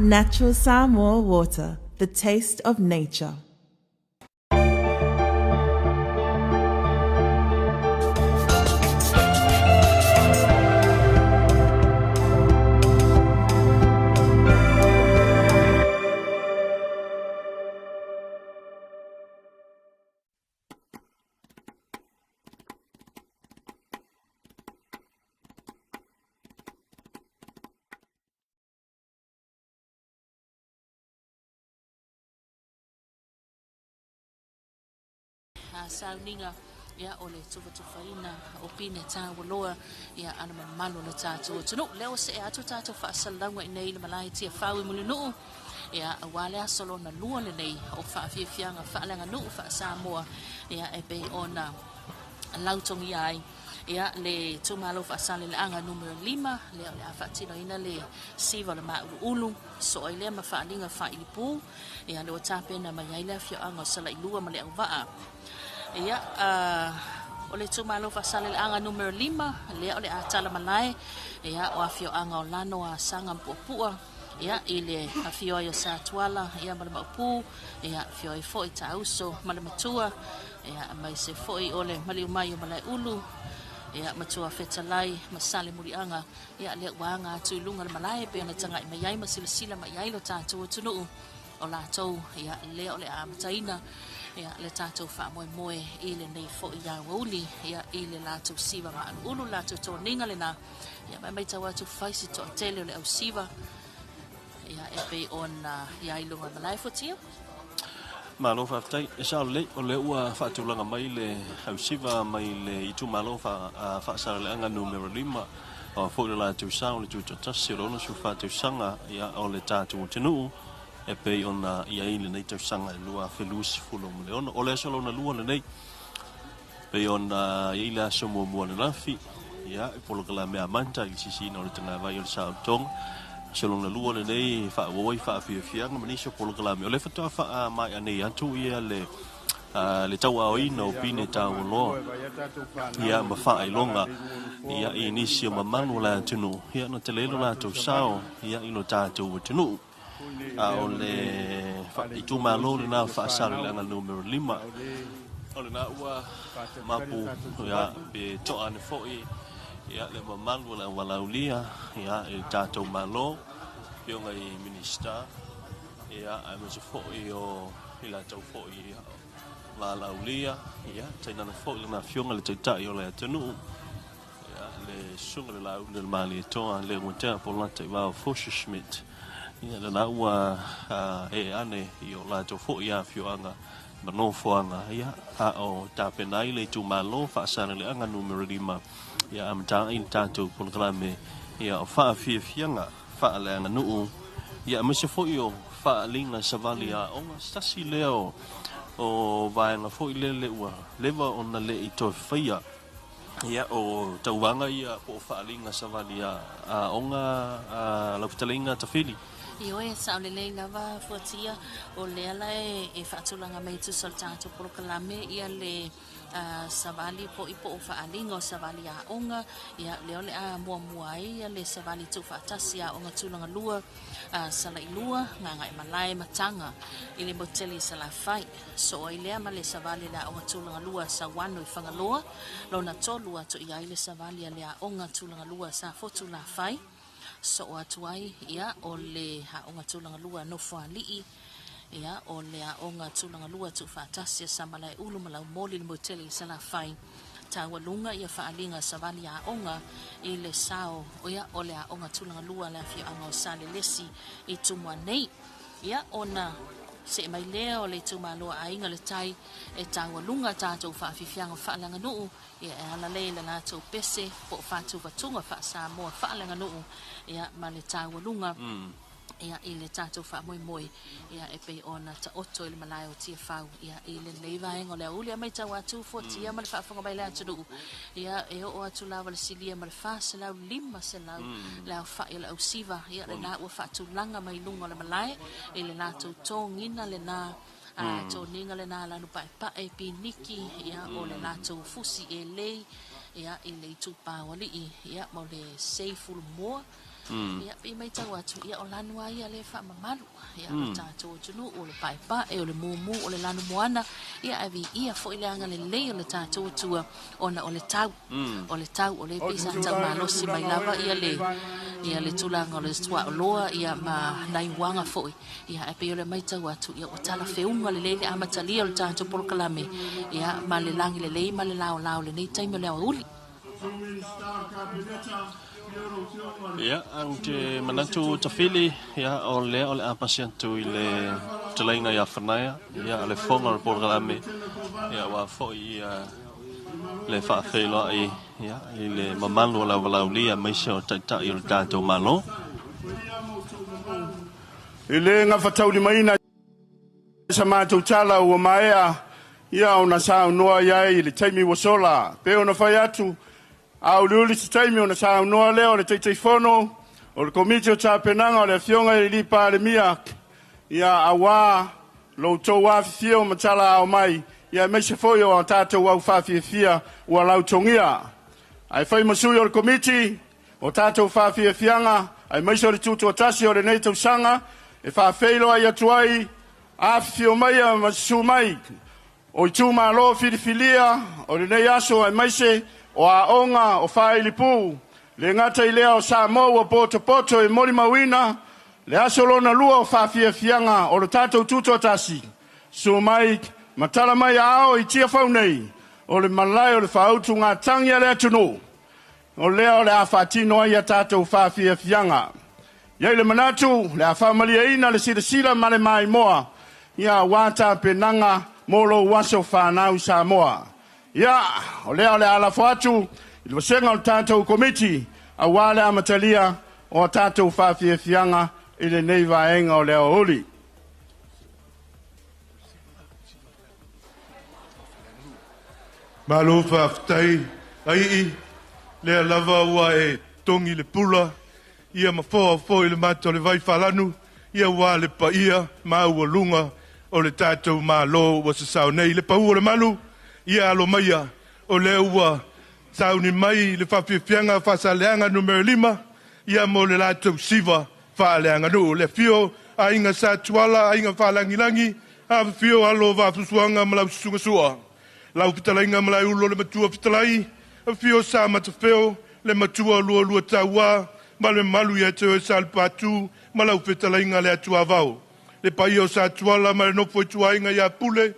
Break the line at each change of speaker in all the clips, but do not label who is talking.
Natural Samoa water, the taste of nature.
Sauniga ia o le tufatufaina o pine taualoa ia a le mamalu o le tatou atunuu. Lea ua see atu tatou faasalalauga i nei i le malae Tiafau i Mulinuu ia aua le aso lona lua lenei o faafiafiaga faaleaganuu faa-Samoa ia e pei ona lautogia ai ia le itumalo Faasaleleaga numera 5 lea o le a faatinoina le siva o le Māuluulu soo ai lea ma faaaliga faailipu ia lea ua tapena mai ai le afioaga o Salailua ma Leauvaa. Ia o le itumalo Faasaleleaga numera 5 lea o le a tala malae ia o afioaga o Lano, Asaga ma Puapua ia i le afio ai o Satuala ia ma le Maopu ia afio ai foi Taauso ma le Matua ia aemaise foi o le maliu mai o Malaeulu ia Matua Fetalai ma Sale Muliaga ia lea ua aga atu i luga o le malae e pei ona tagai mai ai ma silasila mai ai lo tatou atunuu o latou ia lea o le a amataina ia le tatou faamoemoe i lenei foi aoauli ia i le latou siva mauluulu le latou toniga lena ia ma e matau atu fai si toatele o le ausiva ia e pei ona i ai luga o le malae fuatia.
Malo faafetai. E sao lelei, o lea ua faatulaga mai le ausiva mai le itumalo Faasaleleaga numera 5, aua foi le latou sao i le tutoatasi o le 64 tausaga o le tatou atunuu e pei ona i ai lenei tausaga e 2026. O le aso lona lua lenei, pei ona i ai le aso muamua ananafi, ia, e polokalame amata i le sisiina o le tagavai o le saotoga. Aso lona lua lenei e faaauau ai faafiafiaga ma nisi o polokalame. O lea faatoa faamaea nei atu ia le le tauaoina o pine taualoa ia ma faailoga ia i nisi o mamalu o le atunuu ia na tele lo latou sao ia i lo tatou atunuu. A o le itumalo lena o Faasaleleaga numera 5, o lena ua mapu ia, pe toa ane foi ia, le mamalu o le aualaulia ia, i le tatou Malo, afioga i Minisita, ia, aemaise foi o i latou foi ia, valaaulia, ia, tainane foi lana afioga le Taitai o le atunuu, Ia, le susuga i le Laauli o le Malietoa, le Uatea po o Lata i Vao Fosha Schmidt, ia, lena ua ee ane i o latou foi afioaga ma nofoaga, ia, a o tapena ai le itumalo Faasaleleaga numera 5, ia, amata ai le tatou polokalame, ia, o faafiafiaga faaleaganuu, ia, aemaise foi o faaaliga savali aoga, se tasi lea o vaega foi lele ua leva ona le i toe faia. Ia, o tauvaga ia po o faaaliga savali aoga a lau fetalaiga Tafili.
Ioe, e sao lelei lava Fuatia, o lea la e faatulaga mai e tusa o le tatou polokalame ia le savali foi po o faaaliga o savali aoga, ia lea o le a muamua ai le savali tuufaatasi aoga tulaga lua, Salailua, Gagaemalae ma Taga i le motu tele i Salafai. Soo ai lea ma le savali a le Aoga Tulaga Lua a Sauano i Fagaloa, lona tolu atu i ai le savali a le Aoga Tulaga Lua a Safotu Lafai. Soo atu ai, ia, o le Aoga Tulaga Lua a Nofoalii, ia, o le Aoga Tulaga Lua Tuufaatasi a Samalaeulu ma Laumoli i le motu tele i Salafai. Taualuga ia faaaliga savali aoga i le sao, ia, o le Aoga Tulaga Lua a le afioaga o Salelesi i Tumua nei. Ia, ona see mai lea o le itumalo a Aiga le Tai e taualuga tatou faafiafiaga faaleaganuu, ia e ala lea i le latou pese po o faatuvatuga faa-Samoa faaleaganuu, ia, ma le taualuga ia, i le tatou faamoemoe, ia, e pei ona taoto i le malae o Tiafau, ia, i lenei vaega o le aoauli. A matau atu, fuatia ma le faafofoga mai a le atunuu, ia, e oo atu lava le silia ma le 400, 500 le aofai o le ausiva, ia, lena ua faatulaga mai luga o le malae i le latou togina lena, toniga lena lanu paepae, piniki, ia, o le latou fusi elei, ia, i le itupa o alii, ia, ma o le sei fulumoa. Ia, pei e matau atu, ia o lanu lava ia lea e faamamalu, ia, o le tatou atunuu, o le paepae, o le mumu, o le lanumoana, ia ae viia foi le agalelei o le tatou Atua ona o le tau, o le tau, o lea pei sa tau malosi mai lava ia le, ia le tulaga o le suaoloa, ia ma nai uaga foi, ia ae pei o le matau atu, ia ua talafeuga lelei le amatalia o le tatou polokalame, ia ma le lagi lelei ma le laolao i lenei taimi o le aoauli.
Ia, ou te manatu Tafili, ia, o lea o le a pasi atu i le fetalaiga ia Fanaia, ia, le fofoga o le polokalame, ia, aua foi ia, le faafeiloai, ia, i le mamalu o le auvalaulia aemaise o Taitai o le tatou Malo.
E le gafataulimaina sa matou tala ua maea ia ona saunoa i ai i le taimi ua sola. Pe ona fai atu, a uliuli se taimi ona saunoa lea o le Taitaifono o le Komiti o Tapenaga o le Afioga i le Palemia, ia auā lo outou afifio ma talaao mai, ia aemaise foi o a tatou au faafiafia ua lautogia. Ae fai ma sui o le Komiti o tatou faafiafiaga, aemaise o le tutoatasi o lenei tausaga, e faafeiloai atu ai, afifio maia ma susu mai o itumalo filifilia o lenei aso, aemaise o aoga o Faailipu, le gata i lea o Samoa ua potopoto e molimauina le aso lona lua o faafiafiaga o le tatou tutoatasi. Susu mai ma tala mai aao i Tiafau nei, o le malae o le faautugatagi a le atunuu, o lea o le a faatino ai a tatou faafiafiaga. I ai le manatu, le a faamalieina le silasila ma le maimoa, ia aua tapenaga mo lou aso fanau Samoa. Ia, o lea o le a lafo atu i le vasega o le tatou Komiti, aua le amatalia o a tatou faafiafiaga i lenei vaega o le aoauli.
Malo faafetai ai lea lava ua e togi le pula ia ma foa foi le mata o le vai falanu ia ua le paia maualuga o le tatou Malo ua sasao nei le pau o le malu ia alo maia o lea ua sauni mai le faafiafiaga Faasaleleaga numera 5 ia mo le latou siva faaleaganuu le afio aiga Sa Tuala aiga Faalagilagi afifio alo o Vaafusuaga ma lau susuga Sua lau fetalaiga Malaeulo le matua fetalai afio Sa Matafeo le matua lualua taua ma le mamalu ia te oe Salupatu ma lau fetalaiga le Atuavao le paia o Sa Tuala ma le nofo i tuaiga ia Pule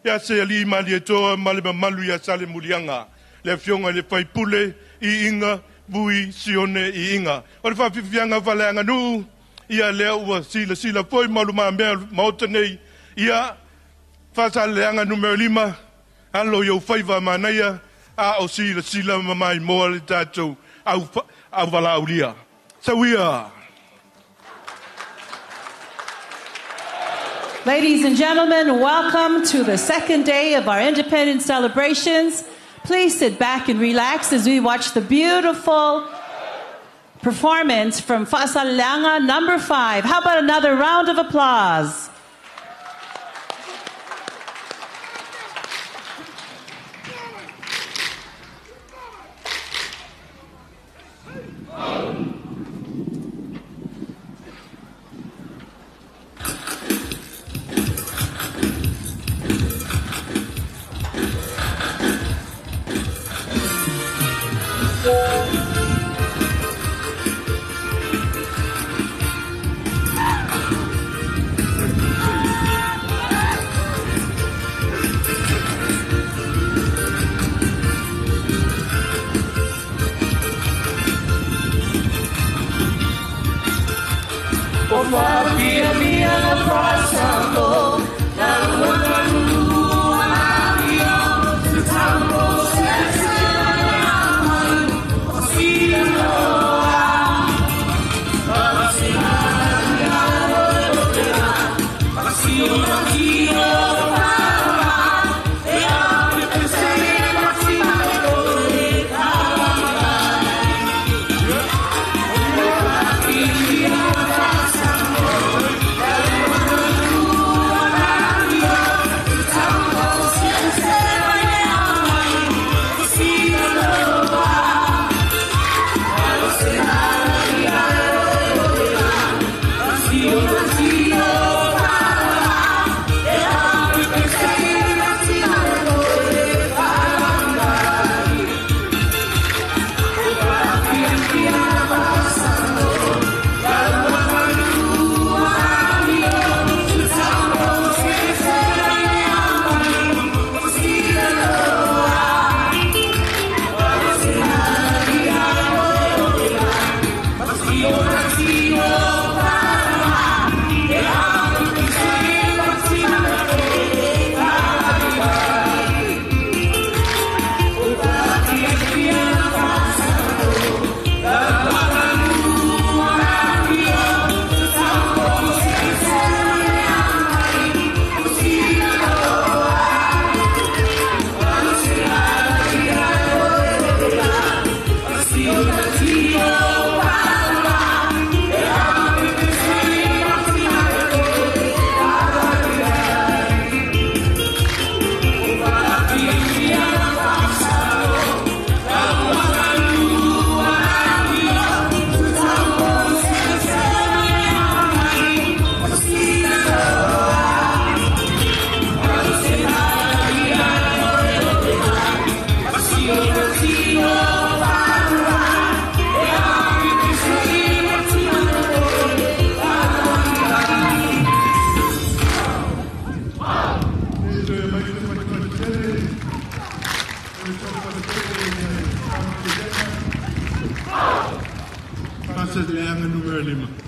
ia Seali Malietoa ma le mamalu ia Salemuliaga le afioga i le Faipule Iiga Vui Sione Iiga o le faafiafiaga faaleaganuu ia lea ua silasila foi ma lumamea maota nei ia Faasaleleaga numera 5 alo i ou faiva manaia a o silasila ma maimoa le tatou auvalaulia. Sauia!
Ladies and gentlemen, welcome to the second day of our independence celebrations. Please sit back and relax as we watch the beautiful performance from Faasaleleaga number 5. How about another round of applause?
Faasaleleaga Nu.5.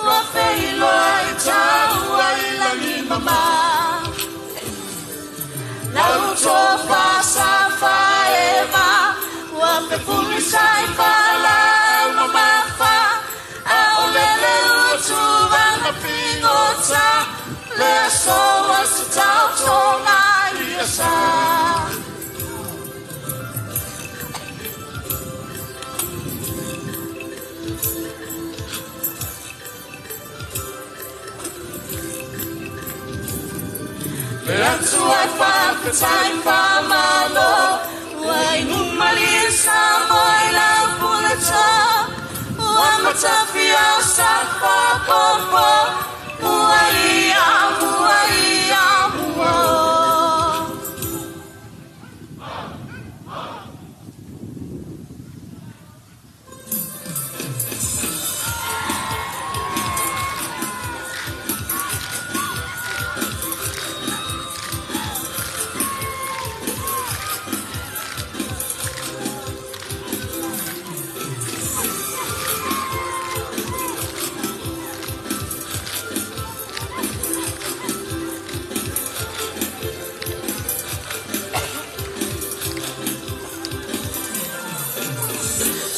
Wa feiloa i tau ai.
Mapigota Le asoa se tautoga ia sa. Le atua e whakatai whamalo, ua inumali sa moe lau puleta, ua matawhia sa whapopo, ua ia, ua ia, ua o.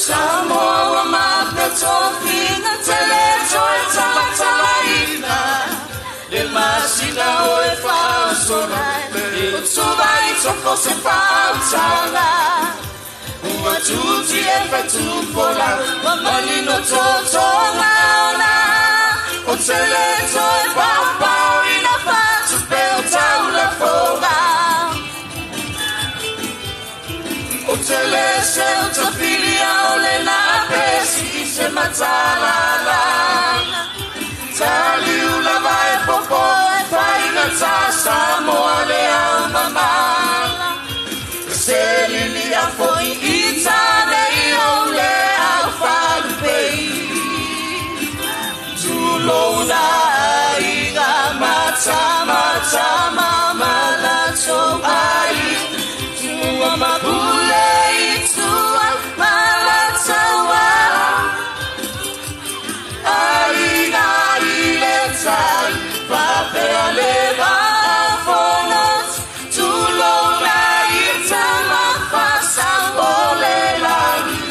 Samoa mapetofinga tele toe talatalaina Le masina o e whaosona E utuva i toko se whautanga Ua tuti e whatupola Wa manino totonga ona O tele toe paupau ina whatupe o taula fonga O tele se o tafilia o le na pesi i se matalala Taliu lava e popo e whainga tā Samoa le au mamala Se lili a foi i tāne i o le au whalupei Tūlona inga mata mata mamala tō ai Tua mapule i tua malatawa Aina i le tai papea le vafonos Tulona i tamafasa o le lagi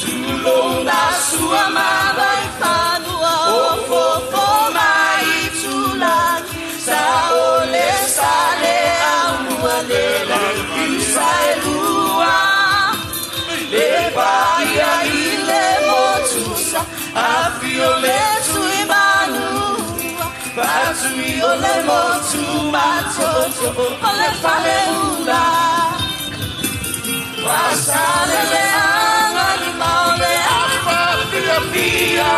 Tulona sua mavai fanua o fofo mai tulagi Sa o le sale au mua le lagi Sa e lua Le paia i le motusa Afio le tui manua Patui o le motu matoto O le fale ula Pasale le anga ni maole
Afa fia fia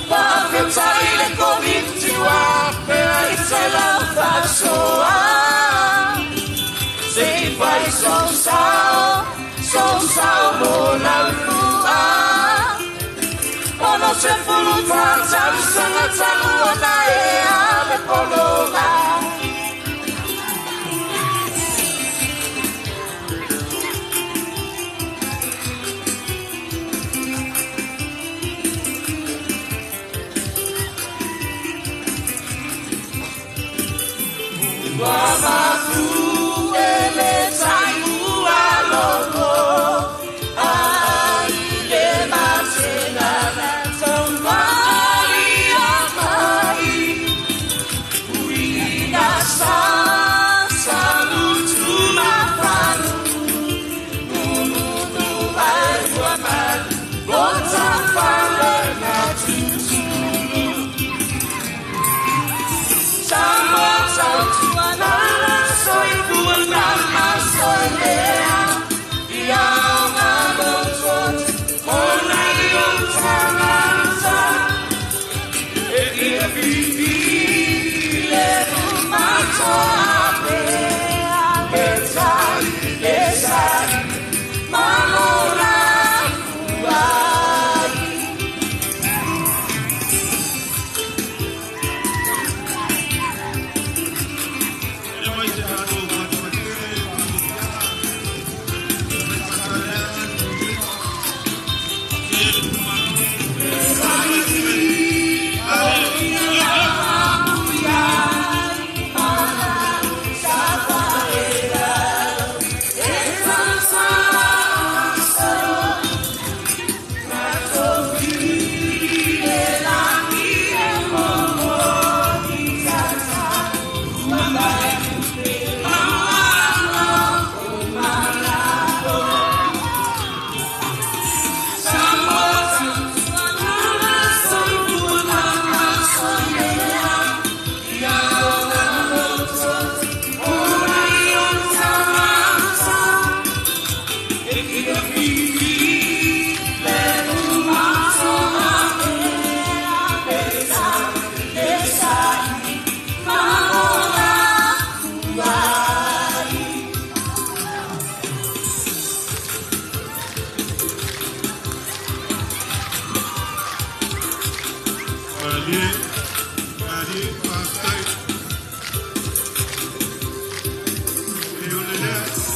Pawhetai le COVID-19 Pea i te lau whasoa Se i whai sou sao, sou sao mo lau fua Ono se fulu tātau sanga talu ona e ame polonga Ua mapu e le tai ua loko Ai le matena taumari a mai Uina sa sa mutu mafanu Nunu ai ua malu Lota fale na tutulu Samoa tautuana soifua
Malie, malie, faafetai. E o le lea.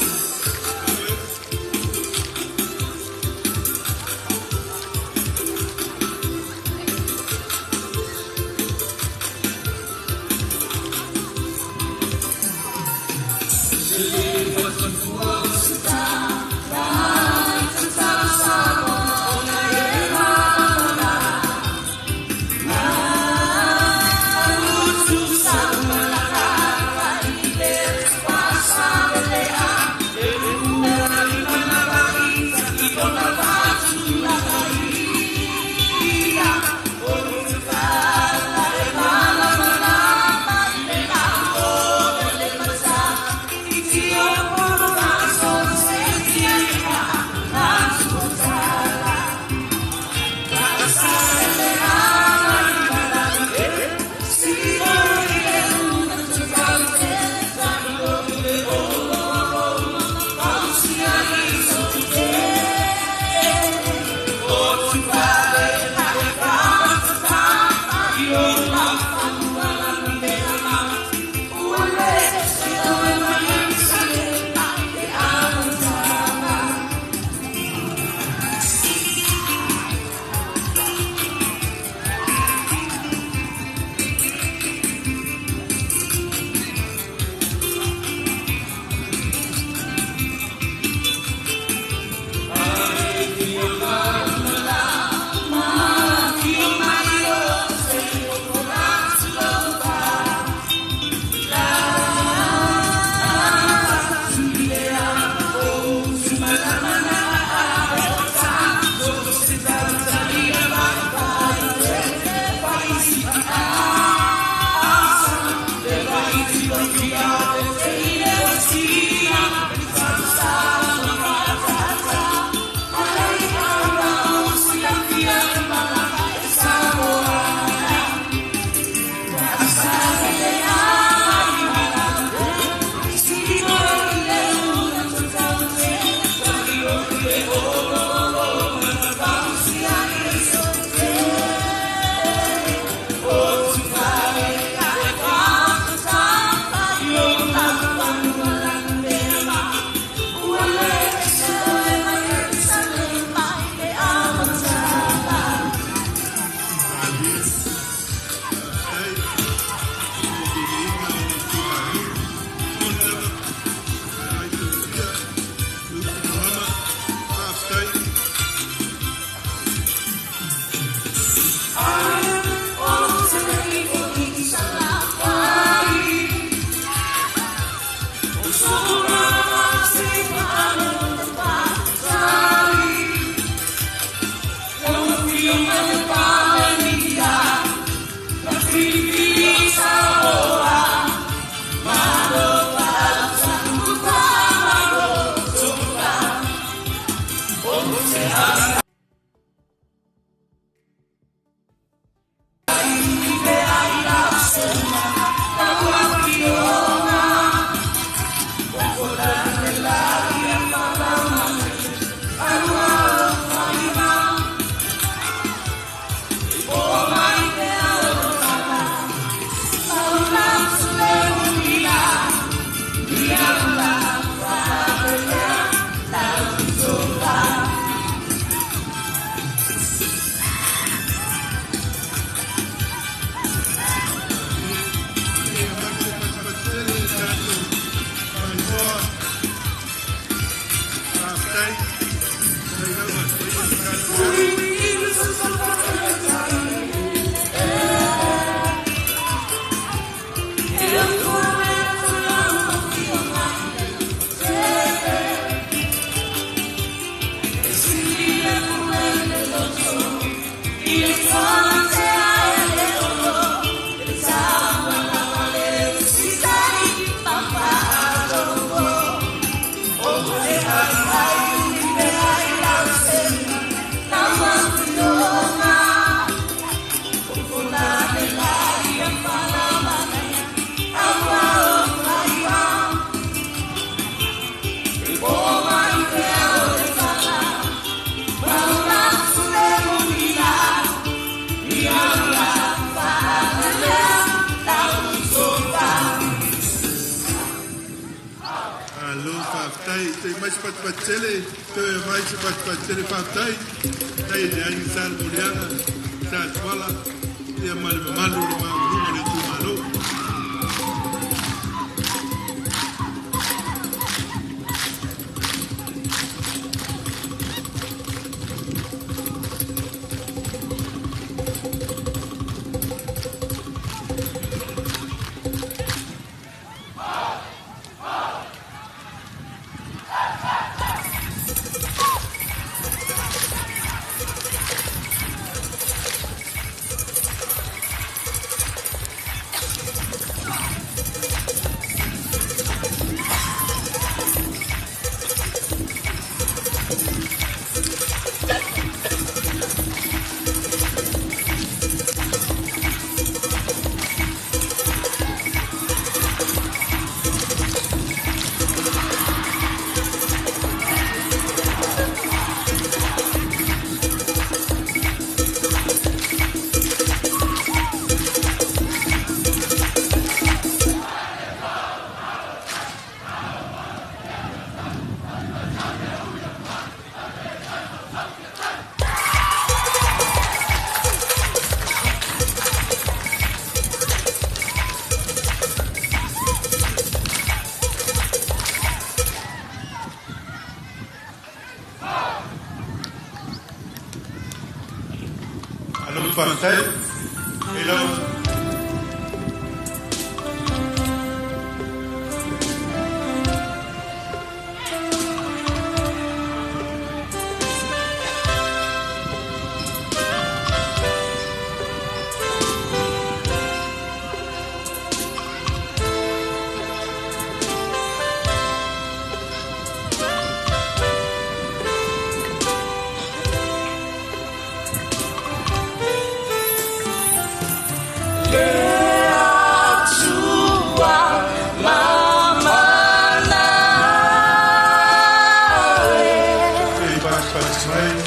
Faafetai, se i mai se patupatu tele, toe mai se patupatu tele, faafetai. Tai le aiga Sa Lemoliaga, Sa Tuala, ia ma le mamalu o le maualuga o le itumalo. Malo faafetai. E lava se i patupatu mai.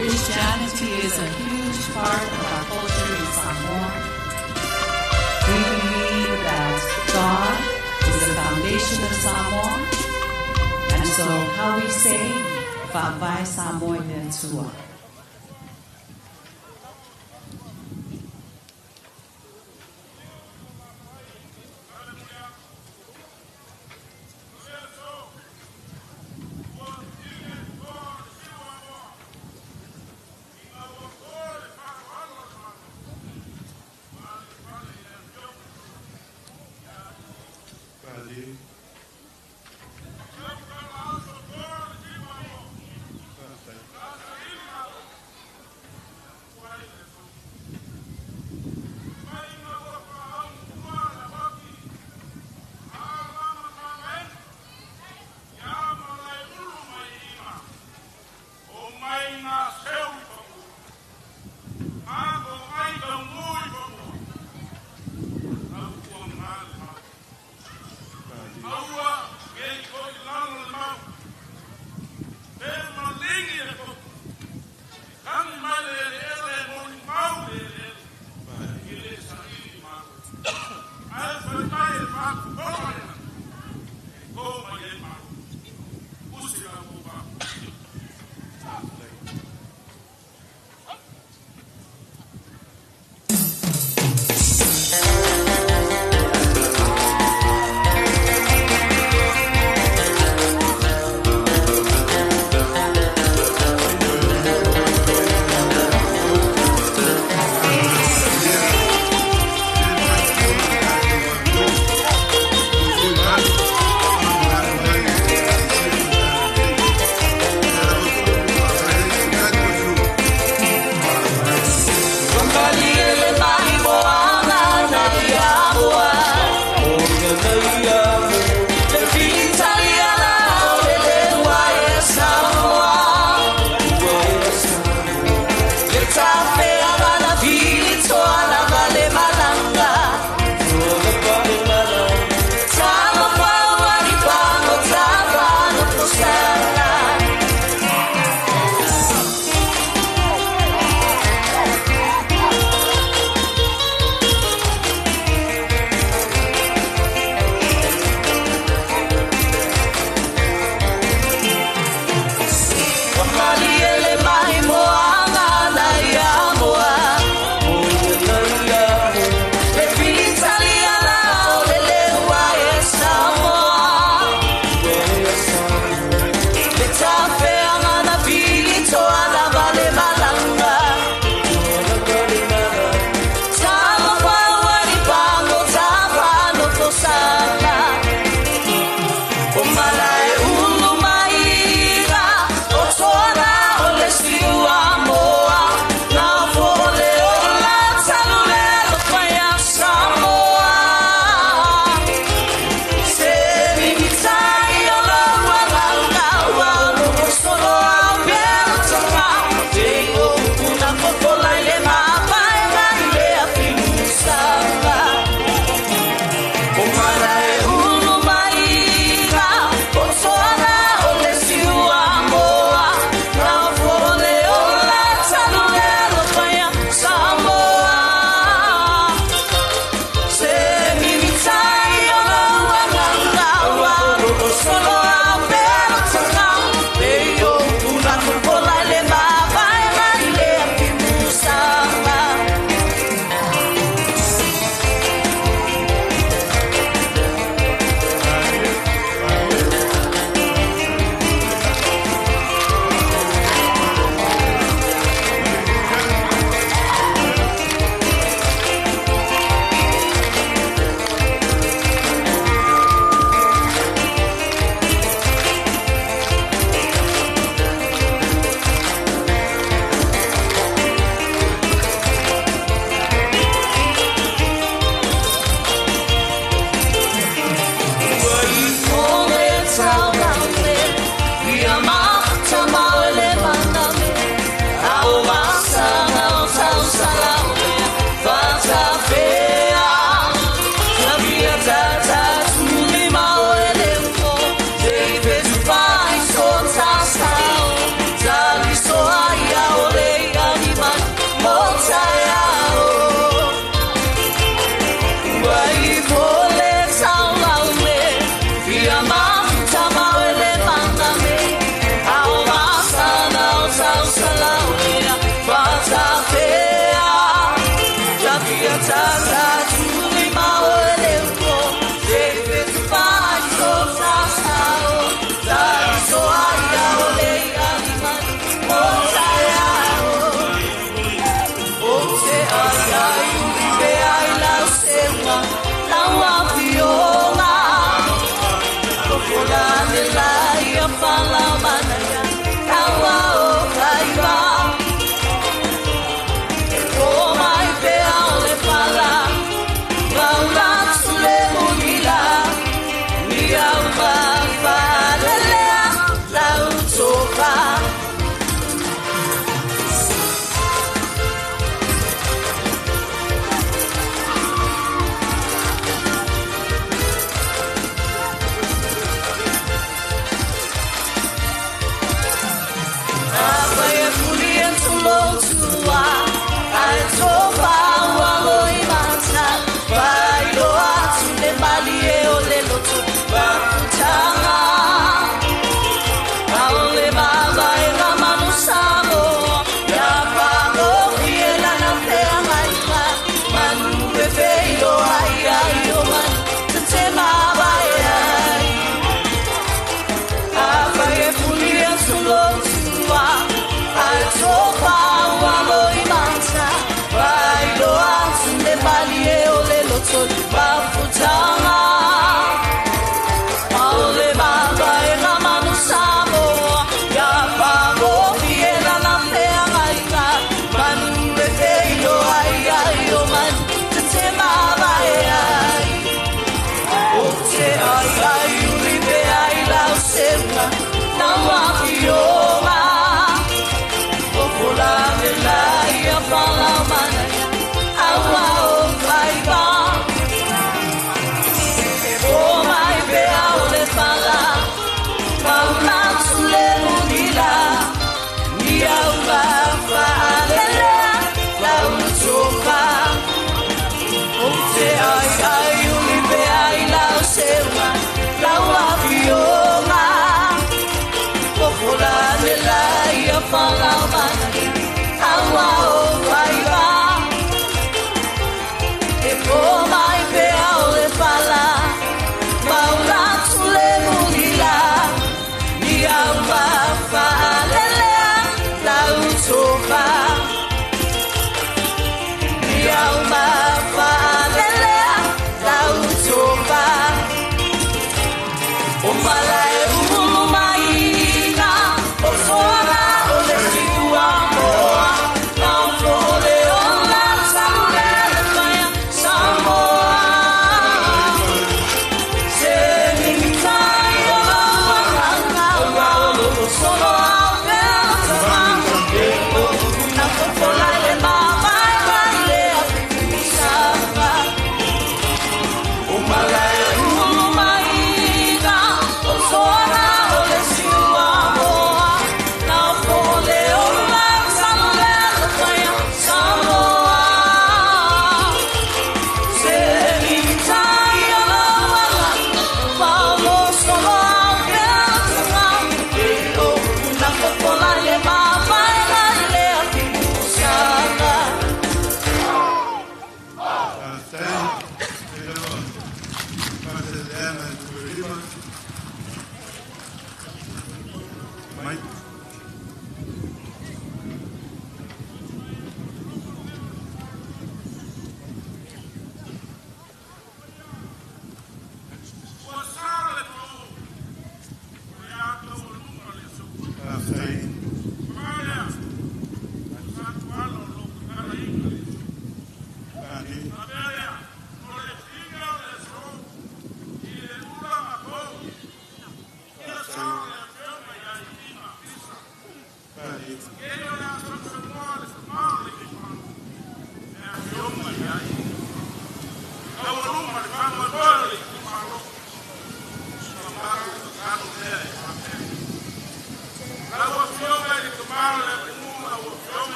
Christianity is a huge part of our culture in Samoa. We believe that God is the foundation of Samoa. And so how we say, Faavae Samoa i le Atua.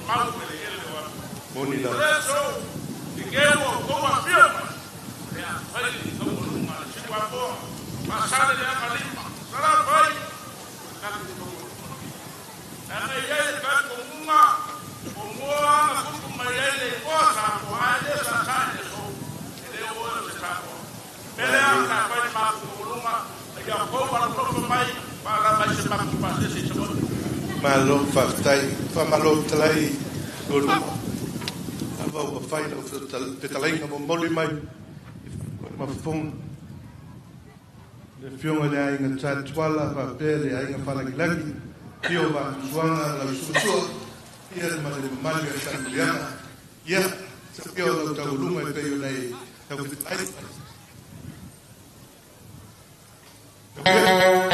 Moni lava. Malo faafetai, faamalo fetalai lo lava ua fai lau fetalaiga momoli mai ma fofoga le Afioga i le Aiga Sa Tuala faapea le Aiga Falagilagi, afio Vaafusuaga lau Suasua ia ma le mamalu ia Salemuliaga. Ia sapia o lau taualuga e pei ona e taufetalai.
Pela.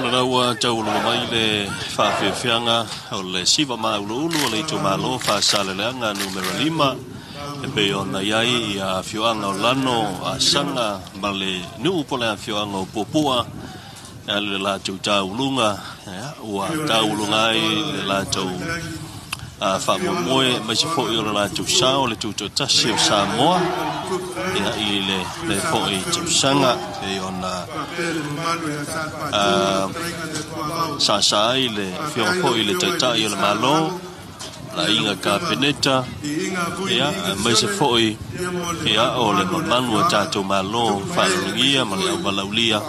lena ua taualuga mai le faafiafiaga o le siva mauluulu o le itumalo Faasaleleaga numera 5 e pei ona i ai ia afioaga o Lano, Asaga ma le nuu po o le afioaga o Puapua e ala i le latou tauluga, ua tauluga ai le latou faamoemoe aemaise foi o le latou sao le tutoatasi o Samoa i lenei foi tausaga e pei ona sasa ai le afioga foi i le Taitai o le Malo, le Aiga Kapeneta, aemaise foi o le mamalu o tatou Malo faalologia ma le auvalaulia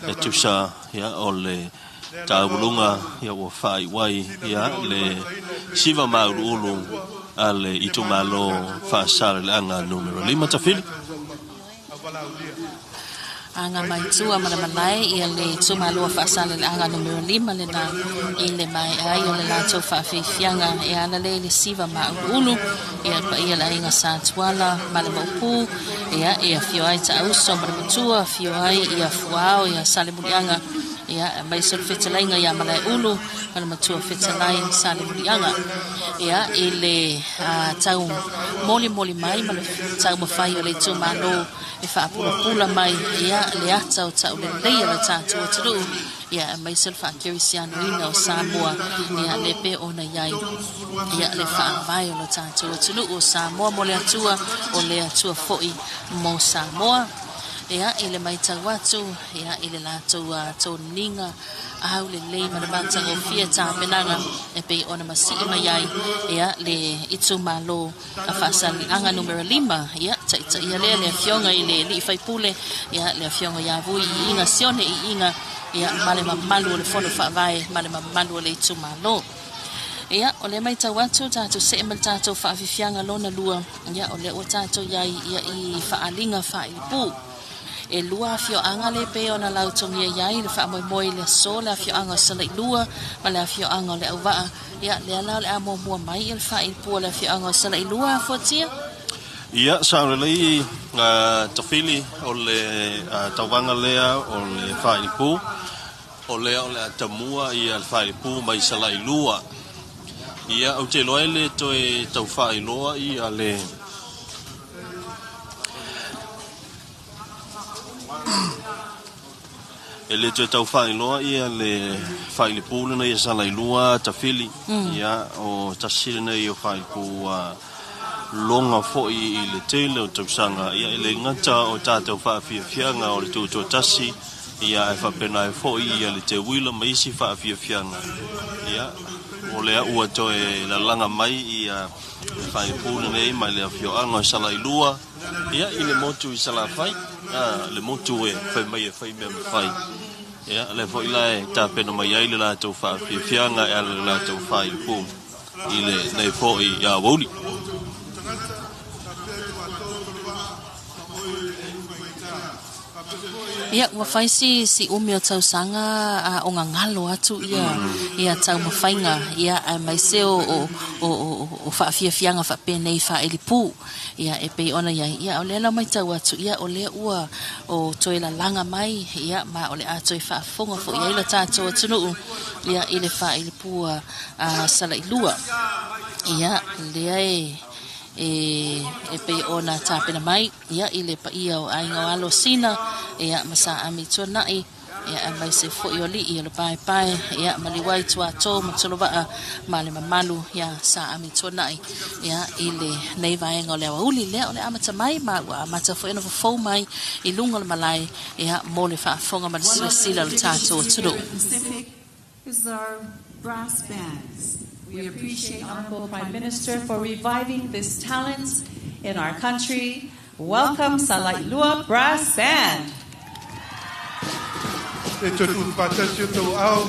e tusa o le tauluga ua faaiu ai le siva mauluulu a le itumalo Faasaleleaga numera 5 Tafili.
Aga mai tua ma le malae ia le itumalo Faasaleleaga numera 5 lena i le maea ai o le latou faafiafiaga e ala lea i le siva mauluulu ia le paia le aiga Sa Tuala ma le Maopu ia e afio ai Taauso ma le Matua, afio ai ia Fuao ia Salemuliaga ia aemaise o le fetalaiga ia Malaeulu ma le Matua fetalai Salemuliaga ia i le tau molimoli mai ma le taumafai o le itumalo e faapulapula mai ia le ata o taulelei o le tatou atunuu ia aemaise o le faakerisianoina o Samoa ia le pe ona i ai ia le faavae o le tatou atunuu o Samoa mo le Atua o le Atua foi mo Samoa. Ia i le matau atu ia i le latou toniga aulelei ma le matagofie tapenaga e pei ona masii mai ai ia le itumalo a Faasaleleaga numera 5 ia taitaia lea le afioga i le alii faipule ia le afioga ia Vui Iiga Sione Iiga ia ma le mamalu o le fono faavae ma le mamalu o le itumalo. Ia o lea matau atu tatou see ma le tatou faafiafiaga lona lua ia o lea ua tatou i ai ia i faaaliga faailipu. E lua afioaga le pei ona lautogia i ai le faamoemoe i le aso, le afioaga o Salailua ma le afioaga o Leauvaa. Ia, lea la o le a muamua mai le faailipu o le afioaga o Salailua, Fuatia.
Ia, sao lelei Tafili, o le tauvaga lea o le faailipu, o lea o le a tamua ia le faailipu mai Salailua. Ia, ou te iloa e le toe tau faailoa ia le E le toe tau faailoa ia le faailipu lenei e Salailua Tafili. Ia, o tasi lenei o faailipu ua loga foi i le tele o tausaga. Ia, e le gata o tatou faafiafiaga o le tutoatasi, ia ae faapena ai foi ia le teuila ma isi faafiafiaga. Ia, o lea ua toe lalaga mai ia le faailipu lenei mai le afioaga o Salailua. Ia, i le motu i Salafai, le motu e fai mai e fai mea mafai. Ia, lea foi la e tapena mai ai le latou faafiafiaga e ala i le latou faaiupu i lenei foi aoauli.
Ia, ua fai si, si umi o tausaga a o gagalo atu ia, ia taumafaiga, ia, aemaise o, o, o, o, o faafiafiaga faapenei faailipu. Ia, e pei ona i ai, ia, o lea la matau atu, ia, o lea ua o toe lalaga mai, ia, ma o le a toe faafofoga foi i ai lo tatou atunuu, ia, i le faailipua a Salailua. Ia, lea e, e, e pei ona tapena mai, ia, i le paia o aiga o alo o Sina, ia, ma Sa Ami Tuanai, ia, aemaise foi o alii o le paepae, ia, ma Liuai Tuato ma Tolovaa ma le mamalu ia Sa Ami Tuanai, ia, i lenei vaega o le aoauli lea o le amata mai ma ua amata foi ona fofou mai i luga o le malae, ia, mo le faafofoga ma le silasila o le tatou atunuu.
Pacific is our brass bands. We appreciate Honorable Prime Minister for reviving this talent in our country. Welcome Salailua Brass Band.
E toe tuufaatasi o tou aao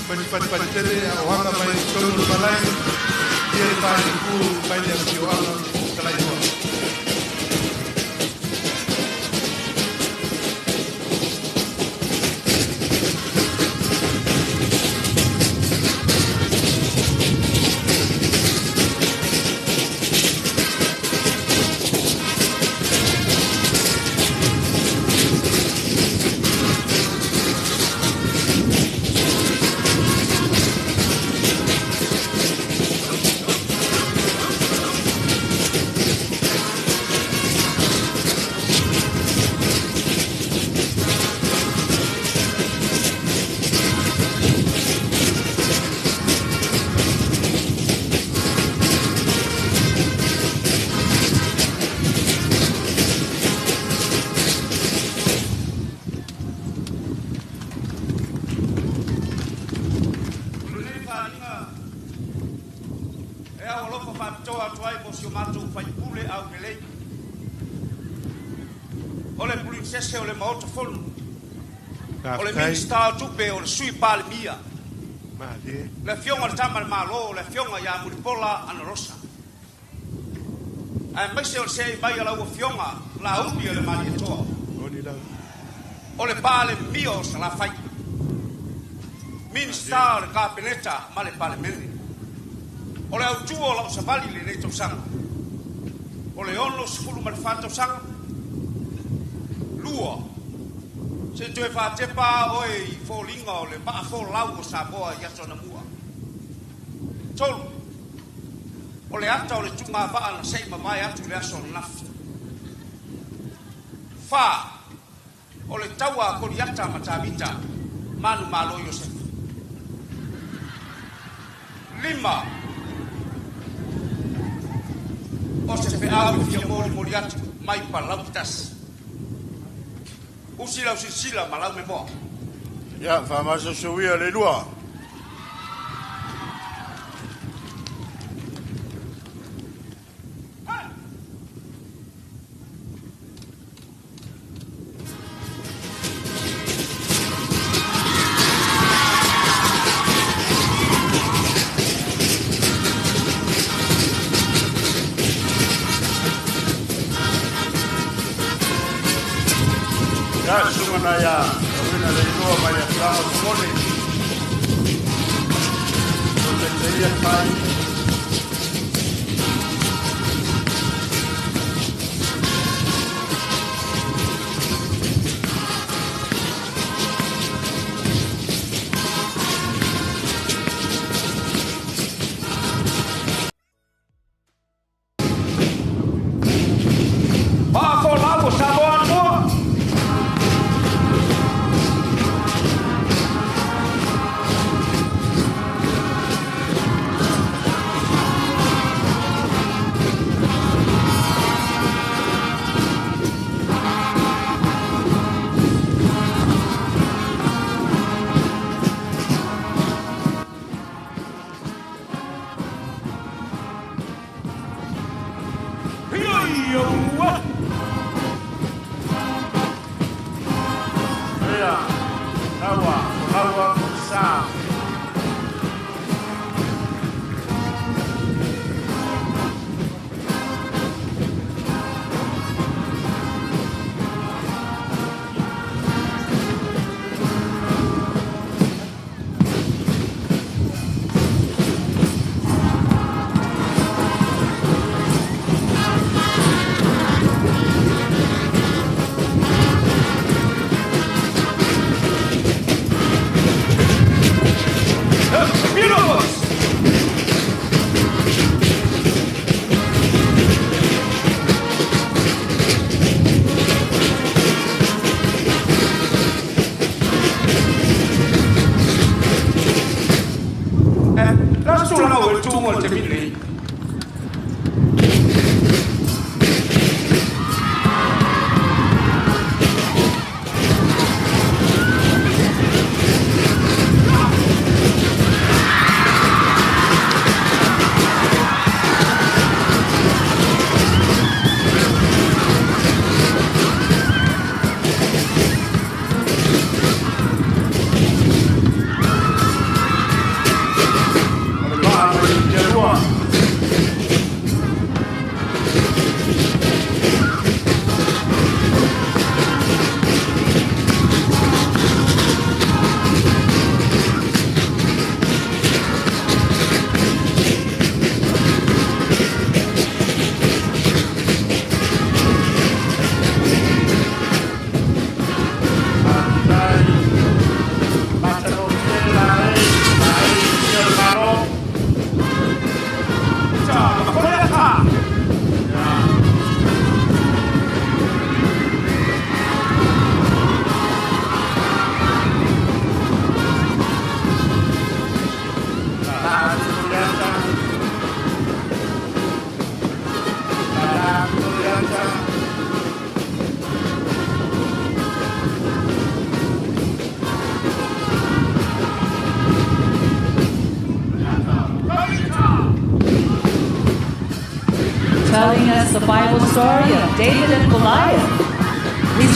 ma ni fatefate a o aga mai i totonu o le malae ia le faailipu mai le afioaga o Salailua.
O le Purinsese o le Maota Fono, o le
Faafetai.
Minisita o Tupe, o le Sui Palemia,
Malie.
le Afioga i le Tama a le Malo, o le Afioga ia Mulipola Anarosa, aemaise o le seei mai a lau Afioga Laauli o le Malietoa,
Moni lava.
o le Palemia o Salafai, Minisita o le Kapeneta ma le Palemene. O le autu o lau savali i lenei tausaga, o le 64 tausaga, lua, se i toe faatepa oe i foliga o le maa folau o Samoa i aso anamua. Tolu, o le ata o le tuugavaa na se i mavae atu i le aso ananafi. Fa, o le taua a Koliata ma Tavita, manumalo Iosefa. Lima, o se feau e fia molimoli atu mai Palauli 1. Usi lau silasila ma lau memoa.
Ia, faamasosoia le lua. Ia, susuga na ia tauina le igoa mai le afioaga o Simone. O taitaia le fai.
Maa folau o Samoa anamua.
Ia, taua, o laua, o sa.
Beautiful! La tulaga o le tuuga o le taimi lenei.
O le vaa mai Tialua. Faafetai. Matagofie la e, la e i le Malo.
Koliata!
La Koliata. La Koliata.
Telling us the Bible story of David and Goliath. Please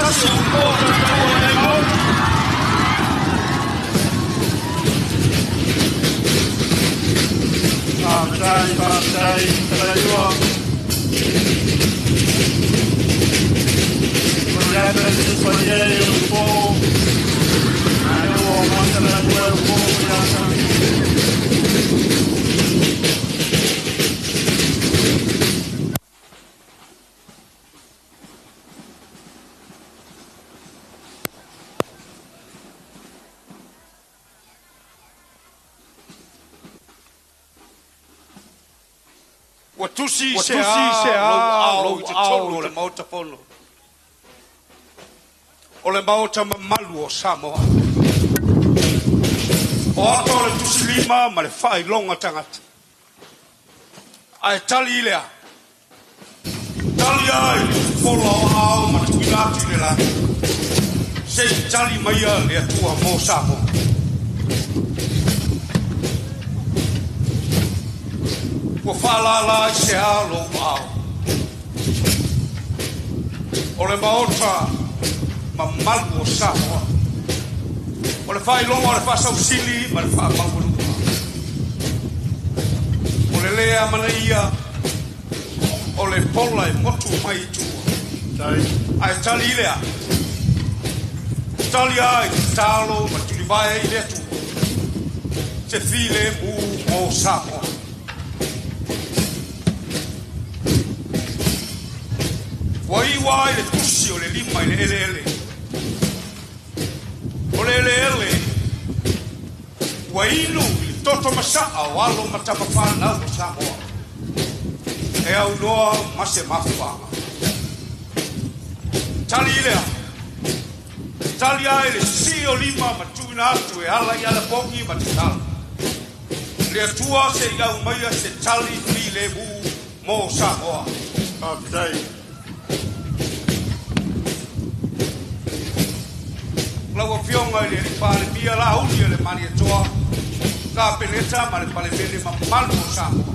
tasi o nofoa o tautaua o lenei Maota.
Faafetai, faafetai, Talaiua. O le ata le tufaia e o po. Ai o mata la ua o po ia sa.
Ua tusi se a lou i totonu o le Maota Fono. O le Maota mamalu o Samoa. O ata o le tusilima ma le faailoga tagata. Ae tali i le a? Tali ai le fola o aao ma tuuina atu i le lagi. Se i tali maia le Atua mo Samoa. Ua faalala i se a lou aao. O le Maota mamalu o Samoa. O le faailoga o le faasausili ma le faamaualuga. O le lē amanaia o le pola e motu mai i tua. Ae tali i le a? Tali ai tatalo ma tulivae i le Atua. Se filemu mo Samoa. Ua iu ai le tusi o le lima i le eleele. O le eleele ua inu i le toto masaa o alo ma tamafanau o Samoa. E aunoa ma se mafuaaga. Tali i le a? Tali ai le sii o lima ma tuuina atu e ala i alapogi ma tatalo. Le Atua se i aumaia se tali filemu mo Samoa.
Faafetai.
Lau Afioga i le Palemia Lauli o le Malietoa, Kapeneta ma le Palemene mamalu o Samoa.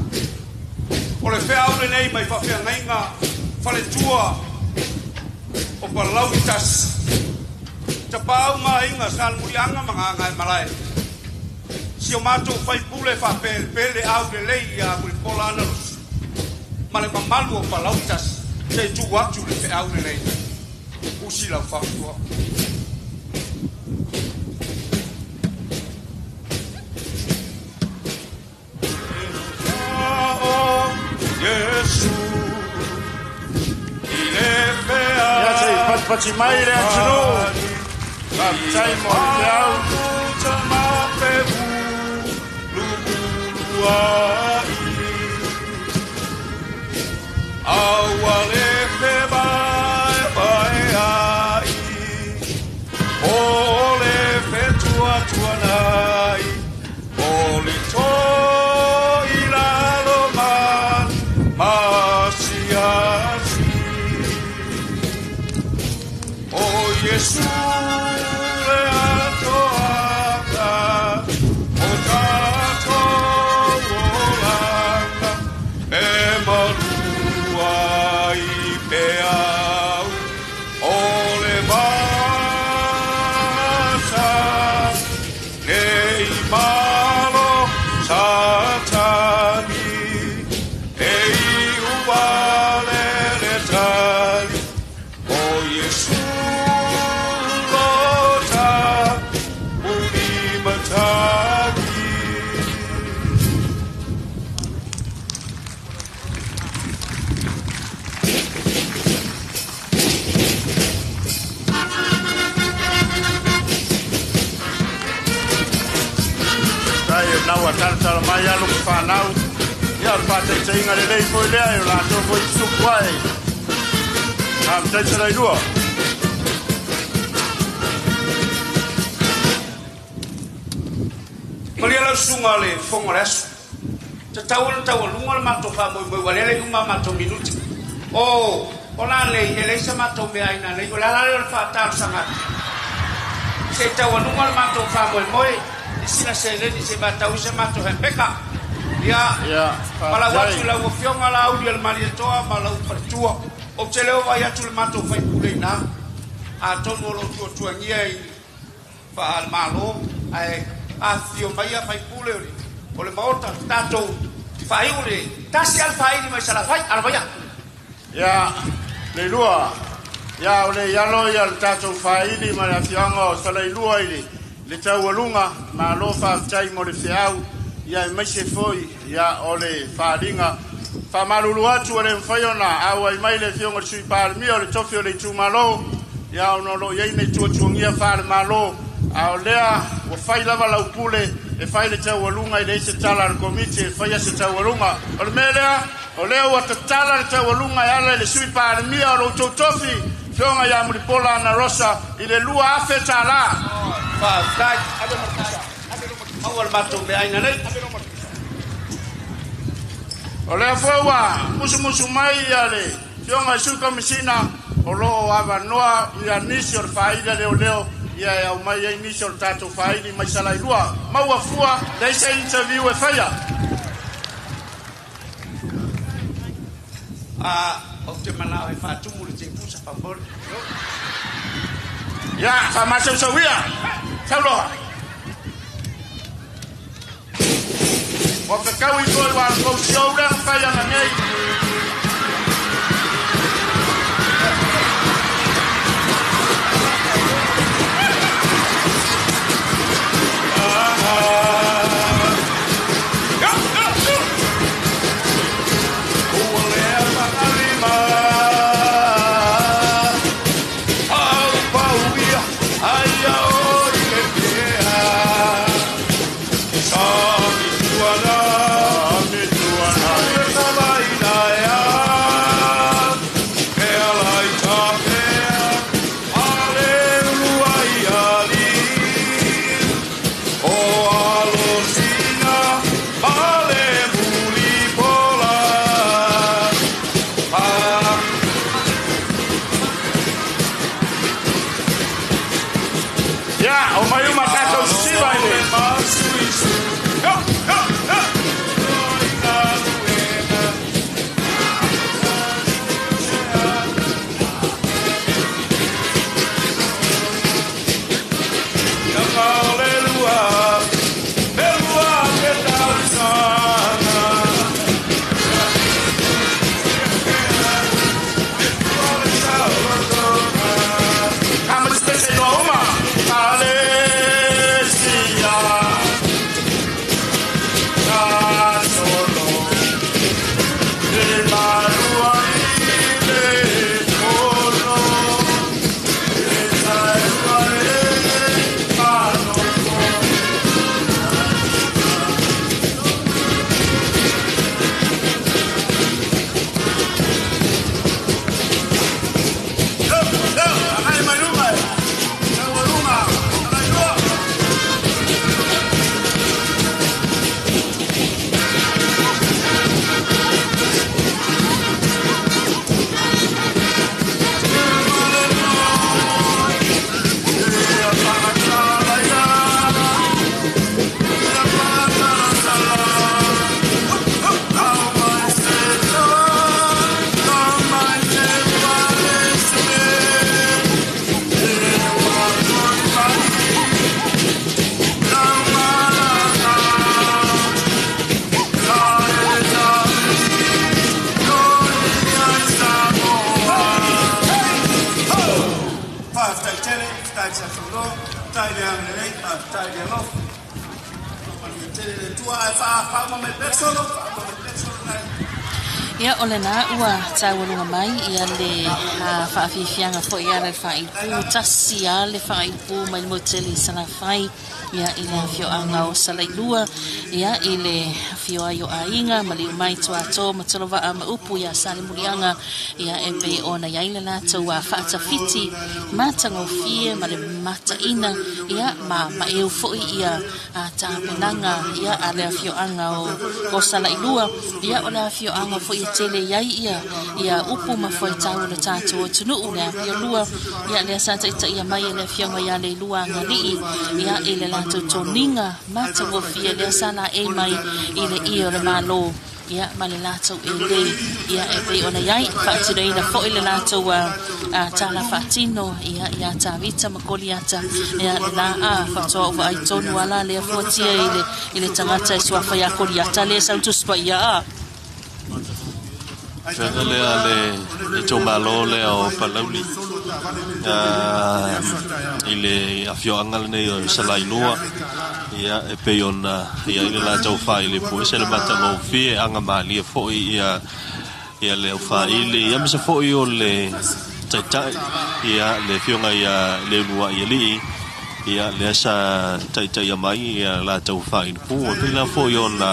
O le feau lenei mai faafeagaiga faletua o Palauli tasi. Tapaau ma aiga Salemuliaga ma Gagaemalae. Si o matou faipule faapelepele au lelei ia Mulipola Anarosi. Ma le mamalu o Palauli tasi se i tuu atu le feau lenei. Usi lau faafofoga. Iesu i le
Ia se i patipati mai le atunuu. Faafetai mo le feau.
Aua le fevaevaeai, o le fetuatuanai, o le toilalo masiasi. O Iesu le atoaga, o tatou olaga, e malua i peau, o le vasa, nei malo Satani, e iu vale le tali, o Iesu lota mulimatagi.
Tai o nau a talatala mai alo ma whanau. Ia o le whātaitaiga lelei foi lea e o latou foi tutupu ai. Faafetai Salailua.
Malia lau susuga le Fofoga o le Aso. Tatau ona taualuga le matou faamoemoe ua lele uma a matou minute. O, o la nei, e leai sa matou meaai nanei, o le ala lea o le faatalosaga atu. Se i taualuga le matou faamoemoe i sina seleni se i faatau ai sa matou hepeka. Ia,
Ia,
malau atu
faafetai.
i lau Afioga Laauli o le Malietoa ma lau faletua. Ou te le o vaai atu i le matou faipule i ina. Atonu o loo tuatuagia i faalemalo ae afifio mai ia faipule o le maota tatou faaiu le tasi ale faaili mai Salafai alavaia.
Ia, Leilua, ia o le ialo ia le tatou faaili ma le afioaga o Salailua i le taualuga, malo faafetai mo le feau, ia aemaise foi ia o le faaliga. Faamalulu atu ua le mafai ona auai mai le afioga i le Sui Palemia o le tofi o le itumalo, ia ona o lo o i ai nei tuatuagia faale-Malo, a o lea ua fai lava lau pule e fai le taualuga e leai se tala a le Komiti e faia se taualuga. O le mea lea, o lea ua tatala le taualuga e ala i le Sui Palemia o lo outou tofi, Afioga ia Mulipola Anarosa i le $2,000.
Faafetai. Maua le matou meaai nei.
O lea foi ua musumusu mai ia le afioga i Sui Komisina o lo o avanoa ia nisi o le faaili a leoleo ia e aumai ai nisi o le tatou faaili mai Salailua. Maua fua, leai se interview e faia.
Ou te manao e faatumu le tepusa faamolemole.
Ia, faamasausauia, sauloa. Ua fekaui foi ua kou siou lea na fai ana nei.
Ua lea fagalima au pauia ai o i le pea sa mi tuana
Mi tuana
le savaina ea e ala i tapea ale ulua i ali o alosina ma le mulipola a.
Ia, o mai uma tatou sisiva i le. Kama se no uma. Alesia. Solo. Le marua i le tolo. Le sailua e manoko. Yo, yo, agai mai luma e. Taualuga, Salailua.
Faafetai tele, faafetai sa tai le agalelei, faafetai le alofa. Manuia tele le Atua ae faauma mai pea le solo, faauma mai pea le solo nai.
Ia o lena ua taualuga mai ia le faafiafiaga foi ala le faaipu tasi a le faaipu mai le motele i Salafai ia i le afioaga o Salailua ia i le afio ai o aiga ma liu mai Tuato ma Tolovaa ma upu ia Salemuliaga ia e pei ona iai le latou faatafiti matagofie ma le mataina ia ma maeu foi ia tapenaga ia a le afioaga o Salailua ia o le afioaga foi e tele iai ia upu ma fuaitau o le tatou atunuu le Apia Lua ia lea sa taitaia mai e le afioga ia Leilua Agalii ia i le latou toniga matagofie lea sa laei mai i le ie o le Malo. ia ma le latou elē ia e pei ona i ai faatinoina foi le latou tala faatino ia iā Tavita ma Koliata ia le la faatoa ou vaai tonu a la lea fuatia i le i le tagata e suafa iā Koliata lea sau Tusi Paia a.
Faiga lea le itumalo lea o Palauli i le afioaga lenei o Salailua ia e pei ona i ai le latou faailepu ese le matagofie agamalie foi ia ia le aufaaili ia aemaise foi o le taitai ia le afioga ia Leuluai Alii ia lea sa taitaia mai ia latou faailepu e pei la foi ona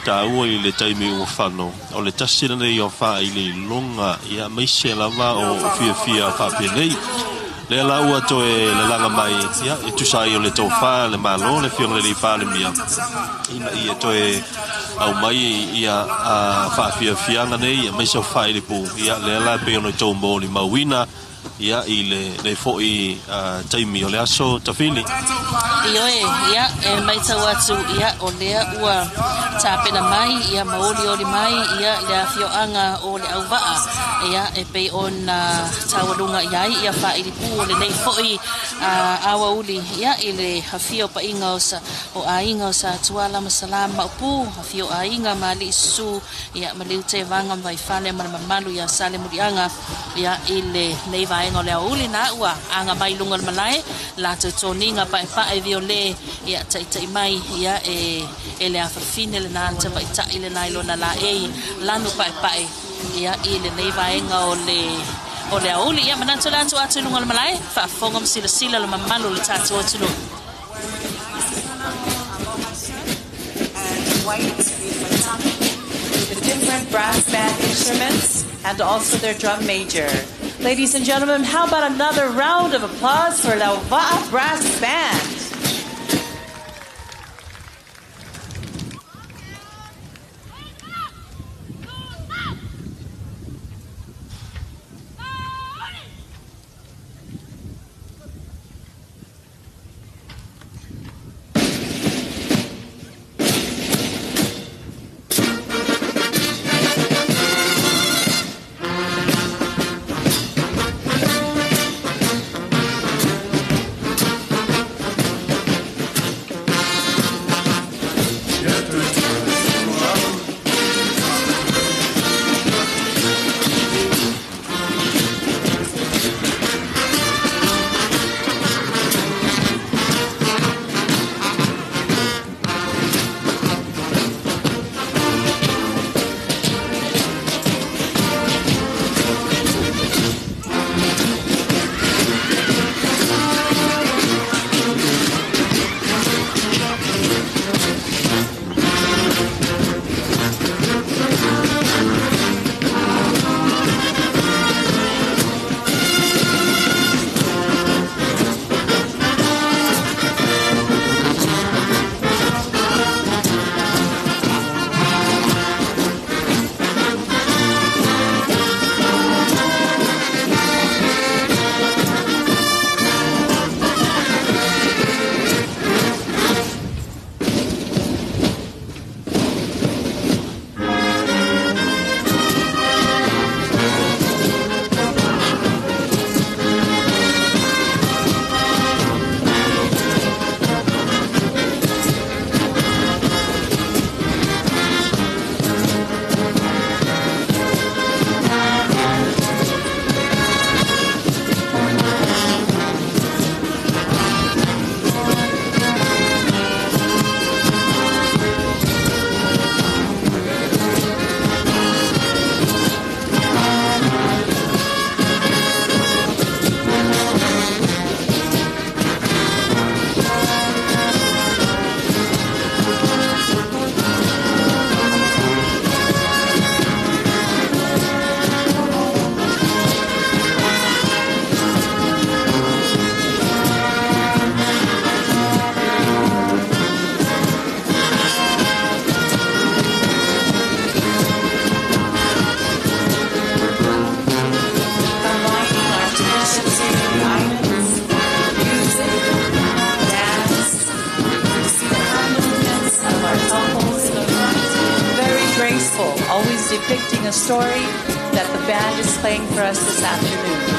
taua i le taimi ua fano o le tasi lenei o faailiiloga ia aemaise lava o fiafia faapenei lea la ua toe lalaga mai ia e tusa ai o le tofa le Malo le Afioga i le Palemia ina ia toe aumai ia faafiafiaga nei aemaise o faailipu ia lea la e pei ona outou molimauina ia i lenei foi taimi o le aso tafili.
Ioe, ia, e matau atu, ia, o lea ua tapena mai, ia, ma olioli mai, ia, le afioaga o Leauvaa, ia, e pei ona taualuga i ai, ia, faailipu o lenei foi aoauli, ia, i le afio paia o, sa, o aiga o Satuala ma Salama Maopu, afio aiga ma alii susu, ia, ma Liutevaga ma Vaifale ma le mamalu ia Salemuliaga, ia, i lenei vaega o le aoauli na ua aga mai i luga o le malae, latou toniga paepae viole, ia, taitai mai, ia, e, e le afafine lena le tamaitai lena i lona laei lanu paepae, ia, i lenei vaega o le o le aoauli. Ia, manatu le atu atu i luga o le malae, faafofoga ma silasila le mamalu o le tatou atunuu.
And white the different brass band instruments and also their drum major. Ladies and gentlemen, how about another round of applause for Leauva'a Brass Band? telling a story that the band is playing for us this afternoon.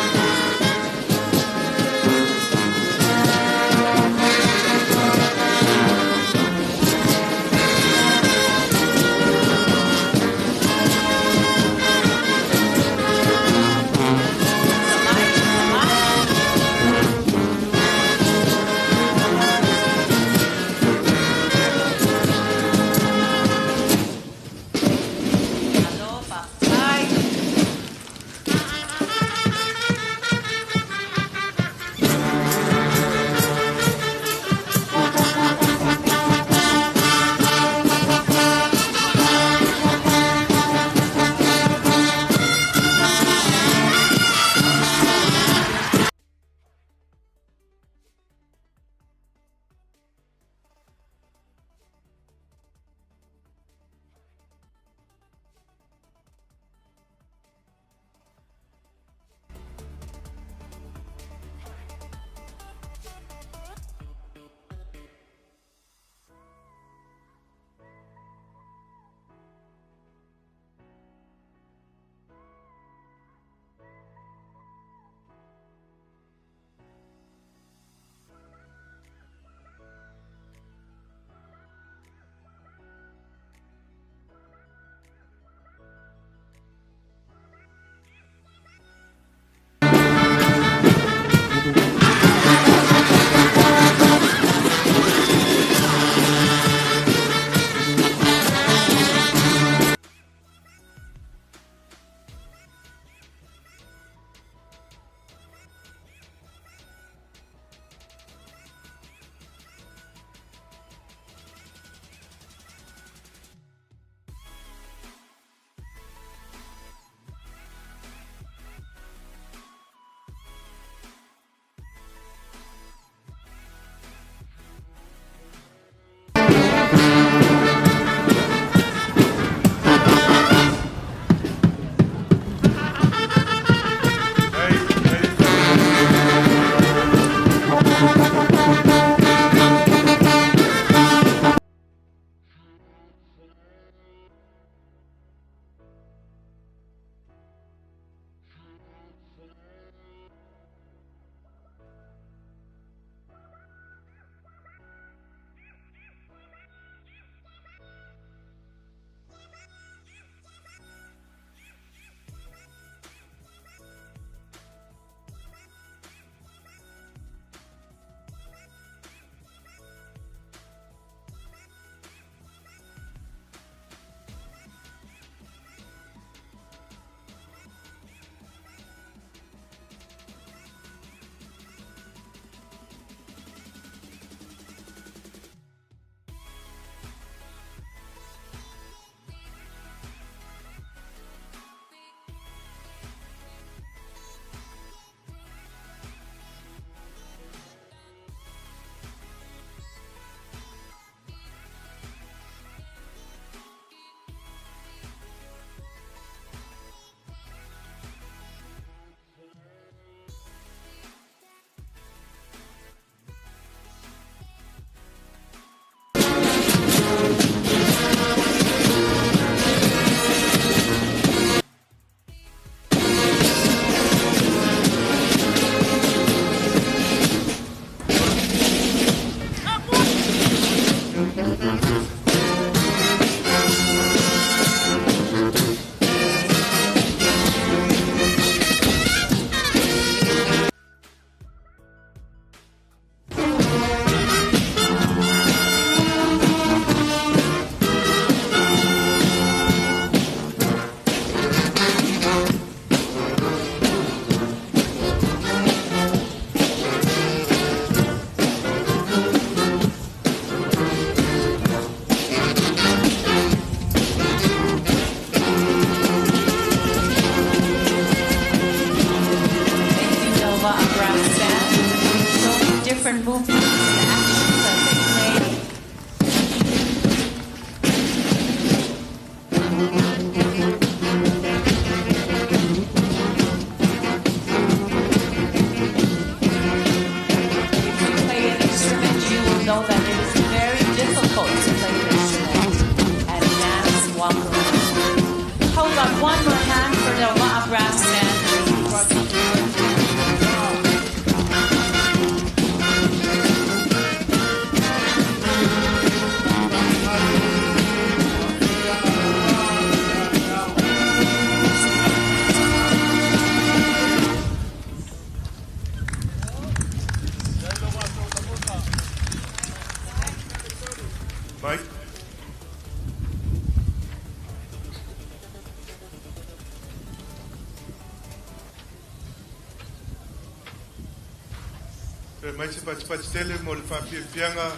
Toe mai se fatufatu tele mo le faafiafiaga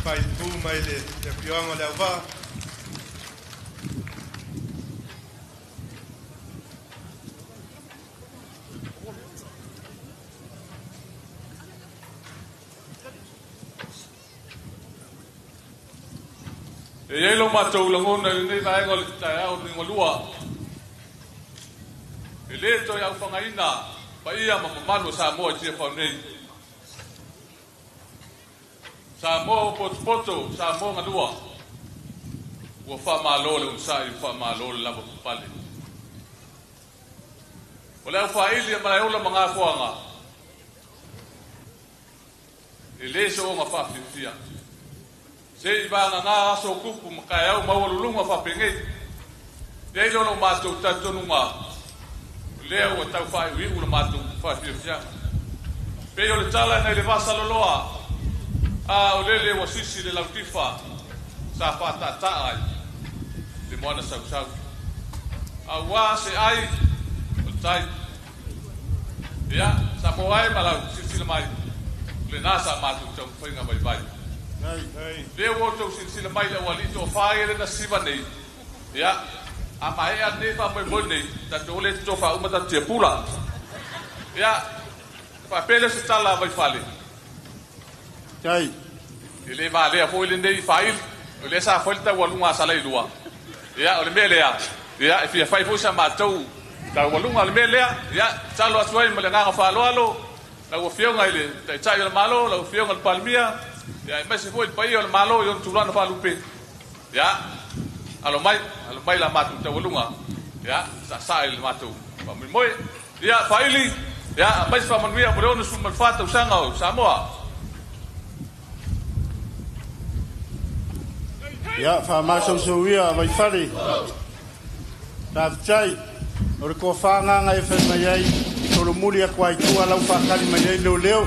faaipu mai le afioaga o Leauvaa.
E i ai lo matou lagona i lenei vaega o le taeao liugalua, e lē toe aufagaina paia ma mamalu o Samoa i Tiafau nei. Samoa ua potopoto, Samoa galua, ua faamalo le onosa'i, ua faamalo le lavapapale. O le aufāili e Malaeola ma Gafoaga, e lē so'oga faafiafia. Se i vagagā aso o tupu ma taeao maualuluga faapenei. E ai lea o lo matou talitonuga, o lea ua tau faaiuiu le matou faafiafiaga. Pei o le tala nai le vasaloloa, a o lele ua sisi le lautifa sa faataataa ai le moana sausau. Auā se ai o le tai. Ia, Samoa e ma lau silasila mai, o lenā sa matou taumafaiga vaivai. Lea ua outou silasila mai i le aualii toafā ia lea na siva nei. Ia, a maea lenei faamoemoe lenei, tatou o lea e totofa uma tatou tiapula. Ia, faapea lea o se tala a Vaifale. E le valea foi lenei faaili, o lea sa fai le taualuga a Salailua. Ia, o le mea lea, ia, e fia fai foi sa matou taualuga. O le mea lea, ia, tatalo atu ai ma le agaga faaaloalo, lau Afioga i le Taitai o le Malo, lau Afioga i le Palemia, ia, aemaise foi le paia o le Malo i ona tulaga faalupe. Ia, alo mai, alo mai la matou taualuga, ia, saasaa i le matou faamoemoe. Ia, faaili, ia, aumai se faamanuia mo le 64 tausaga o Samoa.
Ia, faamasausauia Vaifale. Faafetai. O le tofa agaga e fai mai ai, solomuli atu ai tua lau faakali mai ai leoleo.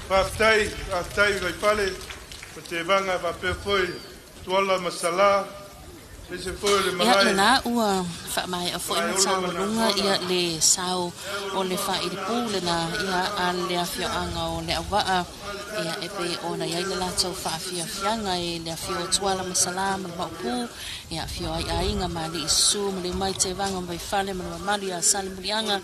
Faafetai, faafetai Vaifale ma Tevaga faapea foi Tuala ma Salā.
Ia lena ua faamaea foi ma taualuga ia le sao o le faailipu lena ia a le afioaga o Leauvaa ia e pei ona i ai le latou faafiafiaga e le afio o Tuala ma Salā ma le Maopu ia afio ai aiga ma alii susu ma Liumai Tevaga ma Vaifale ma le mamalu ia Salemuliaga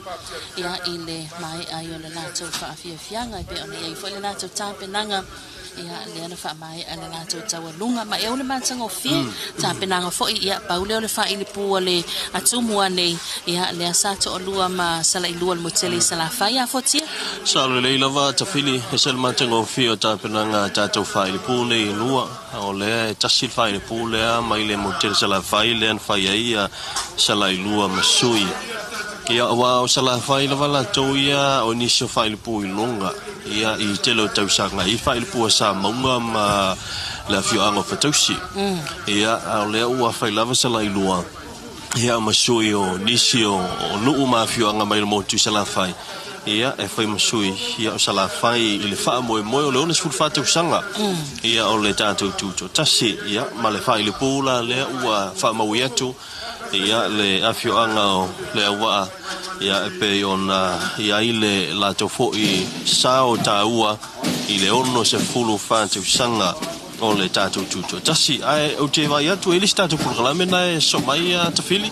ia i le maea ai o le latou faafiafiaga e pei ona i ai foi le latou tapenaga Ia, lea na faamaea le latou taualuga ma e ou le matagofie tapenaga foi, ia, pau lea o le faailipu a le Tumua nei, ia, lea sa toalua ma Salailua le Motele i Salafai. A Fuatia?
Sa lelei lava Tafili, ese le matagofie o tapenaga a tatou faailipu nei e lua. O lea e tasi le faailipu lea mai le Motele Salafai lea na fai ai Salailua ma Sui. Ia, aua o Salafai lava latou ia o nisi o faailipu i luga. Ia, i tele o tausaga i Faailupua Samauga ma le afioaga o Fatausi. Ia, a o lea ua fai lava se lailua, ia, ma sui o nisi o nuu ma afioaga mai le motu i Salafai, ia, e fai ma sui, ia, o Salafai i le faamoemoe o le 64 tausaga, ia, o le tatou tutoatasi, ia, ma le Faailupu la lea ua faamaui atu, Ia, le afioaga o Leauvaa, ia, e pei ona i ai le latou foi sao taua i le 64 tausaga o le tatou Tutoatasi. Ae ou te vaai atu e i ai le isi tatou polokalame na e sosoo mai a Tafili.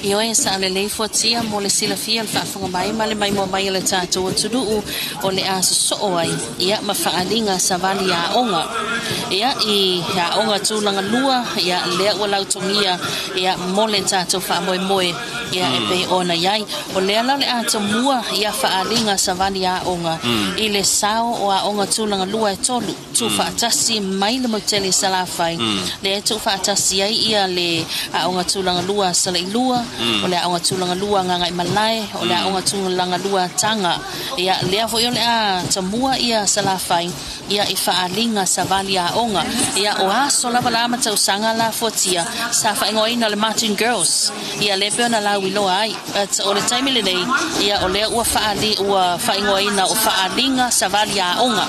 Ioe, sa lelei fuatia mo le silafia o le faafofoga mai ma le maimoa mai a le tatou atunuu o le a sosoo ai ia ma faaaliga savali aoga ia i aoga tulaga lua ia lea ua lautogia ia mo le tatou faamoemoe ia e pei ona i ai. O lea la o le a tomua ia faaaliga savali aoga i le sao o aoga tulaga lua e tolu tuufaatasi mai le Motele i Salafai lea e tuufaatasi ai ia le aoga tulaga lua a Salailua, o le aoga tulaga lua a Gagaemalae, o le aoga tulaga lua a Taga. Ia, lea foi o le a tamua ia Salafai, ia, i faaaliga savali aoga. Ia, o aso lava la ma tausaga la fuatia sa faaigoaina o le Martin Girls. Ia, lea pei ona lauiloa ai. But o le taimi lenei, ia, o lea ua faaali, ua faaigoaina o faaaliga savali aoga.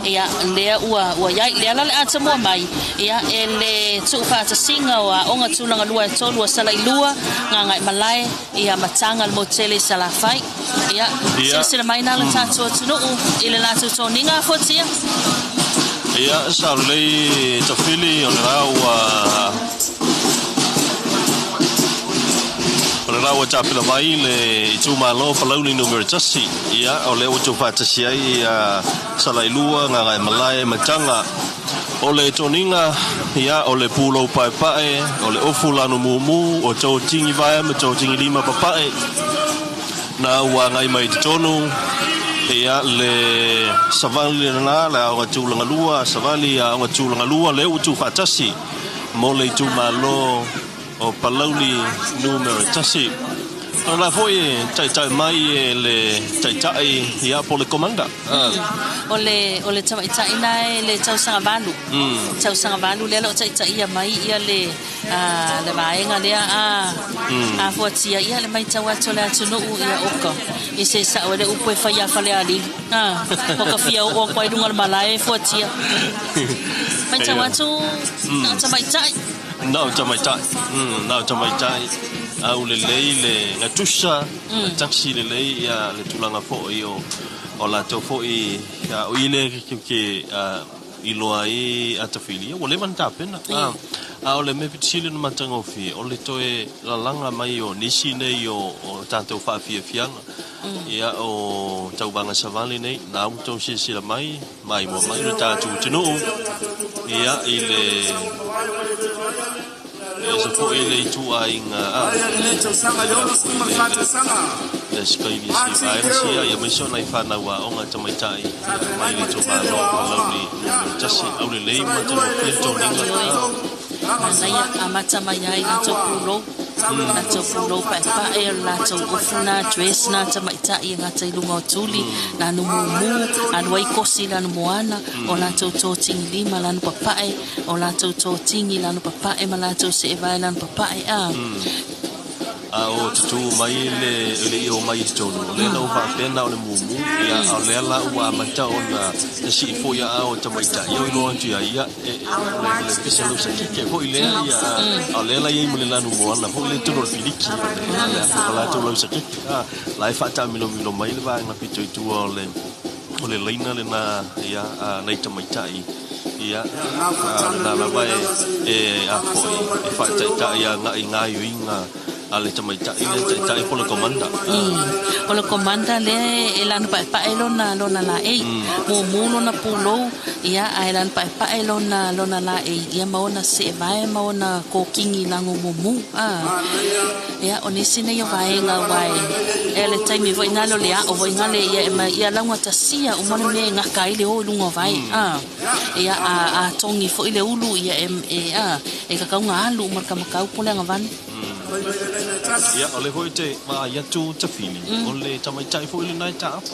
Ia, lea ua, ua i ai. Lea la o le a tamua mai, ia, e le tuufaatasiga o aoga tulaga lua e tolu a Salailua, Gagaemalae, Ia mataga le motele i Salafai. Ia, silasila mai na le tatou atunuu i le latou toniga fuatia.
Ia, sa lelei Tafili o le la ua o le la ua tapena mai le itumalo Palauli numera 1. Ia, o lea ua tuufaatasi ai ia Salailua, Gagaemalae, Mataga. O le toniga, ia, o le pulou paepae, o le ofu lanu mumu, o totigi vaea ma totigi lima papae, na ua agai mai i totonu, ia, le savali lena, le aoga tulaga lua, savali aoga tulaga lua, lea ua tuufaatasi mo le itumalo o Palauli numera 1. O la foi e taitai mai e le taitai, ia, po o le commander.
O le, o le tamaitai na e le tausaga valu. Tausaga valu lea o lo o taitaia mai ia le, a, le vaega lea a, a fuatia ia le maitau atu o le atunuu ia oka. I se sao e le upu e fai ia Falealili. A, o ka fia oo atu ai i luga o le malae e fuatia. Maitau atu na o tamaitai.
Na o tamaitai. Na o tamaitai. Aulelei le gatusa, na taxi lelei ia le tulaga foi o O latou foi o i lea ke iloa ai a Tafili, ia ua leva ona tapena. A o le mea pito sili ona matagofie, o le toe lalaga mai o nisi nei o tatou faafiafiaga. Ia, o tauvaga savali nei, na ua outou silasila mai, maimoa mai lo tatou atunuu, ia, i le E ese foi le ituaiga a le Sikaili si vaega sia ia aemaise o nai fanau aoga tamaitai mai le itumalo o Palauli numera 1 aulelei ma matagofie le toniga.
Manaia amata mai ai latou pulou, latou pulou paepae, o le latou ofu na, dress na tamaitai e gata i luga o tuli, lanu mumu, alu ai kosi lanu moana, o latou totigi lima lanu papae, O latou totigi lanu papae ma latou seevae lanu papae a.
A o tutū mai le le i o mai i totonu, o lea la ua faapea na o le mumu, ia, a o lea la ua amata ona sii foi aao o tamaitai, ia o iloa atu ia ia, e, e, o le, o le pese lausa keke foi lea, ia, a o lea la i ai ma le lanu moana foi lea i totonu o le piliki, o le, o le a o latou lausa keke, a, la e faataamilomilo mai le vaega pito i tua o le, o le laina lena, ia, a nai tamaitai, ia, a o lena lava e, e, a foi, e faataitai agai i gaoioiga a le tamaitai lea taitai po o le commander.
O le commander lea e lanu paepae lona lona laei. Mumu lona pulou, ia, ae lanu paepae lona lona laei, ia ma ona seevae ma ona kokigi lago mumu. Ia, o nisi nei o vaega ua e le taimi foi nale o le ao foi nale ia e ma ia laugatasia uma le mea e gaka ai le o i luga o vae. Ia a togi foi le ulu ia e e a e kakauga alu uma le kamakau po le agavale.
Ia, o le foi te vaai atu tafili, o le tamaitai foi lenā e taapa.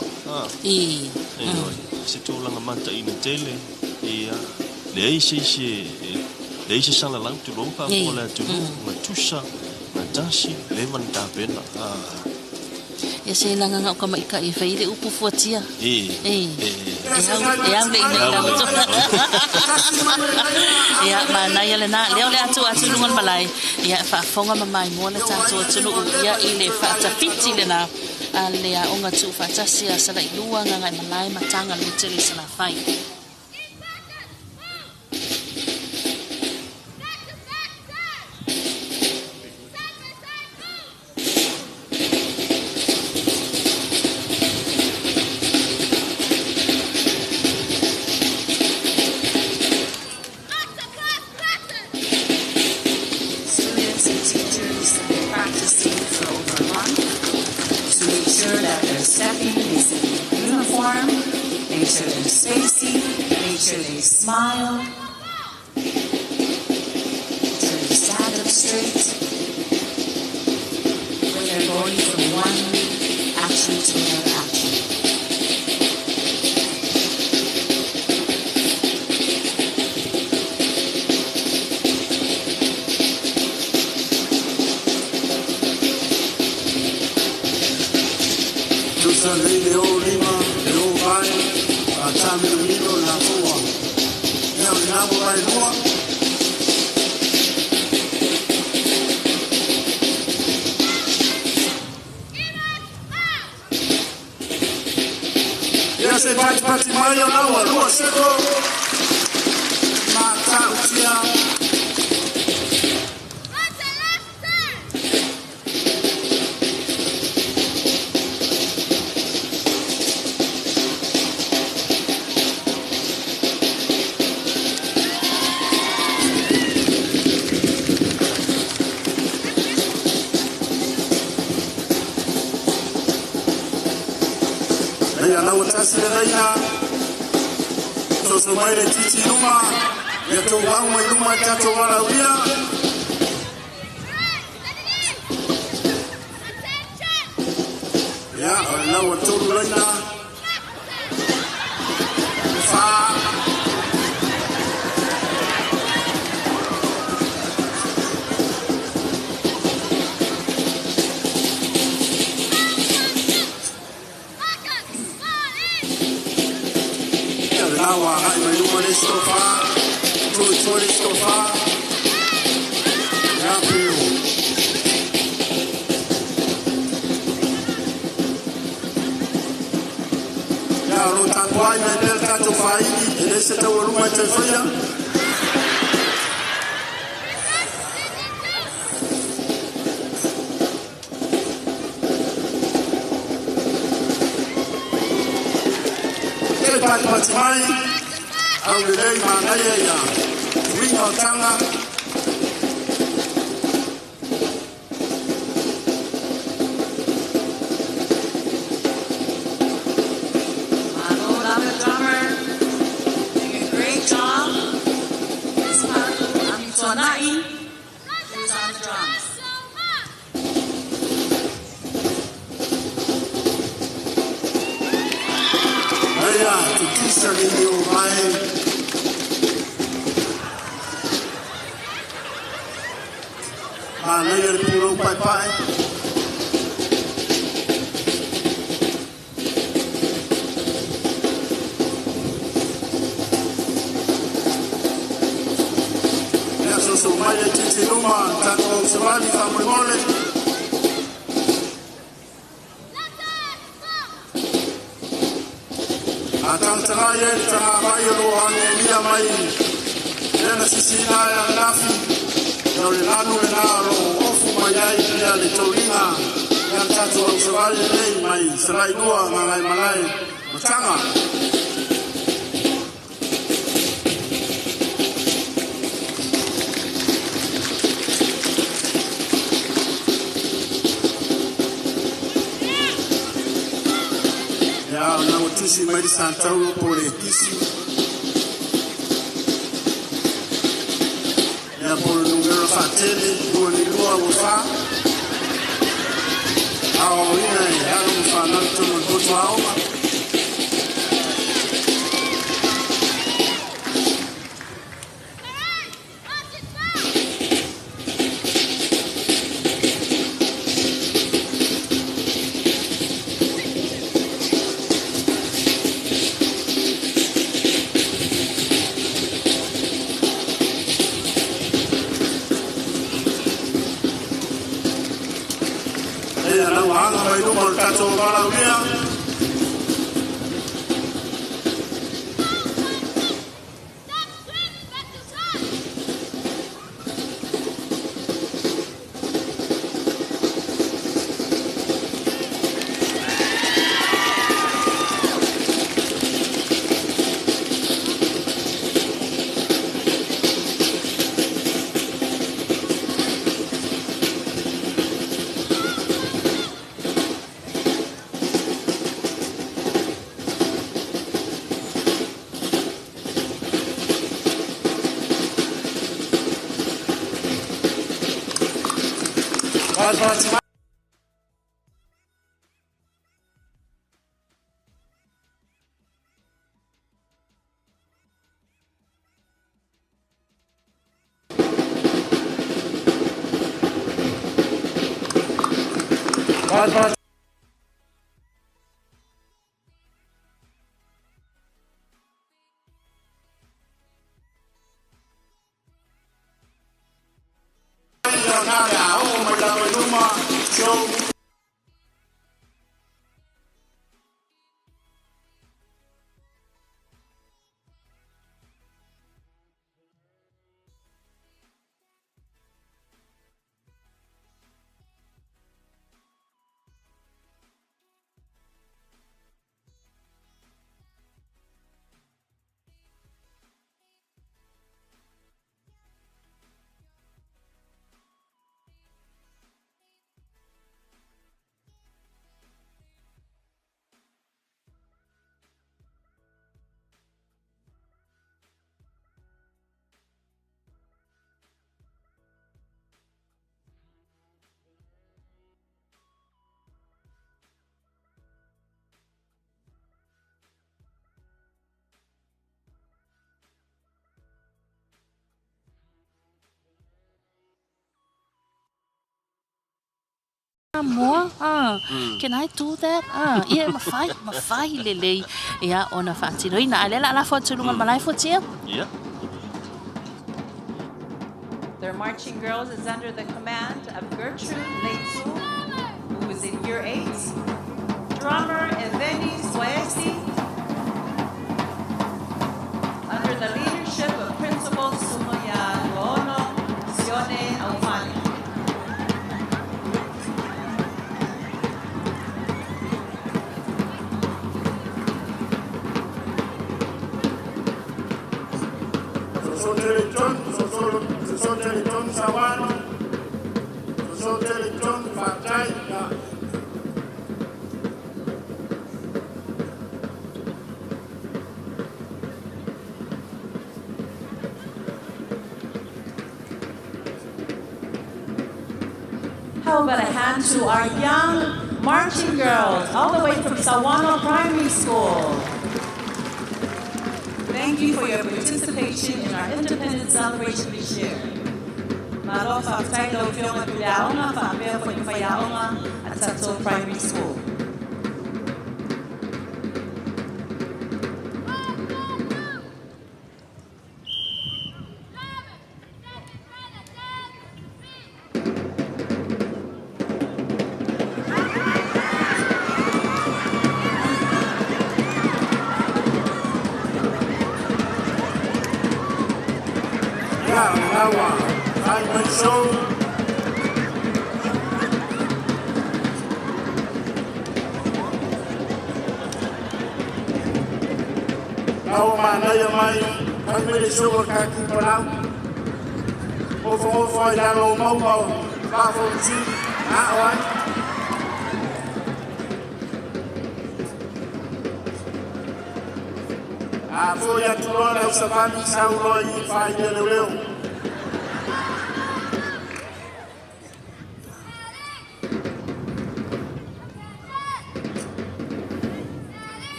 I.
Ioe, se tulaga mataina tele, ia, leai se isi e, leai se salalau tulou faafofoga le atunuu, gatusa, gatasi, leva ona tapena.
Ia se lagaga o kamaʻikaʻi e fai le upu fuatia.
E.
E.
E.
E au le ina i lalo. Ia, manaia lena. Lea o le atu atu i luga o le malae. Ia, faafofoga ma maimoa le tatou atunuu ia i le faatapiti lena a le aoga tuufaatasi a Salailua, Gagaemalae ma Tagaloatele i Salafai.
Students and teachers have been practicing for over a month to make sure that their stepping is in uniform, make sure their spacing, make sure they smile, make sure they stand up straight when they're going from one action to another action.
Tusa lei le o lima, le o vae, a taamilomilo le lafoa. Ia o lena ua vaelua. Ia se patipati mai o laua, lua seko, matautia. Ia lau tasi le laina. Soso mai le titi i luma. Ia tou au mai luma i tatou alauia. Ia, o le lau a tolu laina. Fa. Ia le lau agai mai luma le isi tofa. Tolu i tua le isi tofa. Ia peo. Ia o lo tapuai mai pea le tatou faili, e le se taualuga e toe faia. E patipati mai, aulelei manaia ia tuiga o taga.
Malo lava, drummer. Doing a great job. This one, Amituanai, who's on the drums.
Ia tutusa le ili o vae. Manaia le pulou paepae. Uso mai le titi luma, tatou savali faamolemole. A tagatagai ai le tagavai o loo agelia mai lea na sisiina ai ananafi, ia o le lanu lenā o loo ofu mai ai ia le tauliga ia le tatou ausavali lenei mai Salailua Gagaemalae Mataga. Ia o na ua tusi mai le Santauro po o le Kisi ia po o le numera faatele 22 ua fa aoaoina e alo ma fanau tonu o le potu aoga. Ia na ua aga mai luma o le tatou valaaulia. Ia na le aoga mai lalo i luma show.
Samoa, can I do that? Ia, e mafai, mafai lelei ia ona faatinoina. A o lea o le a lafo atu i luga o le malae fuatia.
Ia.
Their marching girls is under the command of Gertrude Leitu, who is in year 8. Drummer Eveni Suesi, under the leadership of Principal Sumaya Luono Sione Aufani.
Sosotele John, Sosotele John Sawano, Sosotele John Fatai. Ia.
How about a hand to our young marching girls, all the way from Sauano Primary School. Thank you for your participation in our independence celebration this year. Malo faafetai lau Afioga Puleaoga faapea foi ma faiaoga a tatou Primary School.
Nawa, fai mai sou. Ua manaia mai, fai mai le sou o le kaki palau. Ofo ai lalo o maua o Faafonisi, a o ai. A foi atu loa le ausavali sau loa i faailia leoleo.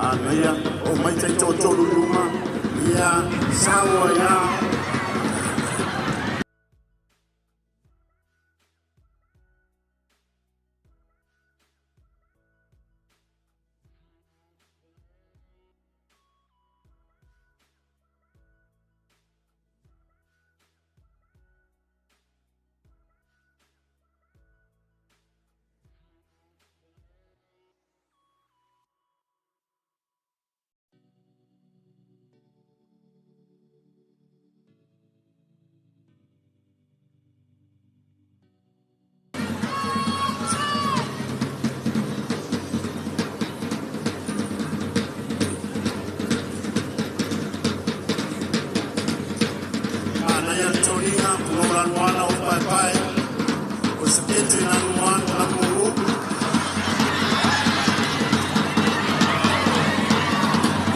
Anaia, o mai tai tōtolu luma, ia, saua ia. Anaia le toniga, pulola nuana o paepae, o sekete na nuana na muru.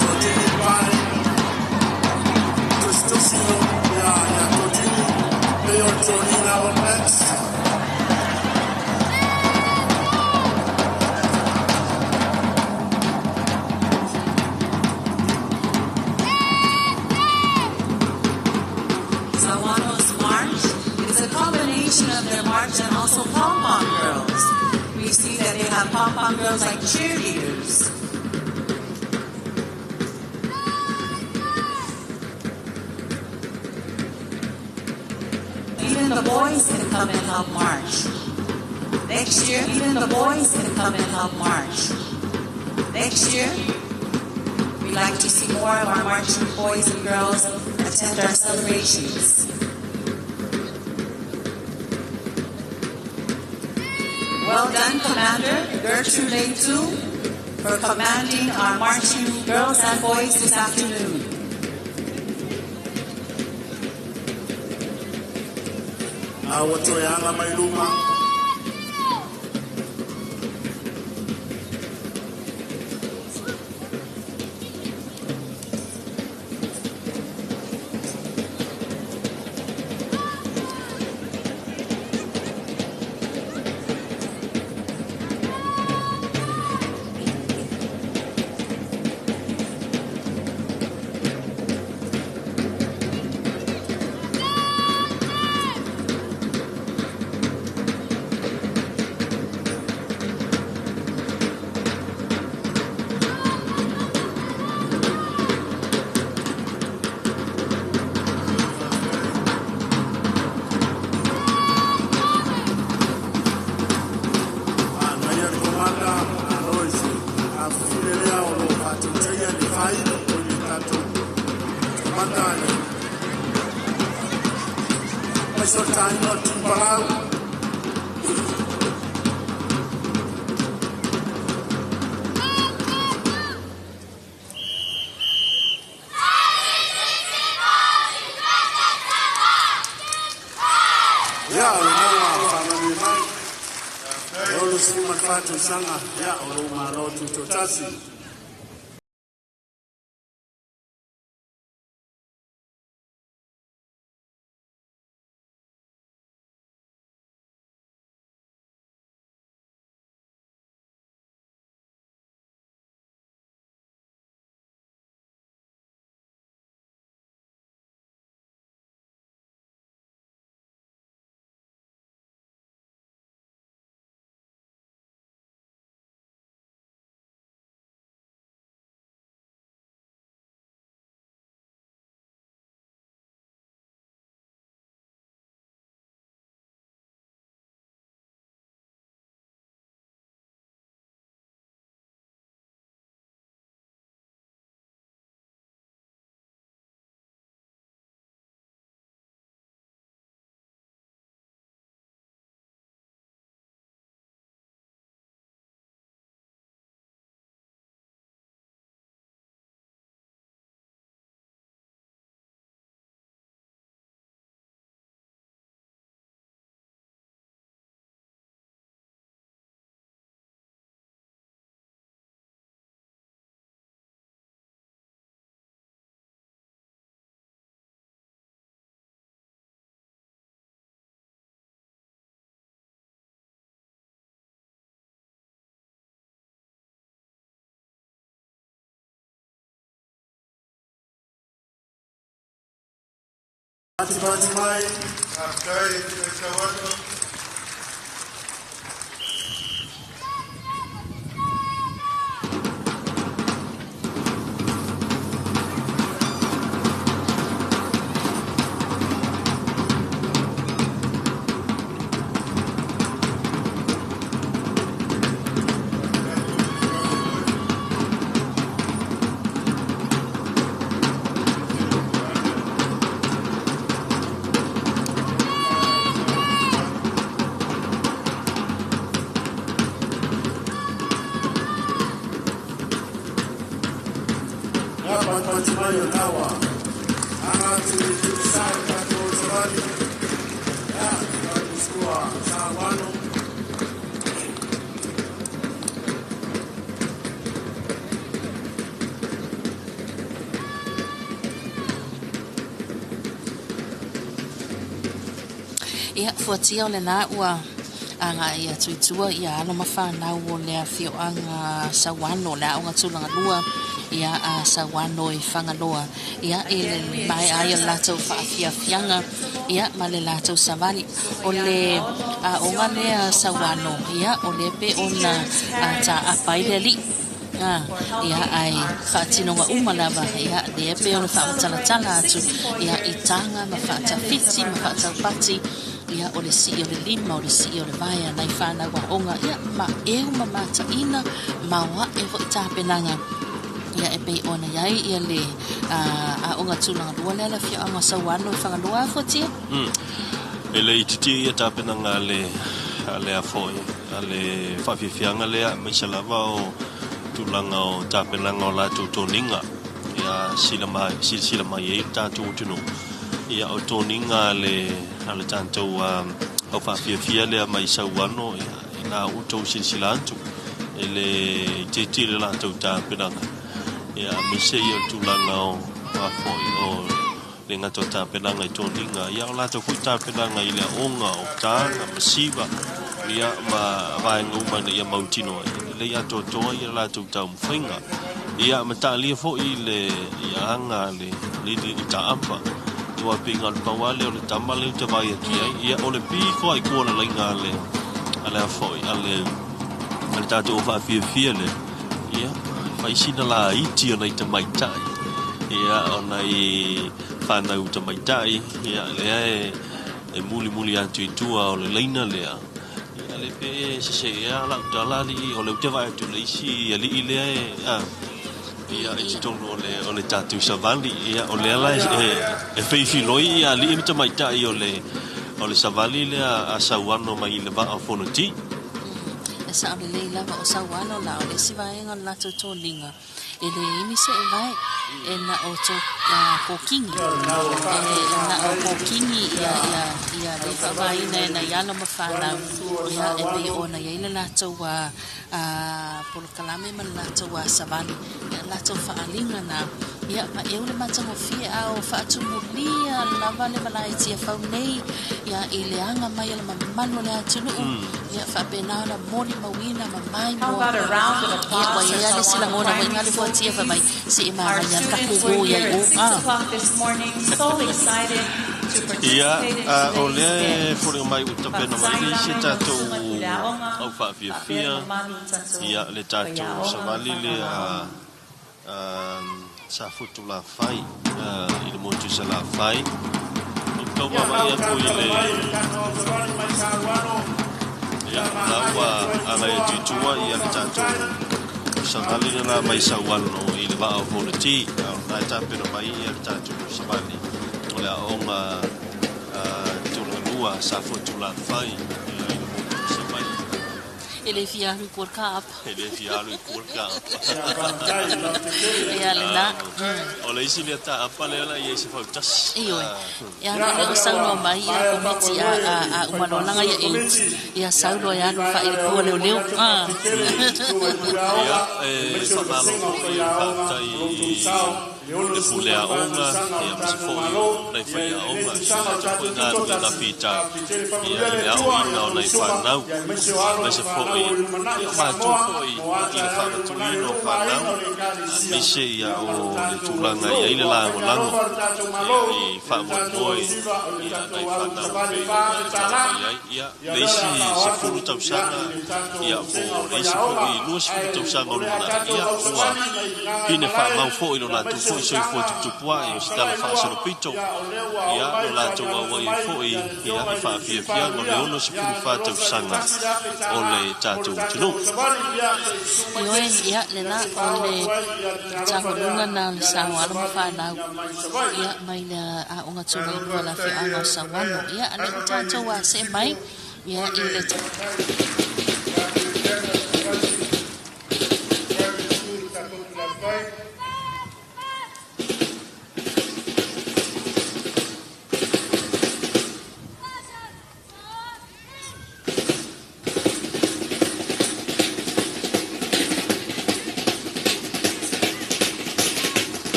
Totini pae, tositosi no, ia, ia totini, pe o toniga o next.
Sauano's March is a combination of their march and also pom-pom girls. We see that they have pom-pom girls like cheerleaders. Even the boys can come and help march. Next year, even the boys can come and help march. Next year, we'd like to see more of our marching boys and girls attend our celebrations. Well done, Commander Gertrude Leitu, for commanding our marching girls and boys this afternoon.
A ua toe aga mai luma. Anaia le komanda Aloisi, a fufile lea o lo faatautaia le failo o le tatou komanda le. Mai so taina o le Timpalau. Ia, o lena ua faamanuia mai. E 64 tausaga, ia, o lou malo tutotasi. Patipati mai.
Faafetai mai Sauano.
Ia patipati mai o naua. Aga atu i tutusa le tatou savali. Ia, tatou Sauano.
Ia, fuatia o lenā ua aga'i atu i tua ia alo ma fanau o le afioaga Sauano, le Aoga Tulagalua ia a Sauano i Fagaloa, ia i le maea ai o le latou faafiafiaga ia ma le latou savali. O le aoga lea Sauano, ia o lea pei ona taapa ai le alii. Ia, ae faatinoga uma lava, ia, lea pei ona faamatalatala atu, ia, i taga ma faatafiti ma faataupati, ia, o le sii o le lima, o le sii o le vae a nai fanau aoga, ia, ma eu ma mataina, maoae foi tapenaga, ia, e pei ona i ai ia le aoga tulagalua lea a le afioaga o Sauano i Fagaloa, a Fuatia?
E le itiiti ia tapenaga a le a le a foi a le faafiafiaga lea, aemaise lava o tulaga o tapenaga o latou toniga ia sila mai silasila mai ai le tatou atunuu. Ia o toniga a le a le tatou au faafiafia lea mai Sauano, ia ina ua outou silasila atu e le itiiti le latou tapenaga. Ia aemaise ia o tulaga o a foi o le gata o tapenaga i toniga, ia o latou foi tapenaga i le aoga o taga ma siva, ia ma vaega uma ina ia mautinoa ai e lelei atoatoa ia latou taumafaiga. Ia ma taalia foi le ia aga le le i taapa aua pei na o le pau lava lea o le tama lea ou te vaai atu i ai, ia o le pito lava i tua o le laina a le a le a foi a le a le tatou au faafiafia lea, ia fai sina laiti o nai tamaitai, ia o nai fanau tamaitai, ia lea e e mulimuli atu i tua o le laina lea. Ia le pe sese ea lau tala alii, o lea ou te vaai atu i le isi alii lea e a ia i totonu o le o le tatou savali. Ia o lea la e e feifiloi ia alii ma tamaitai o le o le savali lea a Sauano mai i le vaa o Fonoti.
E sao lelei lava o Sauano la o le isi vaega o le latou toniga. E le imi se vae e na o to kokigi, e na o kokigi ia ia ia le faavaina e nai alo ma fanau, ia e pei ona i ai le latou polokalame ma le latou savali, ia latou faaaliga na, ia ma eu le matagofie a o faatumulia lava le malae Tiafau nei, ia i le aga mai o le mamalu o le atunuu, ia faapena ona molimauina ma
How about a round of
Ia, ua
applause
i
for
ai lava le isi
Sauano
lagona foi
Primary
nga le
School?
fuatia fai mai se i
Our
manaia le
students
tatou
were
o i
here
ai
at
o.
6 o'clock this morning, so excited to
Ia,
participate in
o
today's
lea e
event.
foliga mai ua tapena mai
Faafetai
le isi
lava i lau
tatou
susuga Puleaoga,
au
faapea
faafiafia,
mamalu tatou
ia le tatou
faiaoga ma
savali lea
fanauaoga.
sa Futulafai i le motu i Salafai. Ou te tau
Ia
vaavaai
lau
atu i
tatala
le
mai le tatou savali mai Sauano.
Ia,
Ia
la
magai
ua
atu ai
agai
tua
atu i tua
malo
ia le tatou
faafetai.
savali lena mai Sauano i le vaa o Fonoti. A o lena e tapena mai ia le tatou savali o le aoga tulagalua sa Futulafai i le motu i Savaii.
E le fia alu i kua le kaapa.
E le fia alu i kua le kaapa.
Ia faafetai lau tetele.
Ia lena.
O le isi lea taapa lea la i ai se fautasi.
Ioe. Ia
Ia
le
o
o
lea
saunoa
ua
mai ia
maea
komiti a
faamoemoe
a a
le
uma loa
faipaasia
ia
o
8.
komiti.
Ia
Ia
saunoa
e
ia alu
vaega
faaili
lea
pua
o le
leoleo.
momoli atu faafetele i susuga i
Ia,
Puleaoga
e
aemaise o le
faamalo
vasega o
foi le
faiaoga
faafetai
o lo outou
i
sao i
Le pule aoga, ia, ma se foʻi o nai faiaoga i so latou foʻi galuega fita, ia, i le aoina o nai fanau, aemaise foʻi ia o matou foʻi i le faamatuuina o fanau, aemaise ia o le tulaga e i ai le lagolago, ia, i faamoemoe ia nai fanau e pei ona tala mai ai, ia, le isi 10 tausaga, ia, po o le isi foʻi 20 tausaga o lumanai, ia, ua pine faamau foʻi lo latou foʻi soifua tuputupuaʻe o se tala faasolopito, ia, lo latou auai ai foʻi, ia, i faafiafiaga o le 64 tausaga o le tatou atunuu.
Ioe, ia, lena o le taualuga na o le sao alo ma fanau, ia, mai le aoga tulailua le afioaga o Sauano. Ia, a lea ua tatou asee mai, ia, i le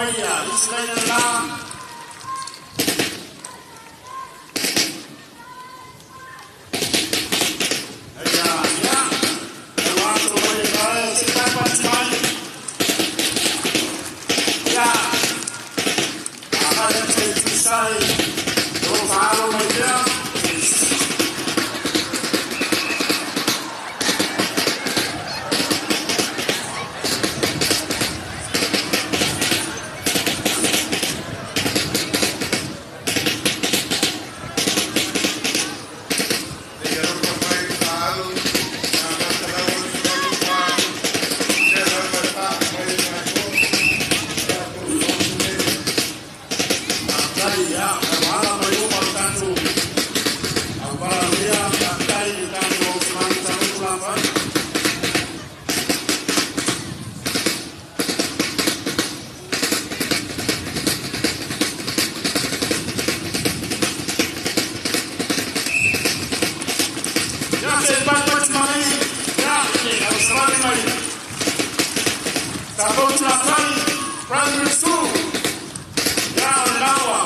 mai ia isi laina lena. Ia, ia, e ua mai e kae, se kai pati mai. Ia, a kai atu e tusai, o whaaro mai pea. Ia, e wala mai uma o tātou. Au wala mea, tātai i tātou o Usmani tātou lava. Ia, se pai pati mai, ia, e au savali mai. Tātou tulapai, primary school. Ia, o le lawa.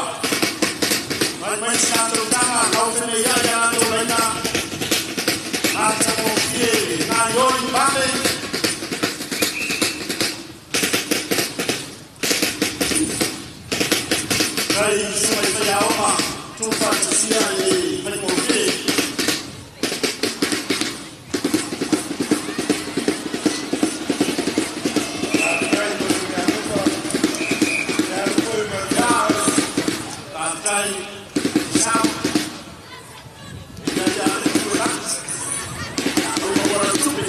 Mai mai sa tātou tanga, kau tene ia ia rātou laina. Ngā tako fie, ngā iori pale. Kai suma i whai aoga, tūpa tisia i whai kōkē. Tātai, sao. Ia ia le kura. Ia ua tupe.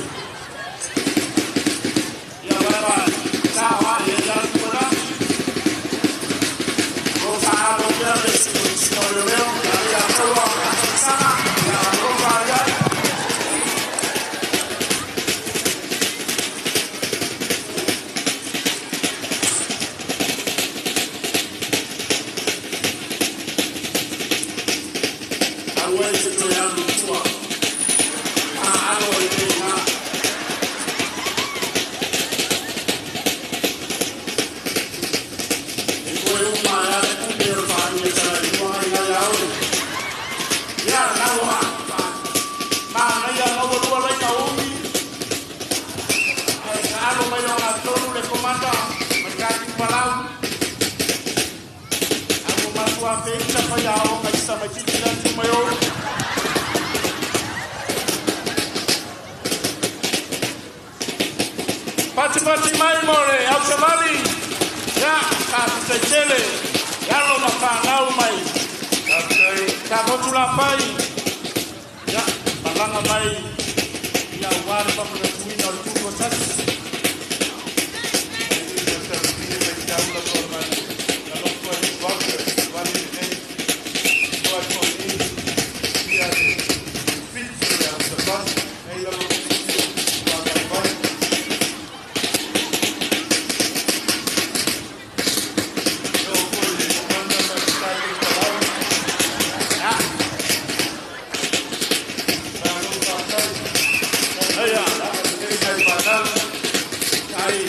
Ia bye bye. Sao a ia ia le kura. O whaaro pea le sino leo leo. Ia ia taua sana. Ia roka ia. Aua e te toe alu tua. A alo i te ngā. E koe uma e ale kupe o whaani e tara i mua i ngai aole. Ia, nau a. Ma ngai a maua lua laina umi. E ka alo mai o ngā tolu le komanda. Mai kāti palau. Au matua peita whai a o ngai sa mai titi atu mai o. Pati pati mai more, au savali. Ia, ka te tele. Ia lo ma whanau mai. Ka motu la pai. Ia, malanga mai. Ia ware papa na tuina o le tutu o tasi. Ia, ai.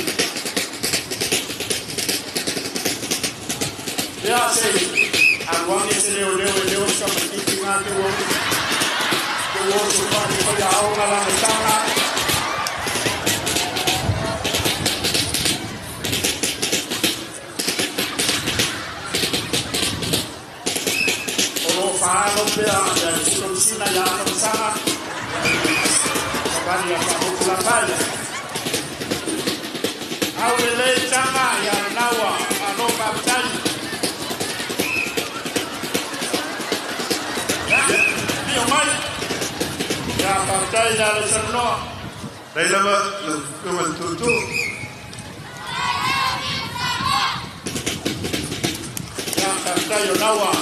Ia, se, aluangi se leo leo e leo sa matiti ngā te o. Te o so whani whai a aonga la me tanga. O lo whaano pea, ia e sino ia akamsanga. Whakani a whahoku la pai. Au e lei tanga ia naua, a no papitai. Ia, pio mai. Ia papitai ia le sarnoa.
Nei lava, lau afioga i le tutu.
Ia papitai o naua.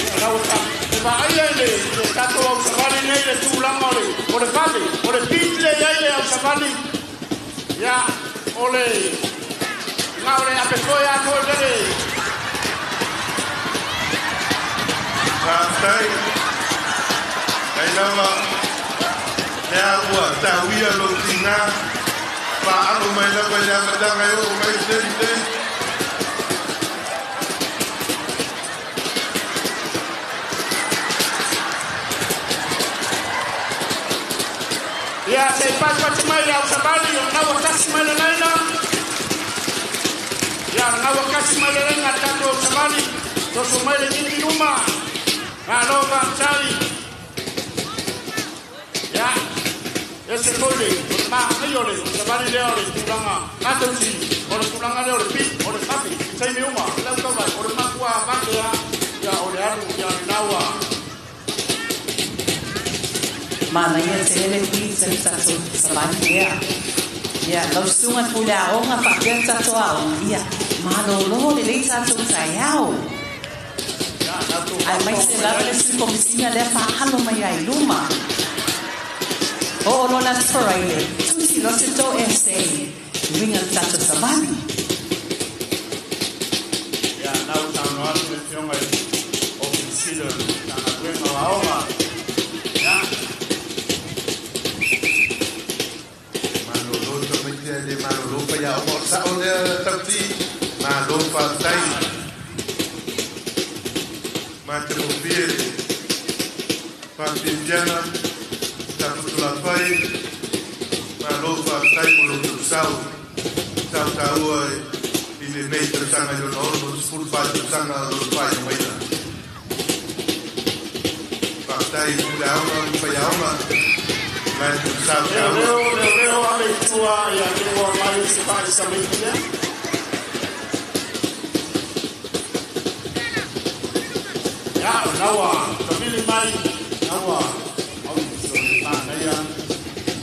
Ia naua ka. E vaaia i le tatou au savali nei le tulaga o le vave, o le pit le iai le au savali. Ia, o le ngā o le apefoe atoe lele.
Faafetai. Ai lava lea ua tauia lou tigā faaalu mai lava i le amataga e oo mai le taimi nei.
Ia se i patipati mai le au savali o lena ua tasi mai le laina. Ia lena ua kasi mai le laina a le tatou au savali. Toso mai le gigi i luma. Malo faafetai. Ia, ese foi le o le maagaia o le savali lea o le tulaga gatausi o le tulaga lea o le pi o le kafe i taimi uma le au tauvai o le matua vave lava ia o le alu ia lena ua
Manaia tele le pizza i tatou savali lea. Ia, lau susuga i le pule aoga faapea le tatou aoga, ia, malolo lelei tatou taeao. Aemaise lava le Sui Komesina lea faahalo mai ai i luma. Oo loa le Aso Faraile, tusi loa se tou essay i uiga i le tatou savali.
Ia, na ua saunoa atu le Afioga i le Ofisa Sili o le Matagaluega o Aoga. Ia.
Malolo tamaiti ae le malolo faiaoga o le sa'o lea tauti. Malo faafetai. Matagofie le faafiafiaga tafutulafai. Malo faafetai mo lo outou sao tautaua i lenei tausaga i lona 64 tausaga o lona faailogaina. Faafetai i pule aoga ma faiaoga latou sao
Leo
taua.
leo leo leo ave i tua ia le ua mai se fa'i tamaiti lea. Ia, o lena ua tavili mai, na ua au so le manaia.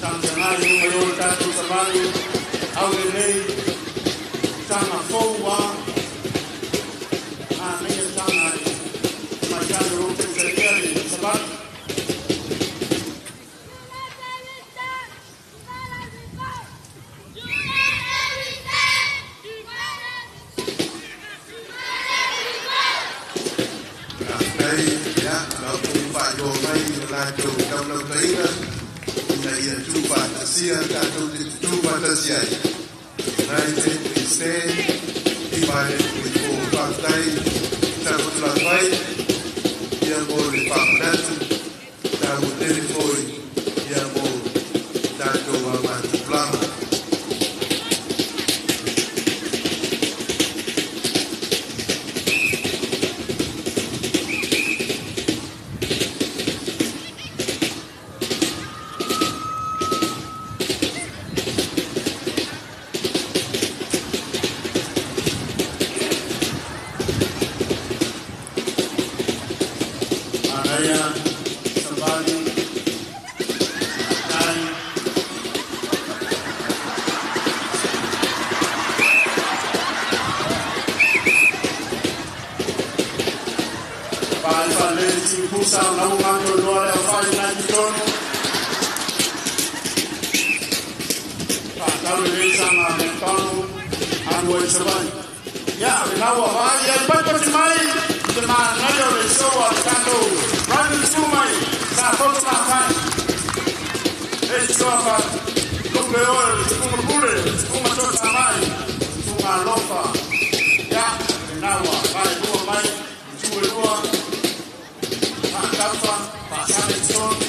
Tagataga i luga i o le tatou savali, au lelei, taga fou a. Manaia taga i tamaitai o lo o taitaia le savali.
Faafetai ia la outou faailoa mai i le latou taulautaiga ina ia tuufaatasia tatou te tutufaatasi ai. United we stand, divided we fall. Faafetai tafutulafai ia mo le faamanatu taua tele foi ia mo tatou aumatupulaga.
Manaia, savali, tai. Pai faalelei tiupusa o lau matou iloa le aufai nai totonu. Faatau lelei saga McDonald alu ai i Savaii. Ia, lena ua vaai ai patipati mai i te manaia o le show a le tatou Rugby School mai sa Foto Mafai. E tioa fa lupe oe le tupuga pule, le tupuga tota mai, tupuga alofa. Ia, lena ua vaelua mai, itu e lua, faataufa, faasale i totonu.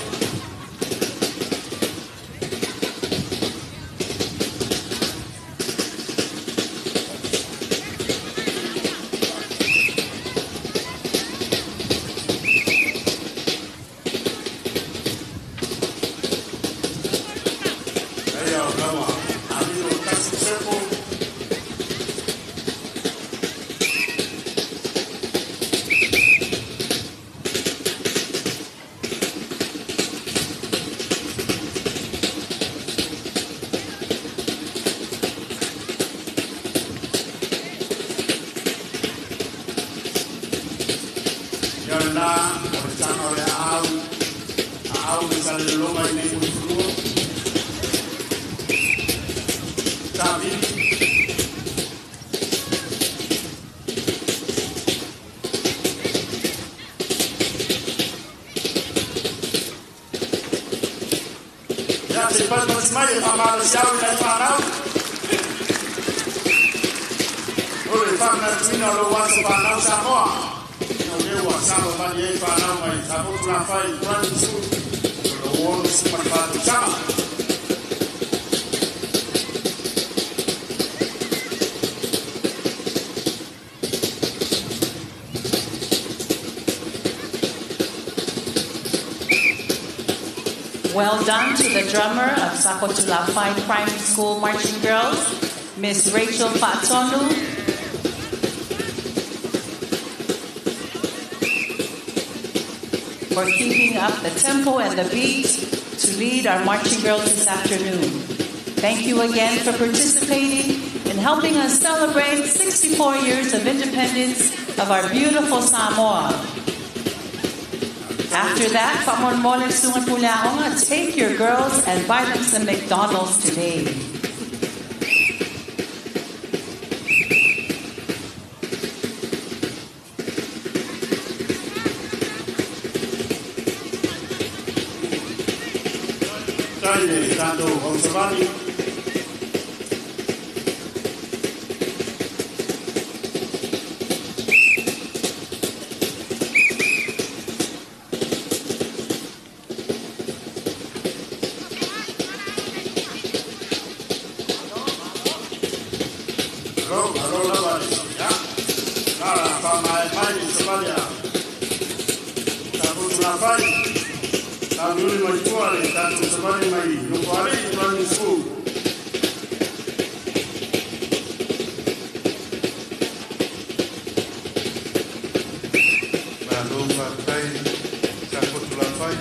Ia o lena ua alilo le tasi circle. Ia lena o le taga o le aau, aau le salelologa i nei mulifanua. Tavili. Ia se pasipasi mai e faamalosiau i nai fanau. O le faamanatuina o lou aso fanau Samoa. Ina o lea ua savavali ai fanau mai Safotulafai Primary School o lou 64 tausaga.
Well done to the drummer of Safotulafai Primary School Marching Girls, Miss Rachel Fatonu. For keeping up the tempo and the beat to lead our marching girls this afternoon. Thank you again for participating and helping us celebrate 64 years of independence of our beautiful Samoa. After that, faamolemole Susuga Pule Aoga, take your girls and buy them some McDonald's today.
Tai le tatou hausavali. Alo, alo lava le. Ia. La faamaea mai le savali a Safotulafai. Taululi mai tua le tatou savali mai Nofoalii Primary School.
Malo faafetai Safotulafai.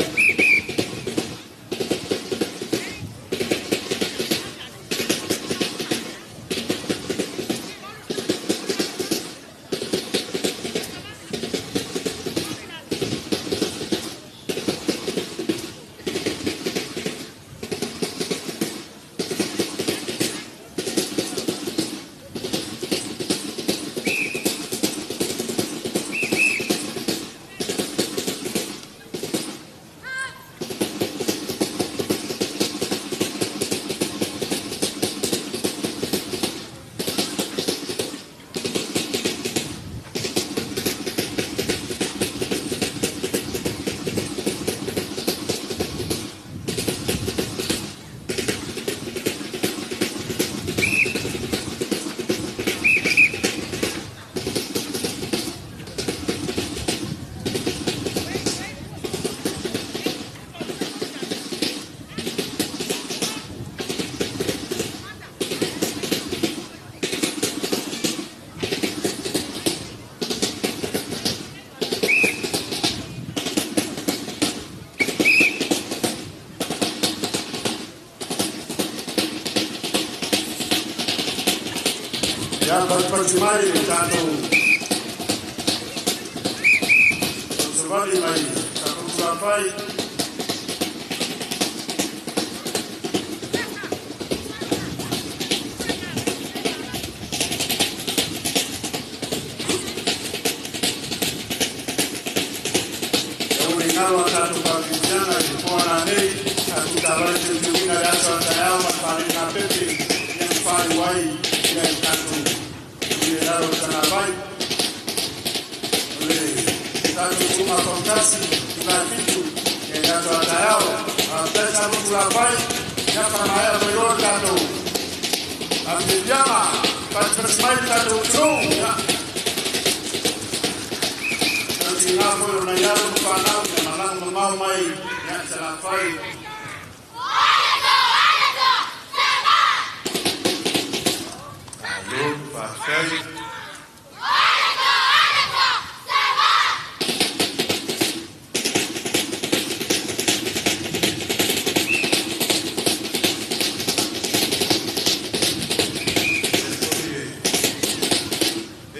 Ia pasipasi mai le tatou hausavali mai Safotulafai. Ia ua le galo a tatou faakerisiana i le foa nanei tatou tavale teuteuina le aso a taeao ma le faaleinapepe ia ma faaiu ai ia i tatou i le lalo o le tagavai. O le tatou tuuga fautasi Tulafitu ia i aso a taeao. Faafetai Safotulafai, ia faamaea mai loa le tatou afiafiaga. Pasipasi mai le tatou atunuu. Ia. Tautiga foi o nai alo ma fanau ia malaga mamao mai ia i Salafai.
Malo faafetai.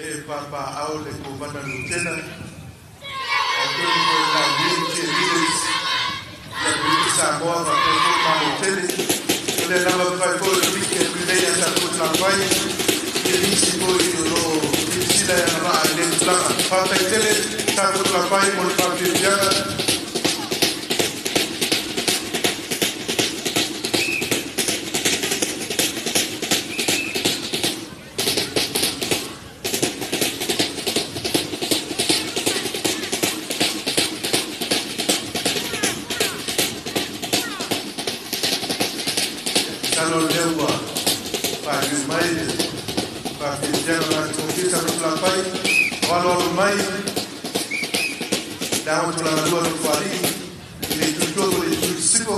E papaau le kovana lutena atonu foi le laulii cheerleaders ia Amerika Samoa faapea foi malo tele. O lea lava fai foi le piki atu nei ia Safotulafai ia nisi foi o loo silasila e agavaa i lea tulaga. Faafetai tele ' masalo o lea ua faaliu mai le faafiafiaga matagofie Safotulafai o aloalo mai le aoga tulagalua Nofoalii i le itutua po le itu sisifo.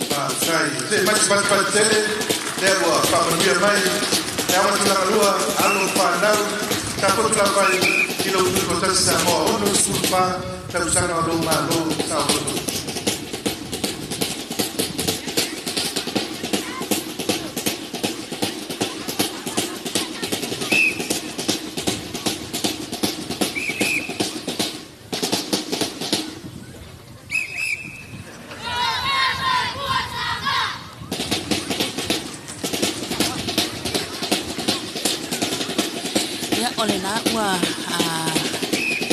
Faafetai. Se matipatipati tele lea ua faamanuia mai le aoga tulagalua alo fanau Safotulafai i lou tutoatasi Samoa 64 tausaga o lou Malo saoloto.
Ia, o lena ua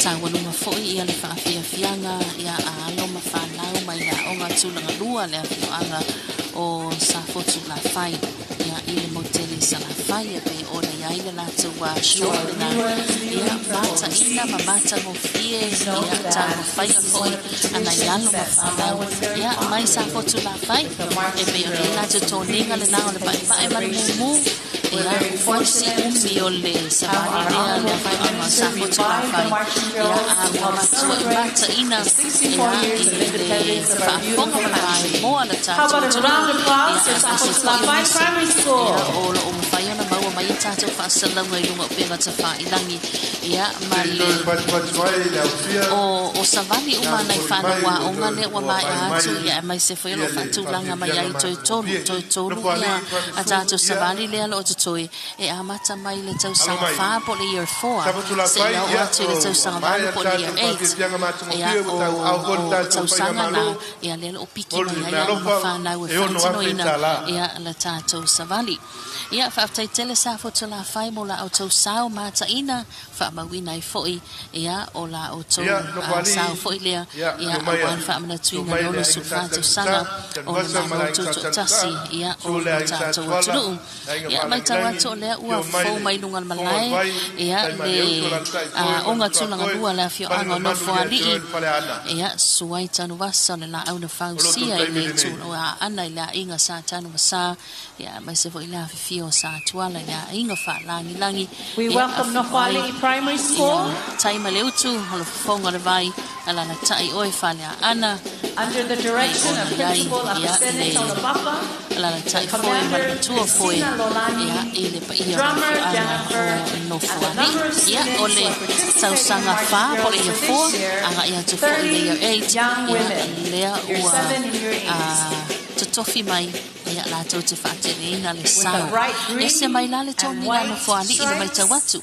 taualuga foi ia le faafiafiaga ia a alo ma fanau mai le aoga tulagalua le afioaga o Safotulafai ia i le motu tele i Salafai e pei ona i ai le latou
To
show
our
lena
viewers
ia
viewing from
mataina ma
overseas,
matagofie
please note
ia
that
taumafaiga
this is
foi
one of the
a nai
traditions
alo ma
that Samoa
fanau
was very
ia mai
popular
Safotulafai
with the
e
marching
pei ona i ai
drills
latou
in
toniga
previous
lena o le
independence
paepae ma le mumu
celebrations. We're
ia
very
fosi
fortunate
umi o
to
le
have
savali
our
lea le
Honorable Prime
afioaga o
Minister revive the
Safotulafai
marching
ia
drills
a
to
ua
help
matua i
celebrate
mataina
the 64
ia
years
i
of
le
independence of our
faafofoga
beautiful
ma le
country.
vaemoa le
How
tatou
about a
atunuu
round of applause
ia
for
aemaise foi o
Safotulafai
nisi
Primary
ia
School?
o loo mafai ona maua mai a tatou faasalauga i luga o pega tafailangi ia ma
Se i
le
toe patipati mai le aufia
o savali
le
uma nai
afofoi
fanau
mai ua
aoga
toe
lea ua
ua
maea
vaai
atu
mai
ia aemaise foi o
ia
loo
le
faatulaga mai
faafiafiaga
ai toe tolu
matagofie.
toe tolu ia
Nofoalii
a
Primary
tatou
School, ia
savali lea loo totoe e amata mai le
alo
tausaga
mai.
4 po o le year 4
Safotulafai,
seia oo
ia
atu i le
ua
tausaga
maea
8 po o le year
tatou
8
faafiafiaga
ia
matagofie ua
o
tauau foi le
o
tatou
tausaga na
faigamalo.
ia lea loo piki
Oli
mai
le
ai alo ma
meaalofa
fanau e
e ono afe
faatinoina
tālā.
ia la tatou savali. Ia faafetai tele Safotulafai mo la outou sao mataina faamauina ai foi ia o la outou
Ia, Nofoalii,
sao foi lea
ia,
ia
io mai
auā
a
le
io
faamanatuina
mai
le
le aiga
64
Sa
tausaga
Tanuvasa,
o le
Tanuvasa ma le
Malo
aiga Sa
Tutoatasi
Tanusa,
ia
suo
o
le
le
aiga Sa
tatou
Tuala,
atunuu.
le aiga
Ia matau
Faalagilangi,
atu o lea ua
io mai
fou
le
mai luga o le
Fofoga o le
malae
Vai,
ia
tai
le
maliauto la tai foe ma
aoga
le tuafoe,
tulagalua le
ma le
afioaga o
mamalu ia te oe
Nofoalii
le Faleaana.
ia suai Tanuvasa o le laau na
O lo
fausia i
taimi
le
lenei.
aana i le aiga Sa Tanuvasa ia aemaise foi le afifio o Sa Tuala i le aiga Faalagilagi
We
ia
welcome
afio ai
Nofoalii Primary
ia
School
tai ma le utu o le fofoga o le vai alalatai oe Faleaana
under the
e
direction
ona
of
i ai
Principal
ia
Apasene
le
Taulapapa,
alalatai foe ma le
Commander
matua foe
Christina
ia
Lolani,
i le paia o le
drummer
afioaga
Jennifer,
o
and the
Nofoalii
number of
ia o
students who
le
are participating in
tausaga
marching
4 po o le
drills
year
for this
4
year,
agai atu foi i le year
30
8
young
ia
women,
lea
year
ua
7 and year 8.
totofi mai ia latou te faateleina le
With the
sao
bright
ese
green
mai la le
and
toniga
white
Nofoalii le matau
stripes
atu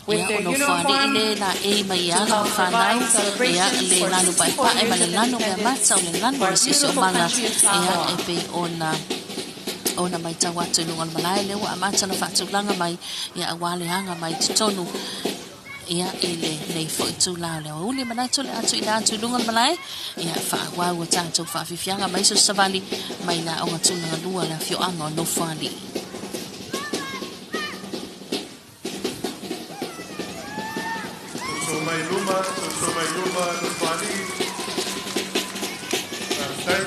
with
ia o
their
Nofoalii
uniform
le la e mai
to
alo ma
help
fanau
provide
ia
celebrations
le
for
lanu
64
paepae ma
years
le
of
lanu mea
independence
mata o le lanu
of
o
our
le
beautiful
siosiomaga
country of
ia
Samoa.
e pei ona ona matau atu i luga o le malae lea ua amata ona faatulaga mai ia auā le aga mai totonu ia i le nei foi tūlā o le aoauli manatu le atu i le atu i luga o le malae ia faaauau a tatou faafiafiaga mai so savali mai le aoga tulagalua le afioaga o Nofoalii.
Soso mai luma, soso mai luma, Nofoalii. Faafetai.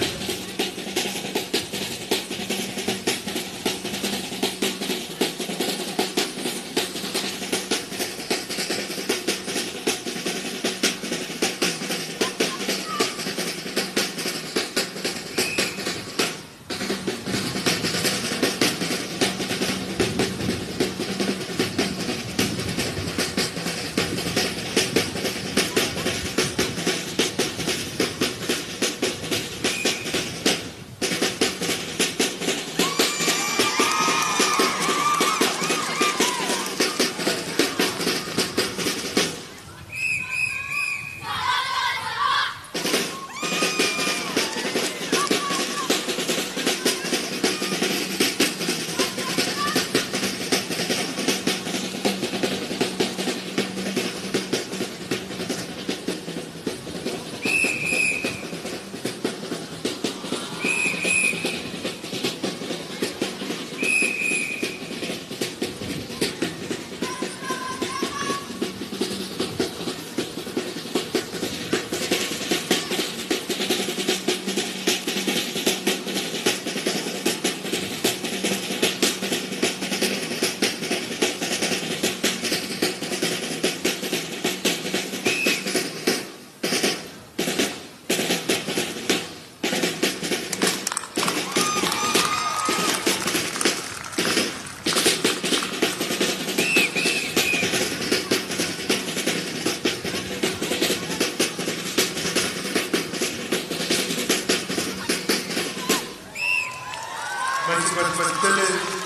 Faletele.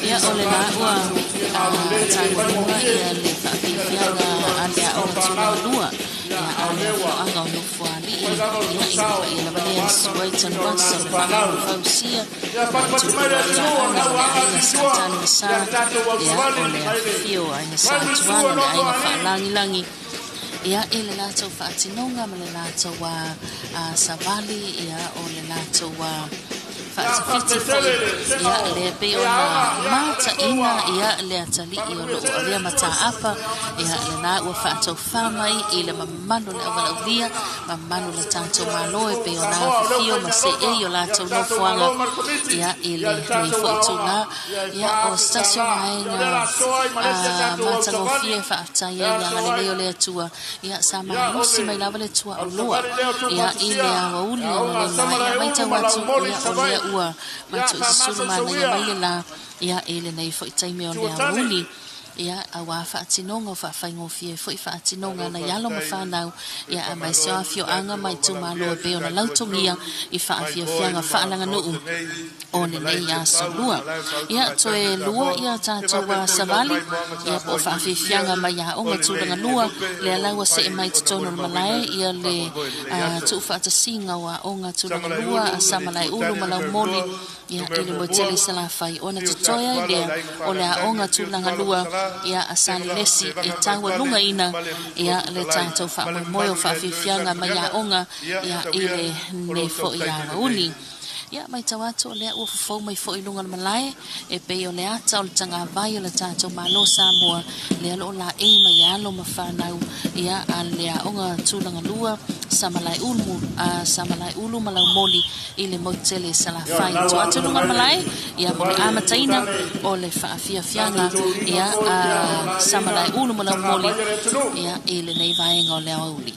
Ia o le laua taualua ia le faafiafiaga a le aoga tulagalua ia a le afioaga o Nofoalii ia i le paia lava lea Suai Tanuvasa o le faalafausia tulaga ia le aiga Sa Tanuvasa ia o le afifio o aiga Sa Tuala le aiga Faalagilagi ia i le latou faatinoga ma le latou savali ia o le latou faatafiti foi ia lea pei ona mataina ia le atalii o loo avea mataapa ia lena ua faatofā mai i le mamalu o le auvalaulia mamalu o le tatou Malo e pei ona afifio ma seei o latou nofoaga ia i lenei foi tulaga ia o se tasi o vaega matagofie faafetai ai le agalelei o le Atua ia sa malosi mai lava le tuaoloa ia i le aoauli ona le maea matau atu ia o lea ua matou susulu manaia mai le la ia i lenei foi taimi o le aoauli. Ia, auā faatinoga o faafaigofie ai foi faatinoga
Malo
a nai alo ma
faafetai
fanau,
le
ia,
faamalo
aemaise o
e alu le
afioaga ma
atunuu o
itumalo
valaaulia
e
si
pei
o
ona
tatou
lautogia
atunuu
i
mai moa i
faafiafiaga
luma o le
faaleaganuu
Maota nei
o
i le malae
lenei
i
aso
Tiafau i le
lua.
malae o
Ia, toe
Faautugatagi
lua
Samoa,
ia
e
tatou
faapea foi lau
savali,
maimoaga
ia po o
Samoa i manuia
faafiafiaga mai
o
aoga
lenei
tulaga lua,
lupe o
lea
lo
la
o
ua see
mafai
mai
ona
totonu o le
molimauina
malae ia
le
le
faamoemoe i lenei aso.
tuufaatasiga o aoga tulaga lua
Samalaeulu
a
le Itu
Samalaeulu
Tane
ma
numera
Laumoli,
2,
ia
numera
i le moe
1,
tele i Salafai ona
Afio
totoe ai
Satuala o
lea
le Aiga
o le
Whaleatani,
aoga
Afio
tulaga
Tuala
lua
Masala,
ia a Salelesi e
Sevaga Maifale
taualugaina
ma le Alii
ia le
Fofoga Fetalai,
tatou
ma le
faamoemoe o
mamalu ia te oe
faafiafiaga mai
Satuiaga,
aoga
ia
ia i
tauia o
lenei
lou
foi
tautai
aoauli.
taulelei.
Ia matau atu o lea ua fofou mai foi i luga o le malae e pei o le ata o le tagavai o le tatou Malo Samoa lea o lo o laei mai e alo ma fanau ia a le aoga tulaga lua Samalaeulu, Samalaeulu ma Laumoli i le motu tele i
Ia,
Salafai.
na
Tuu
ua
atu i
amata
luga o le
mai
malae
le
ia mo le
savali a le
amataina
Itu Tane,
o le
tatou
faafiafiaga
tauliga
ia
foi
a
ia o laeiga
Samalaeulu ma Laumoli
tagavai a le atunuu.
ia i lenei vaega o le aoauli.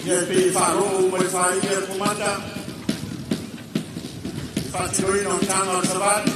Ia e pei e faalogo uma i le fāiga a le Komata i le faatinoina o taga o le savali.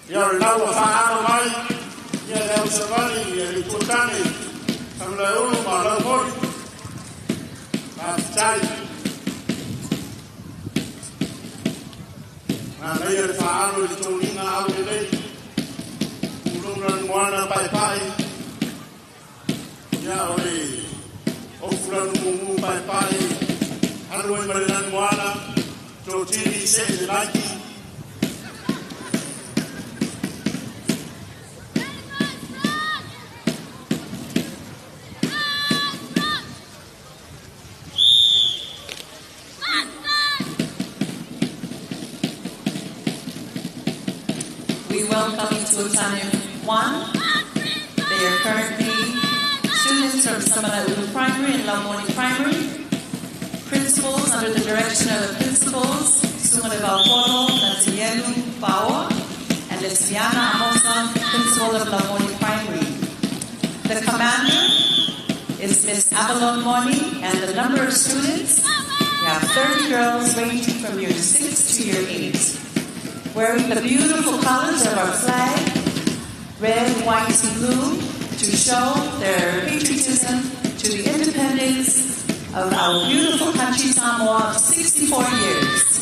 Ia o lena ua faaalo mai ia le au savali ia le Itu Tane, Samalaeulu ma Laumoli. Faafetai. Manaia le faalo i le tauliga aulelei, pulou lanumoana paepae, ia o le ofu lanumu paepae, alu ai ma le lanumoana, totili see le maiki.
We welcome Itu Tane 1. They are currently students from Samalaeulu Primary and Laumoli Primary. Principals under the direction of the principals, Sugalevao Polo, Natilielu Paoa, and Lesliana Amosa, principal of Laumoli Primary. The commander is Miss Avalon Moni, and the number of students, we have 30 girls ranging from year 6 to year 8, wearing the beautiful colors of our flag, red, white, and blue, to show their patriotism to the independence of our beautiful country, Samoa, of 64 years.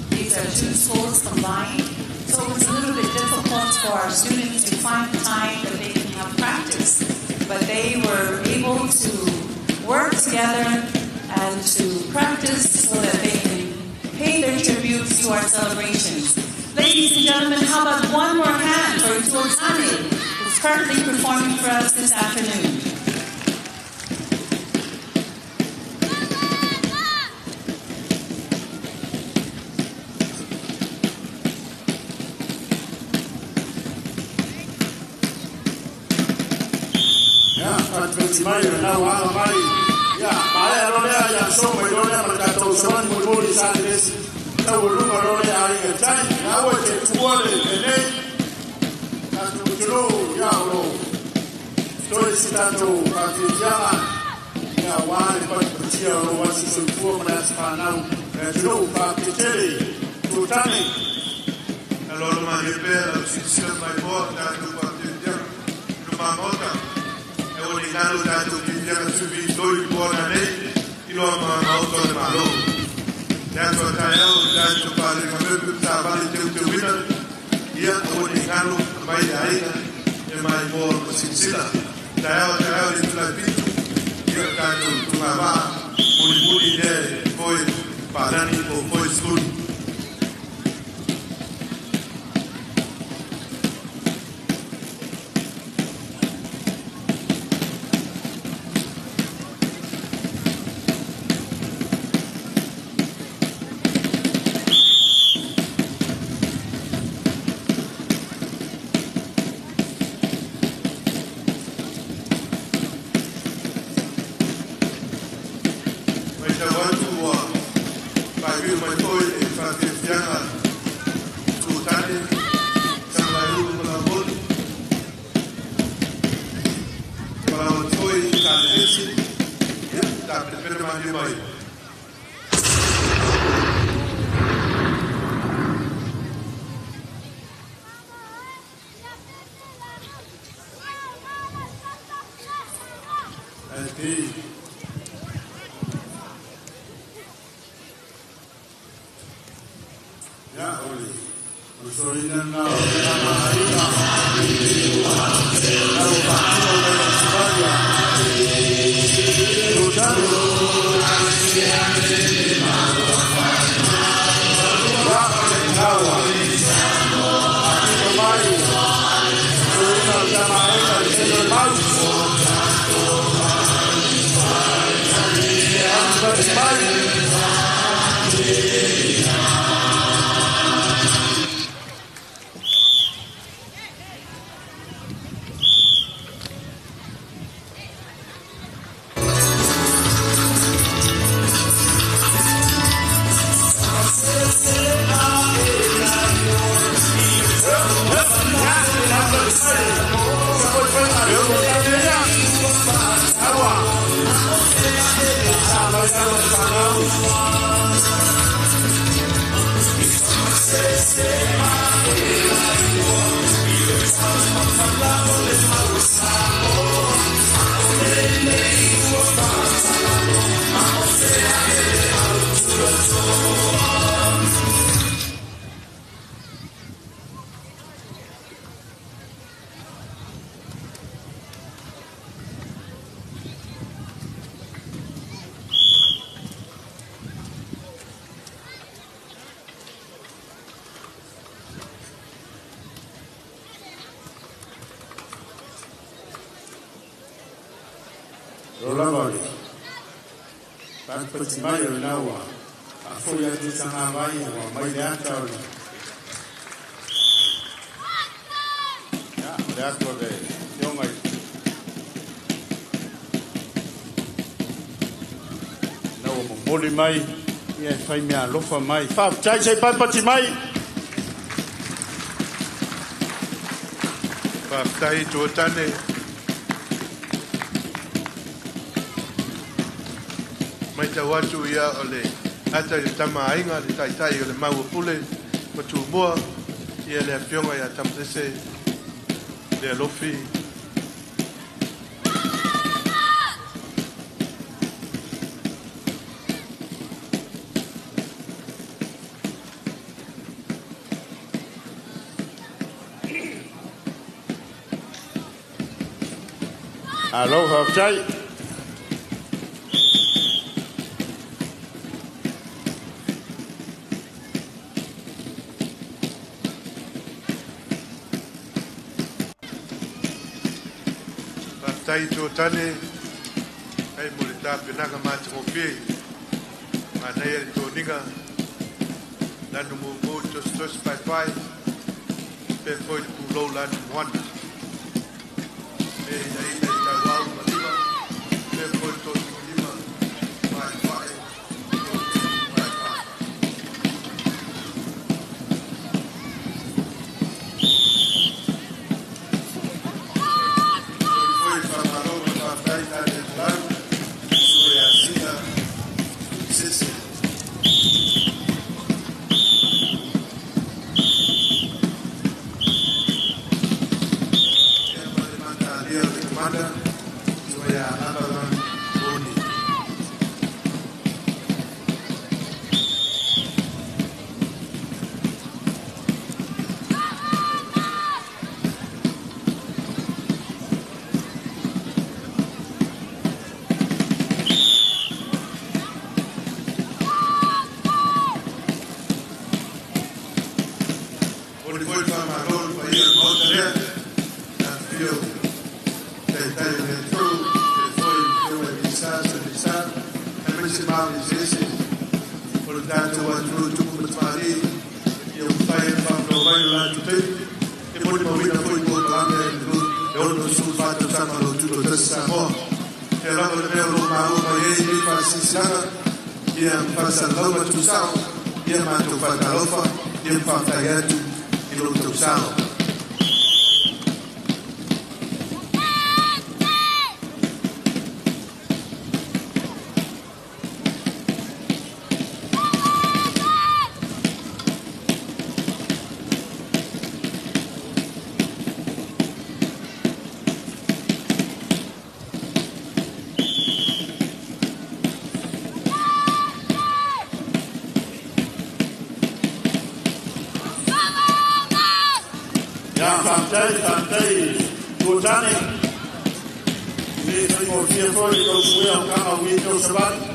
These are two schools combined, so it was a little bit difficult for our students to find time that they can have practice. But they were able to work together and to practice so that they can pay their tributes to our celebrations. Ladies and gentlemen, how about one more hand for Itu Tane, who's currently performing for us this afternoon.
Ia, faatuti mai o lena ua aga mai. Ia, maea loa lea, ia so mai loa lea ma le tatou savali molimoli sa le esi. Taualuga loa lea aiga i tai. Ia aua e te tuua le lenei tatou atunuu, ia o lo o totoe si tatou faafiafiaga. Ia Ia uā le patipatia o lou aso soifua ma le aso fanau le atunuu. Faafetai tele Tutane.
Aloalo malie pea lau silasila maimoa o tatou faateteaga i lumamota e ua nei lalo tatou pipiaga sufitoi i puana nei i loa maota o le Malo. Le aso a taeao i tatou palega mepe ma savali teuteuina ia ua nei galo mai le aiga e maimoa ma silasila. Taeao taeao i le tulai 7 ia o tatou tugavaa mulimuli lea e foe palani po o foe sukuli. Mai tau atu ua paepiu mai foi le faafiafiaga Tutane Tagalaeulu ma Laumoli palau atu foi Talelesi ia tapenapena malie mai.
Ae pei ia o le osoina lena o le tama aiga lau faatino mai o Sivalia Tutane. Ia naua apito mai soina o le tama aiga le selo mau. Happy mai. O lava le patipati mai o lena ua faafoi atu tagavai ua mai le ata o le ia o le atu o le afioga i na ua momoli mai ia e fai mea alofa mai. Faafetai sei patipati mai.
Faafetai Tuatane. Mai tau atu ia o le ata i le tama aiga le taitai o le maua pule ma Tumua ia le afioga ia Tamasese le alofi.
Alo faafetai.
Faafetai Tuatane ai mo le tapenaga matagofie manaia le toniga lanu mumu tositosi paepae pe foi le pulou lanu moana e ina i tauau ma lima pe foi le tosilima paepae paepae. Foi faamalo ma faafetai tale atu lau Ia Avalon Boni. O le foi whamalo le paia le maota lea, na whio taitai o le tū, te foi whio e Misa, sa Misa, e mai se maui sese, o le tātou atunuu tupu matamali, ia ufai e whamalo mai o lātou taimi, e moni mawina foi mo kalame e le e ono su whātau tama lo tuto tasi Samoa. Te lava le mea o lo māo mai e nei whaasisiaga, ia whaasalauma tūsao, ia mātou whātalofa, ia whāwhai atu i lo tau sao.
Ia, faafetai, faafetai Tuatane. Le faigofie foi le tausuea o kanga ui tau savali.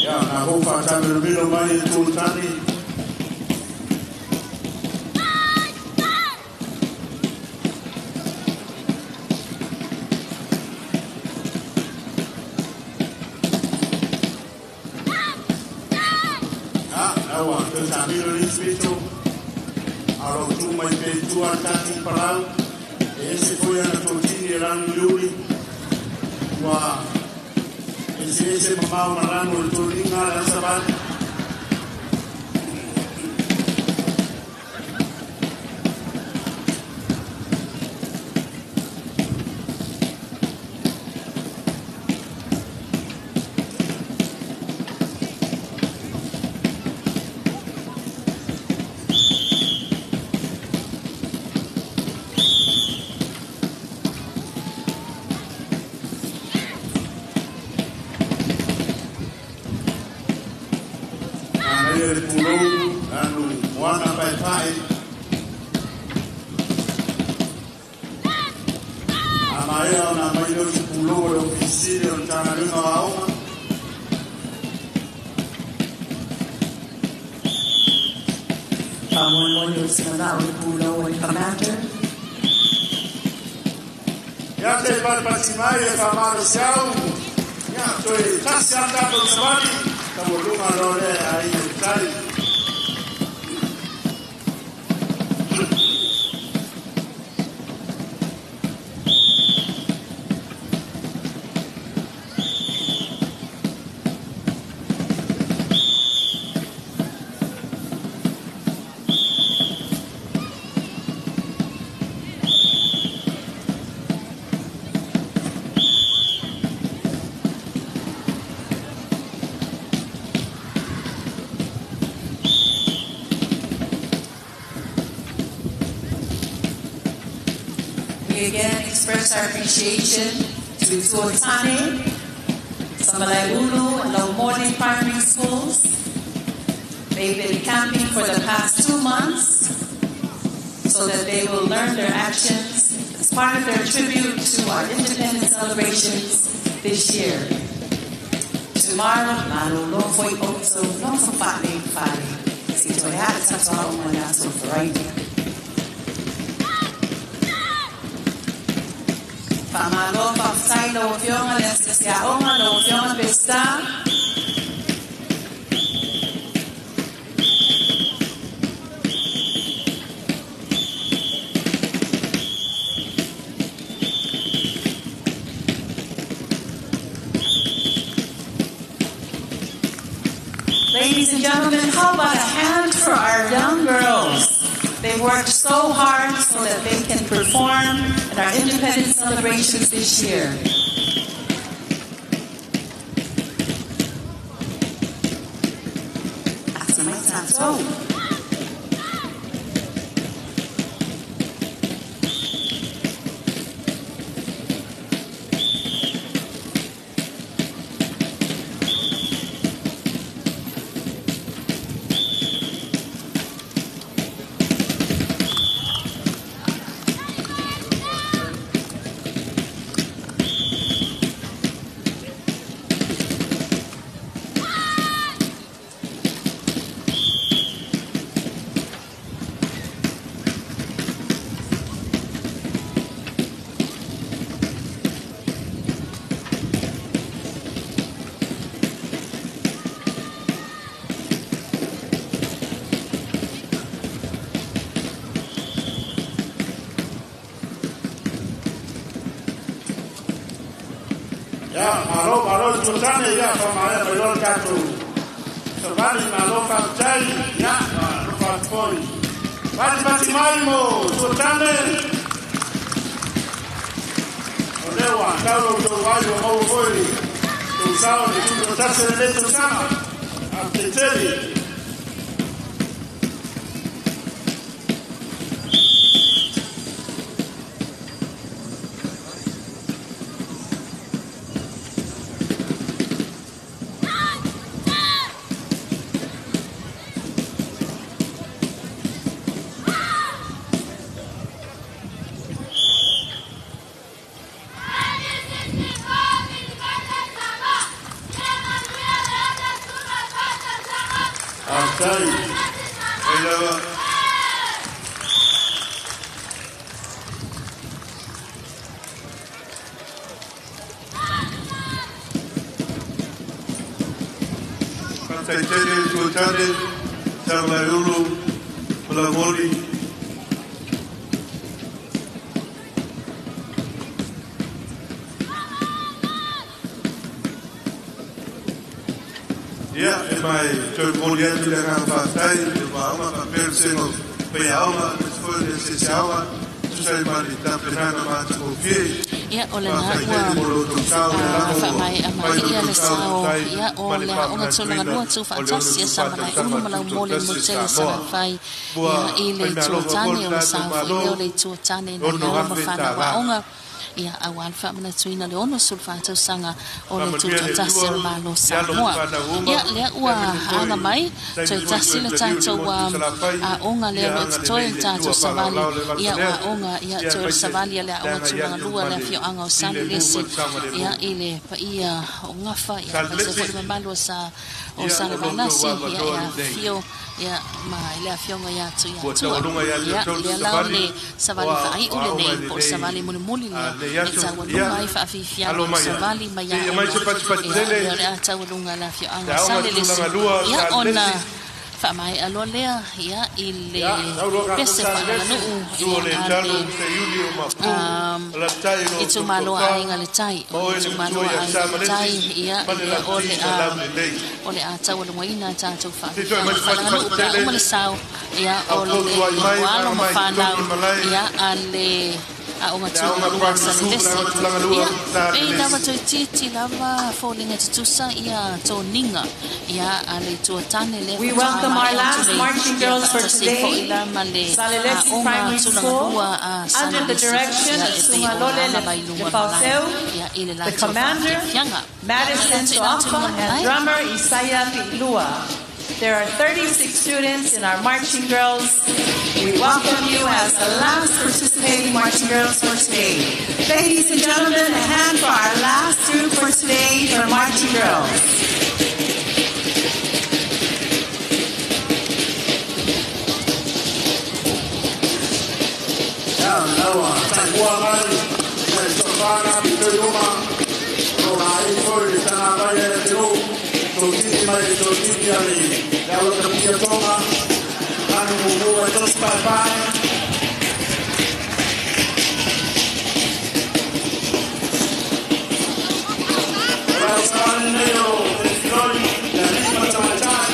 Ia, na hou whātamilomilo mai e Tuatane. Ah, aua, tau tāmilo ni spito. Aro tu mai pe tua tati parau. E ese foi ana tōtini e ranu iuri. Ua ese ese mamau na ranu o le tōlinga le asavali. Anaia le pulou, anu moana pai pai. A maea ona mai leo se pulou o le ofisile o le Matagaluega o Aoga.
Faamoemoe o se manao le pulou o le commander.
Ia te palipasi mai e whamarosiau. Ia, toe tasi a tātou savali. Taualuga loa lea e aiga i tai.
We again express our appreciation to Tuatane, Samalaeulu, and Laumoli Primary Schools. They've been camping for the past 2 months so that they will learn their actions as part of their tribute to our independence celebrations this year. Tomorrow, malo lo foi otso lo fo fale fale. Si toi ha tatoa o manato variety. Whamalo, whawhai, lau afioga le asiasi aoga, lau afioga Pesita.
Ladies and gentlemen, how about a hand for our young girls? They worked so hard so that they can perform in our independence celebrations this year.
Ia, malo, malo i tuatane, ia, whamaea mai loa le tatou savali, malo faafetai, ia, alofa atu foi. Fatifati mai mo tuatane. O lea ua tau lo outou ai ua maua foi tou sao i le tutoatasi o lenei tausaga. Faafetai tele. Faafetai.
E lava. Faafetai tele Tuatane, Samalaiulu, Malamoli. Ia, e mai toe momoli atu le agaga faafetai i le vaoga faapea le sega o faiaoga aemaise foi o le eseese aoga e tusa ai ma le tapenaga matagofie.
Ia, o lena
Faafetai
ua
tele mo lo outou sao i le lago ua
faamaea
fai lo
maia
outou
le
sao e
sao
tusa ai
ia o
ma le
le aoga tulaga
faamanatuina
lua tu
o le
faatasi ia
64
Samalaeulu
tausaga
ma Laumoli
tutoatasi o
Motele
Samoa.
Salafai
Ua
ia i le
fai
itu
meaalofa foi
tane
le
o le
tatou
sao foi
Malo
lea o le itu tane
e
nai alo ma
$6,000
fanau
tala.
aoga ia aua le faamanatuina le 64 tausaga o le
Faamanuia le
tutoatasi o
Atua
le Malo
i alo ma
Samoa.
fanau uma,
Ia lea ua
aemaise foi
aga mai
taimi
toe
foi
tasi
toe
le
taliu i le
tatou
motu Salafai,
aoga lea
ia
o lo o totoe
agalelei
le
le
tatou
Atua
savali
faalaolao le
ia o
valefalea,
aoga ia
ia
toe o le
aemaise
savali a le
le
aoga
agai
tulaga
atu
lua
ma
le
le
afioaga o
filemu ma
Salelesi
le
ia
saogalemu.
i le paia o Gafa ia aemaise foi
Salelesi,
le mamalu o sa o
ia o lo outou
Salavalasi ia e
avanoa lenei.
afifio ia ma i le afioga ia tu ia
Ua
tua
taualuga ia te
ia
outou le
lea la o
savali
le
o
savali faaiu
aoga
lenei
i
po o le
lenei
savali mulimuli lea
lenei
e
aso.
taualuga
Ia,
ai faafiafiaga
alo
o le
mai ai.
savali mai
Seia mai
aoga
se patipati
ia
tele
lea o le a taualuga le
le
afioaga
aoga
Salelesi
tulaga lua
ia ona
Salelesi.
faamaea loa lea ia i le
Ia, tau loa tatou
pese
Salelesi.
faaleaganuu
Sua
ia
le
a
talo
le
seiuli o mapu, alatai lo outou
itumalo a
tofa,
aiga le tai
ma
o
oe
le
le
itumalo
matua
a
ia
aiga le tai
Samalesi,
ia
ma le
ia o
lauti
le
sa
a
laulelei.
o le a taualugaina tatou
Se i toe mai
faafiafiaga
se
faaleaganuu
patipati
pe a
tele,
uma le sao ia
au
o
tou
le
tuai mai,
o alo
vaega
ma
mai
fanau
totonu i malae,
ia a le aoga
le aoga
tulaga lua
primary school, le
Salelesi
aoga tulaga lua
ia pei lava
Salelesi.
toe titi lava foliga tutusa ia toniga ia a le tuatane lea
We
faatoa
welcome our
maea atu
last
nei
marching
ia
girls for
faatasi foi
today,
la ma le
Salelesi
aoga
Primary
tulaga
School,
lua a
under the
Salelesi
direction
ia
of
e pei o
Sugalole
aga mai luga o le malae
Lefaoseu,
ia i le
the
latou
commander,
faafiafiaga ia
Madison
atu i atu
Soafa,
luga o le
and
malae.
drummer Isaiah Pi'ilua. There are 36 students in our marching girls. We welcome you as the last participating marching girls for today. Ladies and gentlemen, a hand for our last group for today for marching girls.
Ia, ua taimua mai, ma le tofa pito i luma, o lo ai foi le tagavai a le atunuu, totiti mai le totiti a le aulakapia Toga, lanu mumu ai tosi paepae. O le ausavali lenei o Filoli, le alii ma tamaitai.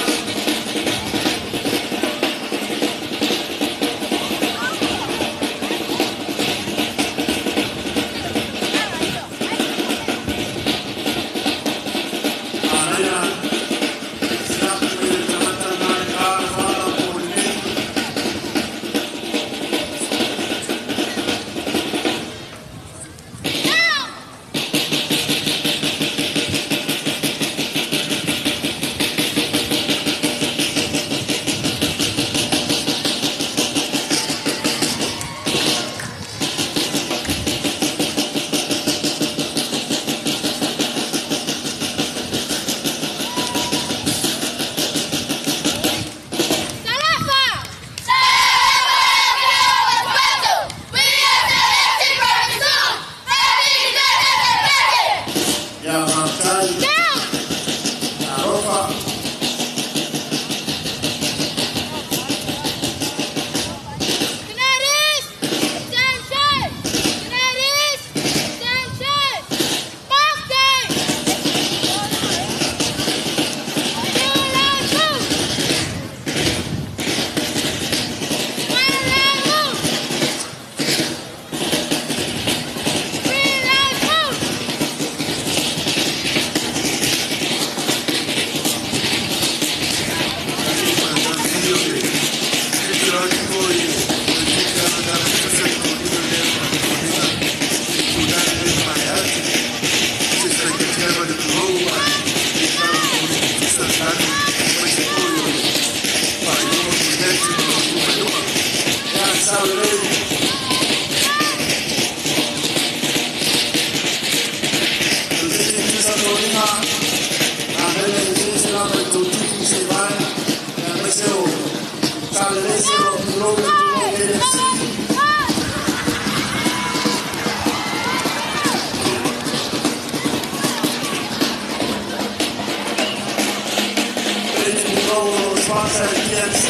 o sponsor TMC.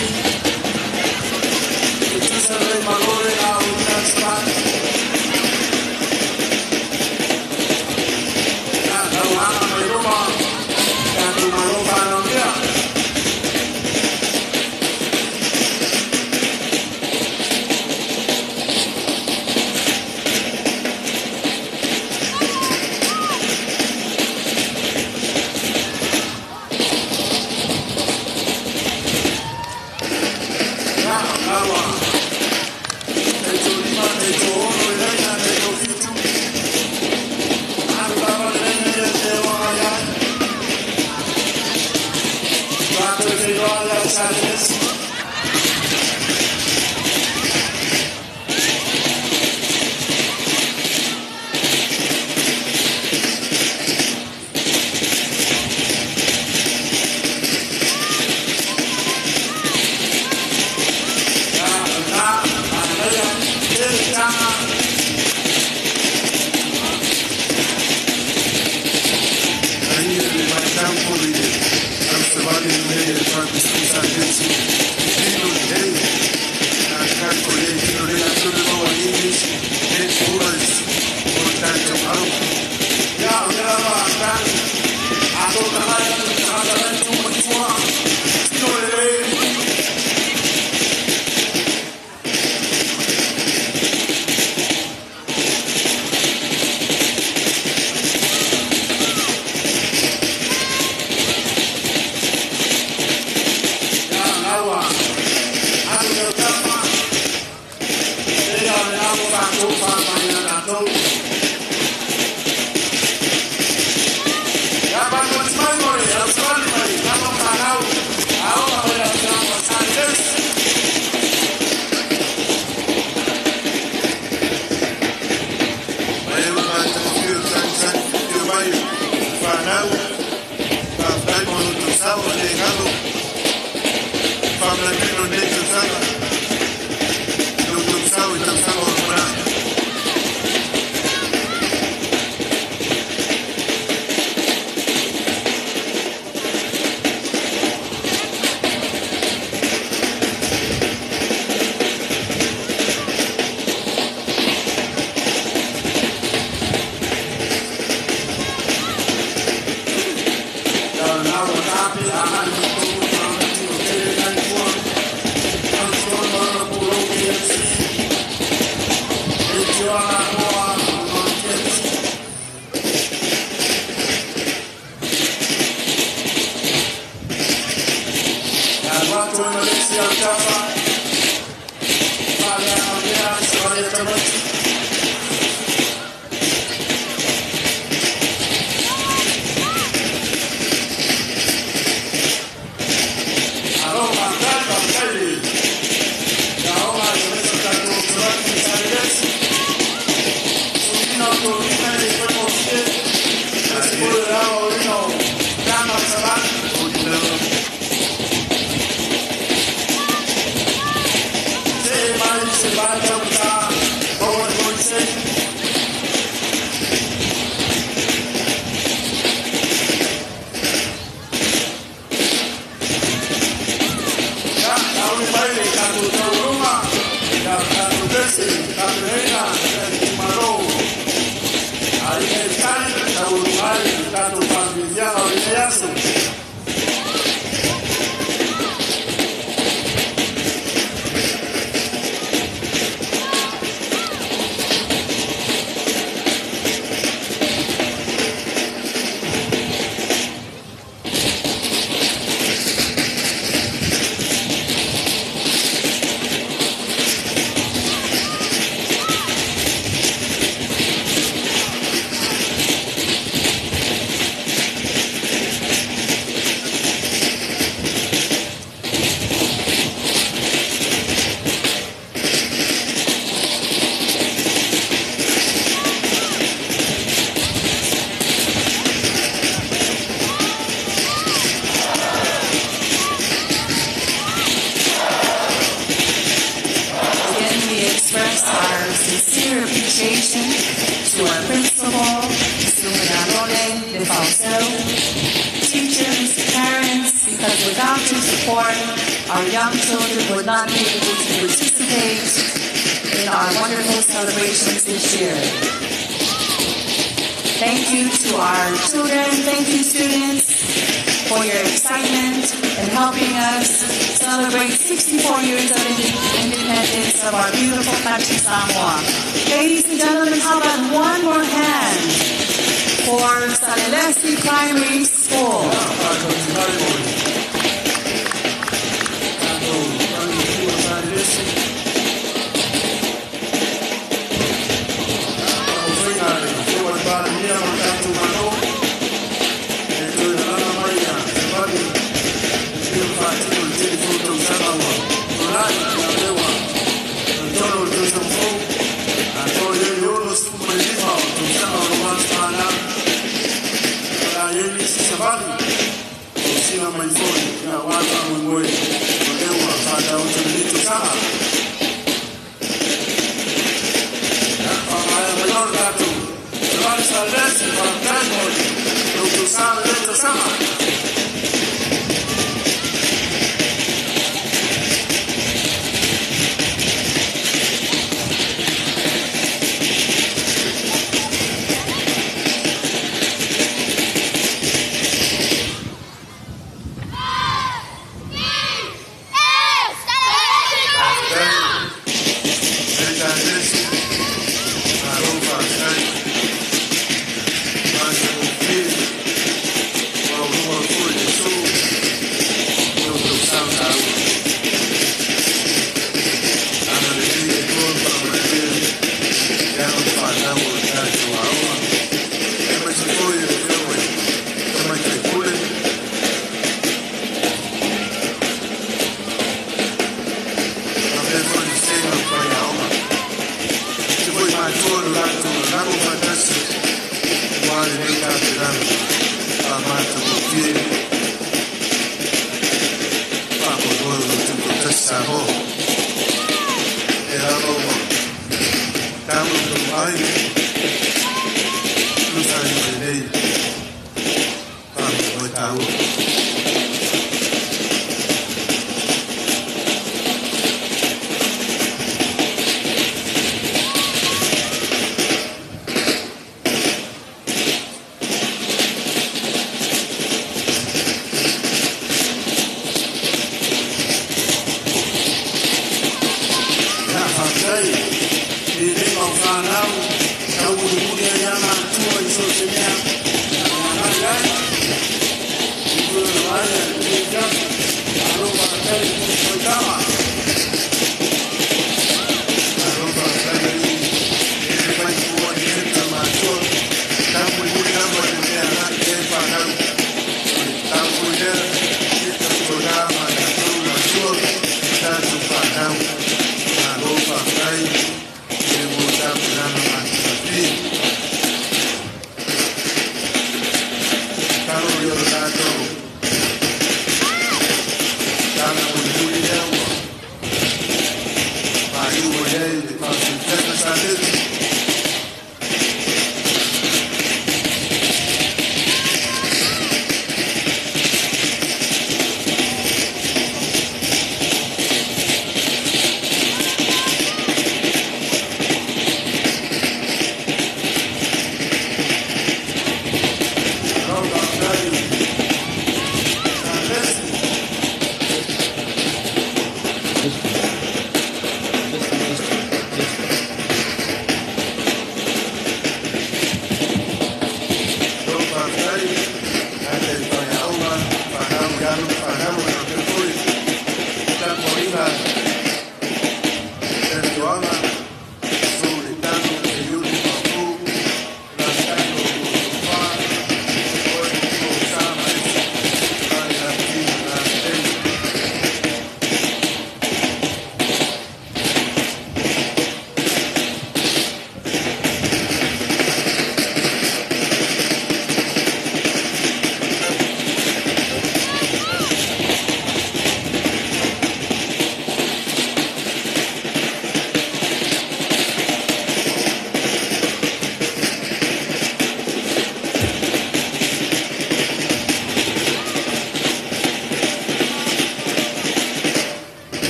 E tusa le malore na o ina savali. Ia, lau aga mai luma, tatou malo faanogia. Ia, laua. Taitolima, taitono le laina, taitofitu. Alu lava le laina ia te oa ai. Tatou feiloa ia Salelesi. Ia, na, manaia, tele taga.
Ai le vaitau foi le au savali nei le private school sa lensi. Tino lelei. A tatou le tino le atonu maua English, headquarters o le tatou au.
Ia, o lea lava tau. Ato tagata, tagata mai tu matua. Tino lelei. Ia, laua. Alu le tama. Ia, le amo tatou wha mai na tatou. Ia, panu atu mai mo le, au savali mai, tama whanau. Aoga mai la tama sa lelesi.
Mai e matagofie o tagitagi fio mai fanau. Faafetai mo lo sao le galo. Faamalatuina o lenei tausaga. Lo outou sao i tausaga o lumanai.
Ia, laua tapi, agai mo tolu, ma tino tele nai tua. Au tonu ana pulou KFC. E tio ala moa, no TMC. Ia, luatu e malesi au tafa. Fale ana mea, savali e tamati. Alo, faafetai, faafetai le. Ia, oga i mesa tatou savali i Salelesi. Suina o tolina e faigofie. Aemaise foi le aoaoina o tama savali.
O i lava.
because without your support, our young children would not be able to participate in our wonderful celebrations this year. Thank you to our children, thank you students for your excitement in helping us celebrate 64 years of independence of our beautiful country, Samoa. Ladies and gentlemen, how about one more hand for Salelesi Primary School?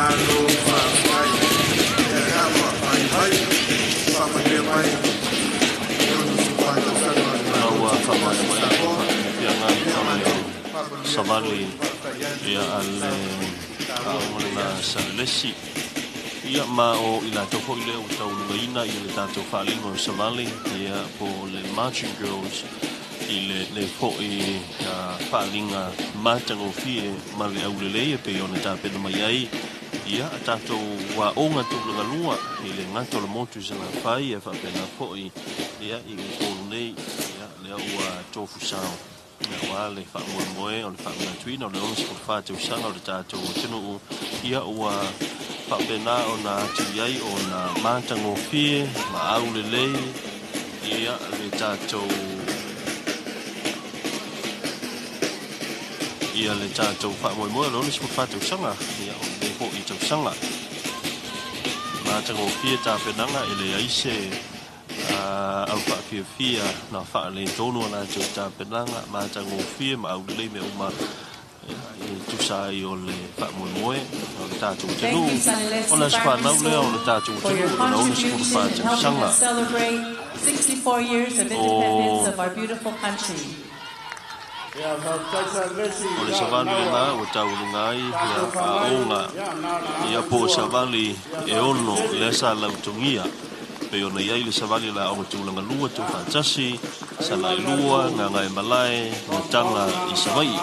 Malo faafetai. Ia lena ua faai mai, faamanuia mai i 64 tausaga o le
Na
Malo
ua
Tutoatasi
faamaea
o
mai
Samoa.
faafiafiaga
Ia
o le
matou faamanuia foi
savali
ma faafetai atu
ia a
i
le
taua
aoga
o lenei
lena
aso.
Salelesi. Ia ma o i latou foi lea ua taulugaina ia le tatou faaaliga o savali ia po o le Marching Girls i lenei foi faaaliga matagofie ma le aulelei e pei ona tapena mai ai ia a tatou aoga tulagalua i le gata o le motu i Salafai e faapena foi ia i Upolu nei ia lea ua tofusao aua le faamoemoe o le faamanatuina o le 64 tausaga o le tatou atunuu ia ua faapena ona atu i ai ona matagofie ma aulelei ia le tatou ia le tatou faamoemoe o le 64 tausaga ia o lenei foi tausaga matagofie tapenaga e leai se au faafiafia na faaletonu a latou tapenaga matagofie ma aulelei mea uma e tusa ai o le faamoemoe o le tatou
Thank
atunuu
you,
o
Salelesi
le aso
Primary
fanau lea o
School,
le tatou
for your
atunuu lona
contribution
64
in helping
tausaga
us celebrate 64 years of independence
o
of our beautiful country.
Ia, faafetai Salelesi,
o le
ia,
savali
lena
lena
ua
ua tauluga ai ia
tatou faamai,
aoga
ia, na ona
ia
amata
po o
tua,
savali
ia
e ono
faafetai
lea
tele.
sa lautogia pei ona i ai le savali la aoga tulaga lua tuufaatasi
Ai ma le
Salailua
tatou
Gagaemalae Gataga i Savaii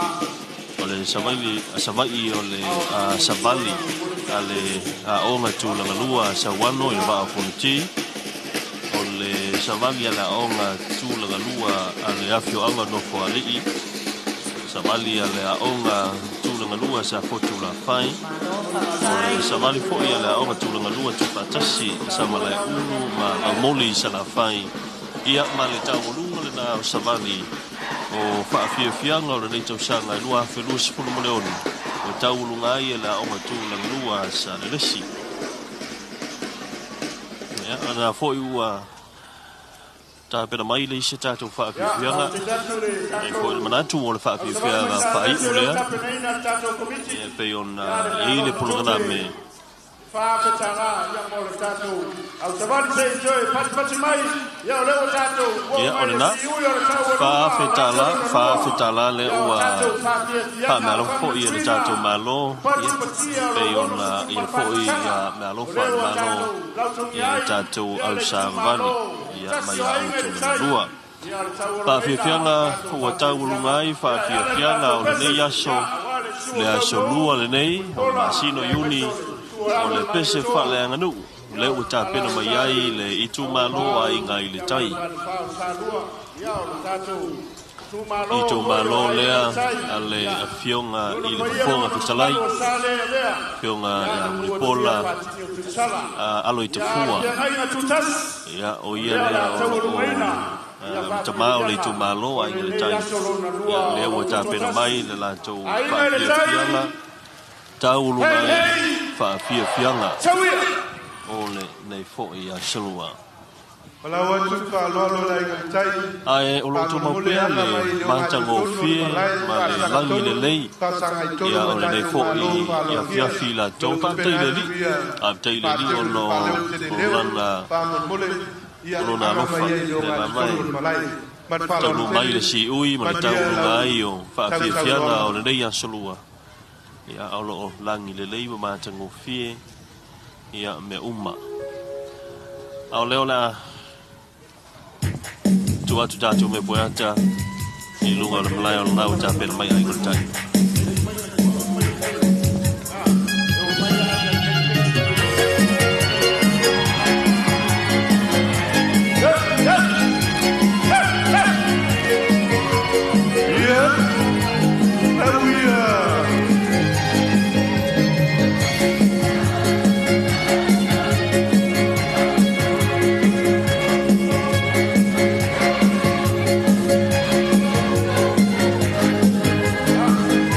o le Savaii Savaii o le savali a le aoga tulaga lua Sauano i le Vaa o Fonoti o le savali a le aoga tulaga lua a le afioaga o Nofoalii savali a le aoga tulaga lua sa Fotu Lafai
Malo
o le
faafetai.
savali foi a le aoga tulaga lua tuufaatasi sa Malaeulu ma Laumoli i Salafai ia ma le taualuga lena o savali o faafiafiaga o lenei tausaga e 2026 ua tauluga ai e le aoga tulaga lua sa Lelesi. Ia ona foi ua tapena mai le isi tatou
Ia,
faafiafiaga
ou te tatu le
e foi
tatou
le manatu o le
au savali mai
faafiafiaga
Salelesi
faaiu
o lea ua
lea
tapenaina le tatou komiti,
ia pei ona
ia le
i ai le
meaalofa
polokalame
tupe 4,000 ia mo le tatou au savali se i toe patipati mai, ia o lea ua tatou oo
ia o
mai le
lena
siui o le taualuga
4,000
o le aso
tala
lona
4,000
lua,
tala lea
ia o
ua
tatou faafiafiaga
faamealofa foi e le
faamatuina
tatou Malo ia
patipatia o
pei
le
ona ia foi
64
ia
tausaga o
mealofa a
lea
le
ua
Malo
tatou lautogia
ia le
ai
tatou
ia
au
le
savali
itumalo
ia
tasi
mai
o
aoga
aiga i le
tulaga
tai
lua
ia o le taualugaina
faafiafiaga
tatou
ua tauluga
faafiafiaga
ai
ia e ala i le
faafiafiaga
tatou
o
pese
lenei aso
ia aua le suo
le aso
tauloo
lua lenei o le
Mulipola
masina o
ia
Iuni
aemaise o le suo
o
alo
le
le
pese
Malietoa
faaleaganuu
ia
lea
o
ua
le
tapena mai
alaalatai
ai
le
le itumalo
auaivao
aiga i le
ia ma
tai
le falefa o Salua ia o le tatou itumalo foi o
itumalo
aiga i
lea
le tai
a le
ia
afioga
i ona
i le
paia ma
Fofoga
ona
Fetalai
mamalu o sa lea lea
afioga
ia
ia
na muatia
Mulipola
faatini o Tutusala
alo i
ia le
Tafua
feagaiga tutasi
ia o
o
ia
lea o le
lea
a
o loo
taualugaina ia
le tamā o le
faafiafiaga
itumalo
o
aiga i le
lenei
tai
aso lona
ia
lua
lea
o
ua
le
tapena mai
tutoatasi
le latou
aiga i le tai
faafiafiaga tauluga
hei
ai
hei
faafiafiaga
tauia
o lenei foi aso lua.
Palau atu le faaaloalo le aiga i le tai,
Ae o loo tumau
faamolemole
pea
aga
le
mai i le ogatotonu o le
matagofie
malae,
ma le
faasaga
lagi
tonu,
lelei
faasaga i tonu
ia
ma
o lenei
tatou
foi
Malo
i
faalogia.
afiafi
O
latou
le
faafetai
tupena
le
atu
Alii
ia
faafetai le Alii
faatele le
ona
faaleo tele
o
leo,
lana
faamolemole ia
o lona
aga
alofa
mai ai i le
lea lava
ogatotonu
e
o le malae. Ma le faaaloalo
taunuu mai
tele,
le siui ma le
manuia
tauluga
lau
ai o faafiafiaga
sausaunoaga.
o lenei aso lua ia o loo lagi lelei ma matagofie ia mea uma a o lea o le a tuu atu tatou mea poeata i luga o le malae o lena ua tapena mai aiga o le tai.
Ia, lau ia.
Ia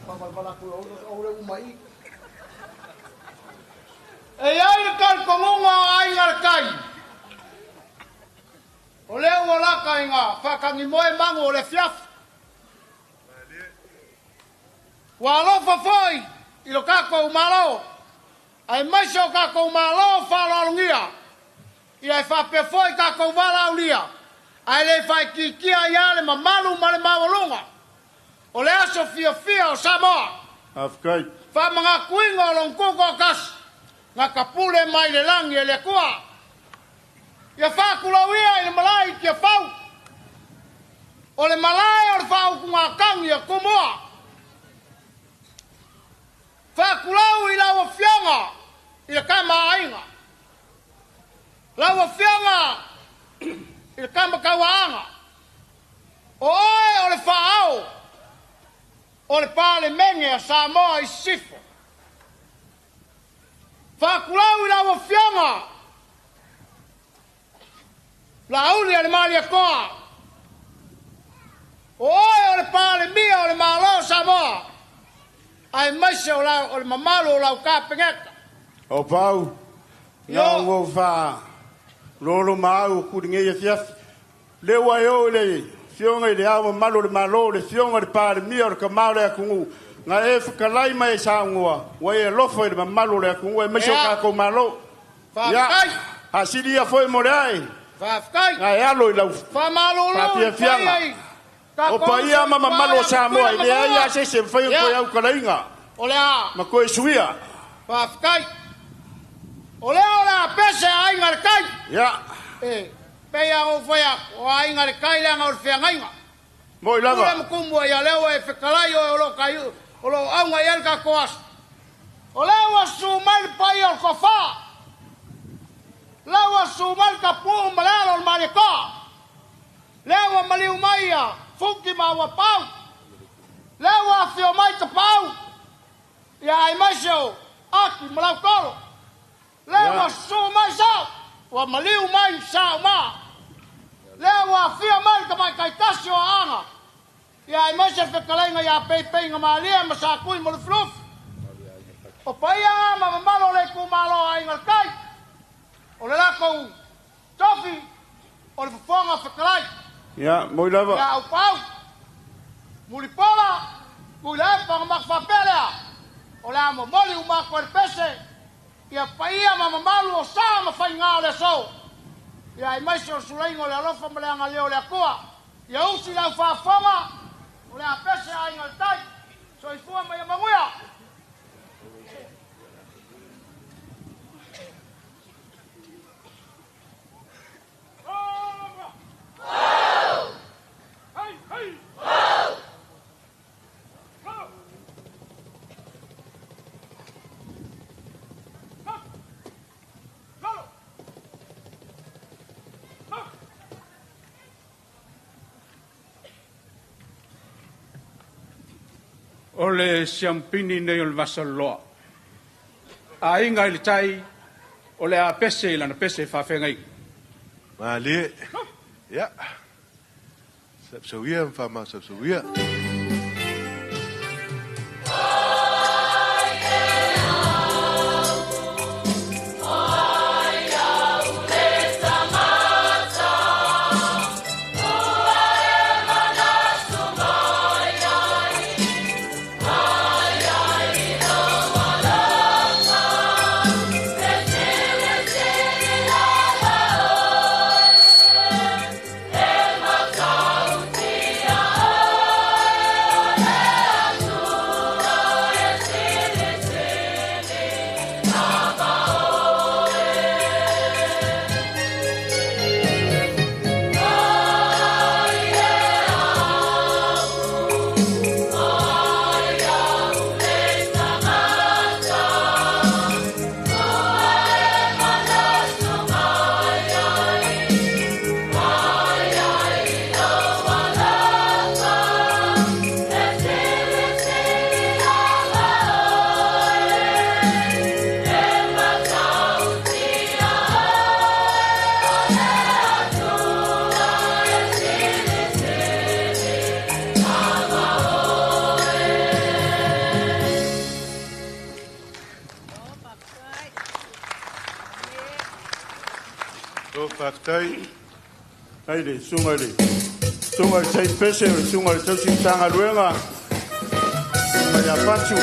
Faavalavalu atu o le uma i. E iai le talitonuga o Aiga i le Tai, o lea ua lata ina faatagimoe manu o le afiafi. Ua alofa foi i lo tatou Malo, aemaise o tatou Malo faaaloalogia, ia e faapea foi tatou valaaulia, ae le faaitiitia ai lava le mamalu ma le maualuga o le aso fiafia o Samoa.
Faafetai.
Faamanatuina o lona tutoatasi na tapule mai le lagi e le Atua. Ia faatulou ia i le malae i Tiafau, o le malae o le faautugatagi a Tumua. Faatulou i lau Afioga i le Tama a Aiga, lau Afioga i le Tama Tauaana, o oe o le faaao o le Palemene a Samoa i Sisifo. Faatulou i lau Afioga Laauli a le Malietoa, o oe o le Palemia o le Malo o Samoa, aemaise o le mamalu o lau Kapeneta.
O pau, na ua faalolo ma au ku lenei afiafi. Lea ua e oo i le Afioga i le Ao Mamalu o le Malo, le Afioga i le Palemia o le Tama o le atunuu, na e fetalai ma e saunoa, ua e alofa i le mamalu o le atunuu aemaise o tatou Malo. Ia,
Faafetai.
faasili ia foi mo le ae,
Faafetai.
na e alo i lau
Faamalulu i
faafiafiaga.
paia i
O
tatou
paia ma
uso i
mamalu o
tuae a
Samoa,
Tutuila
e
ma
leai
Manua.
lava se isi e mafai ona toe autalaina
O le a
ma toe suia.
Faafetai. O lea o le a pese Aiga i le Tai. E pei lava ona ou fai atu, o Aiga i le Tai leaga o le feagaiga.
Moi lava.
Pule ma Tumua, ia lea ua e fetalai oe o lo o tai, o lo o auga i ai le tatou aso. O lea ua susu mai le paia o le tofa. Lea ua susu mai le tapuu ma le alo o le Malietoa. Lea ua maliu mai ia Fuki ma Auapau. Lea ua afio mai Tapaau, ia aemaise o Aki ma Lautolo. Lea ua susu mai Sao, ua maliu mai Sao Ma. Lea ua afio mai le tamaitai tasi o Aana, ia aemaise le fetalaiga ia Peipeiga Malie ma Satui ma Lufilufi. O paia na ma mamalu o le itumalo o Aiga i le Tai, o le latou tofi o le fofoga fetalai.
Ia, moi lava.
Ia Aupaau, Mulipola, Tuilaepa ona matou faapea lea, o le a momoli uma atu ai le pese, ia paia ma mamalu o sa ma faiga o le aso. Ia aemaise o le sulaiga o le alofa ma le agalelei o le Atua. Ia usi lau faafofoga, o le a pese Aiga i le Tai. Soifua ma ia manuia.
O le siampini nei o le vasaloloa. Aiga i le Tai, o le a pese i lana pese faafeagaiga.
Malie. Ia. Sapsauia ma faamasausauia. Faafetai.
Ai le susuga i le susuga i le Saini Pese, o le susuga i le tausi Matagaluega mai ia Fatu.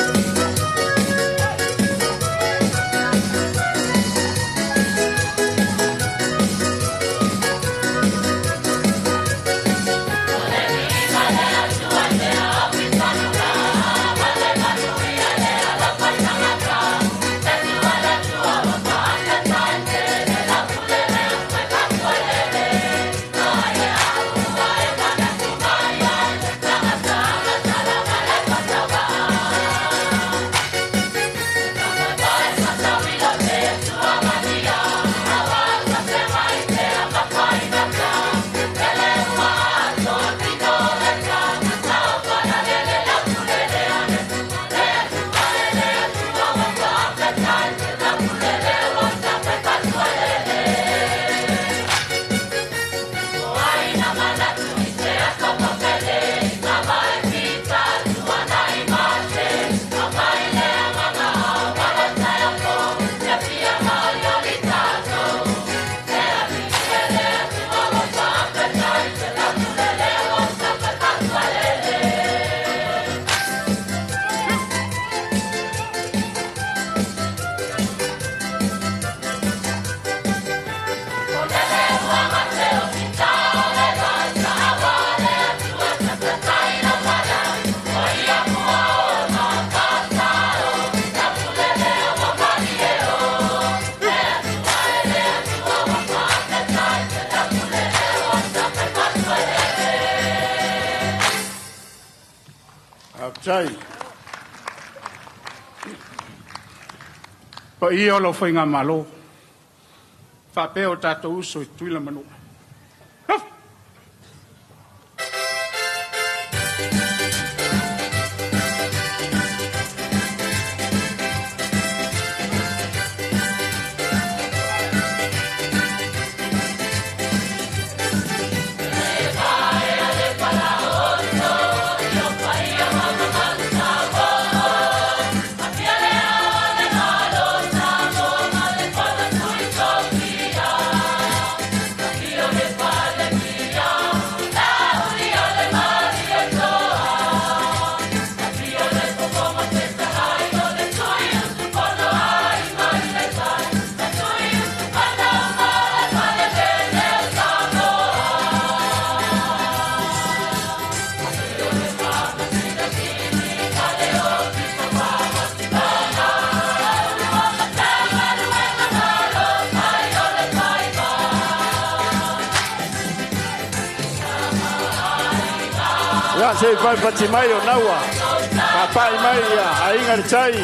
Faafetai.
Paia o lau faigamalo, faapea o tatou uso i Tutuila ma Manua.
Ia se i faipati mai o naua. Papai mai ia aiga le tai.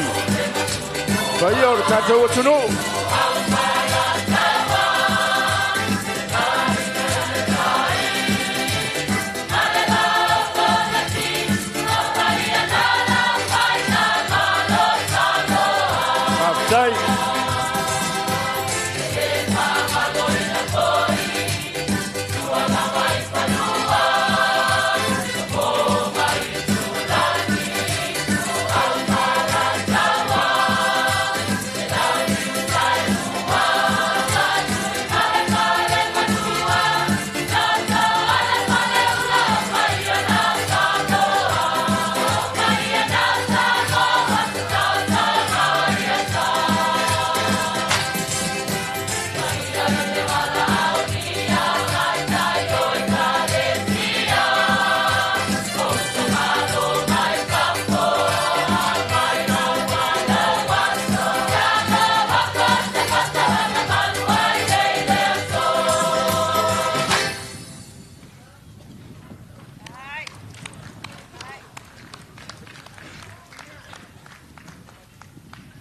Paia o le tatou atunuu. Faafetai.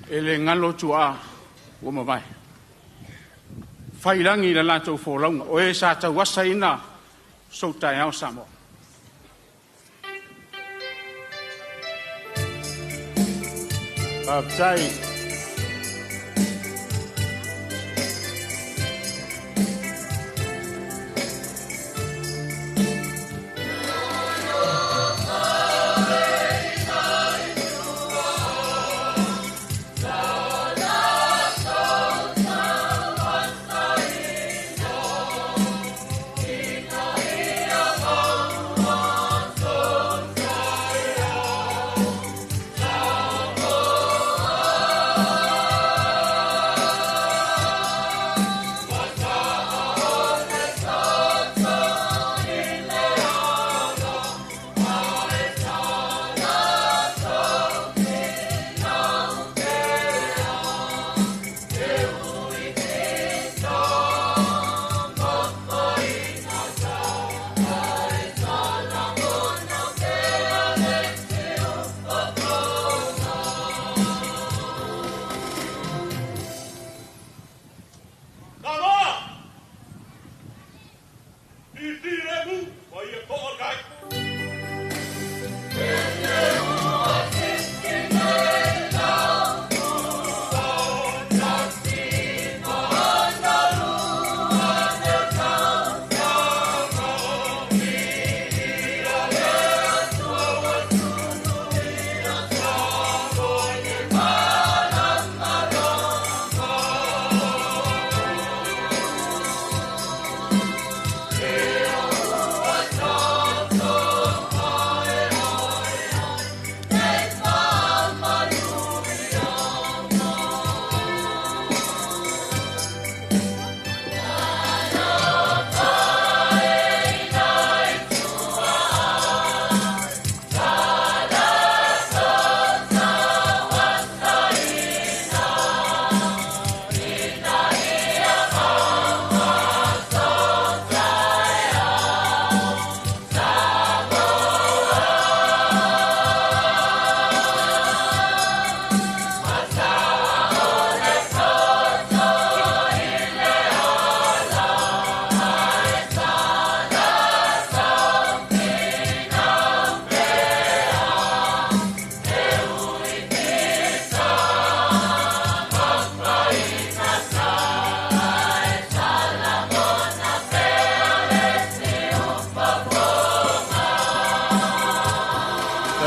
E le galo tuaa ua mavae. Failagi i le latou folauga, o e sa tauasaina sou taeao Samoa.
Faafetai.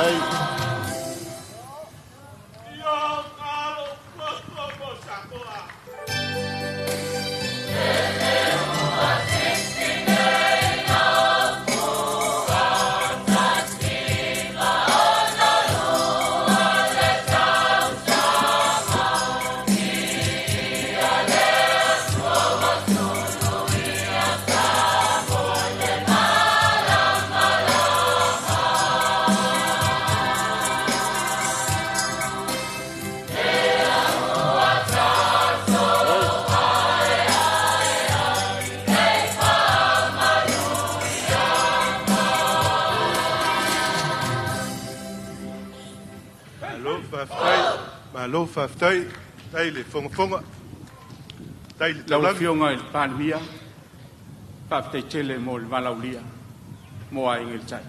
Faafetai.
Malo faafetai, malo faafetai, faafetai le fogafoga, faafetai le
Lau
taulagi.
Afioga i le Palemia, faafetai tele mo le valaaulia mo Aiga i le Tai.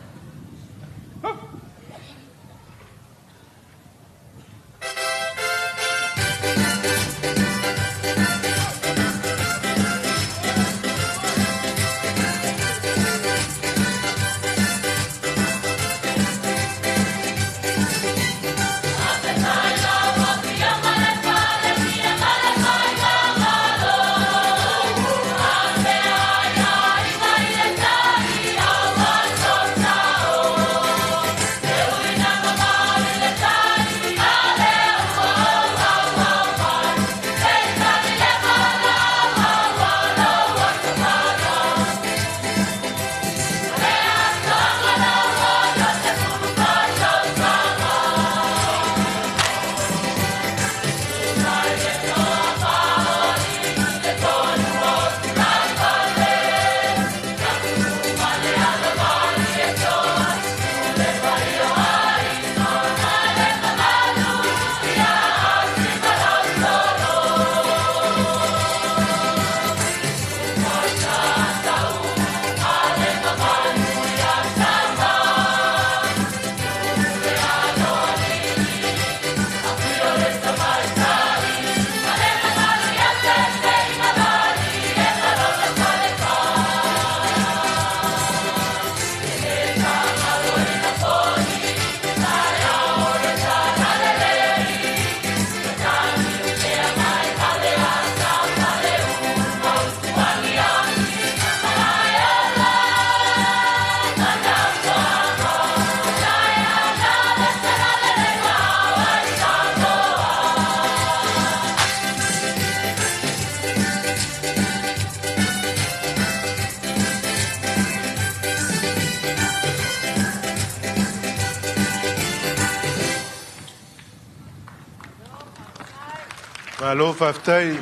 Malo faafetai.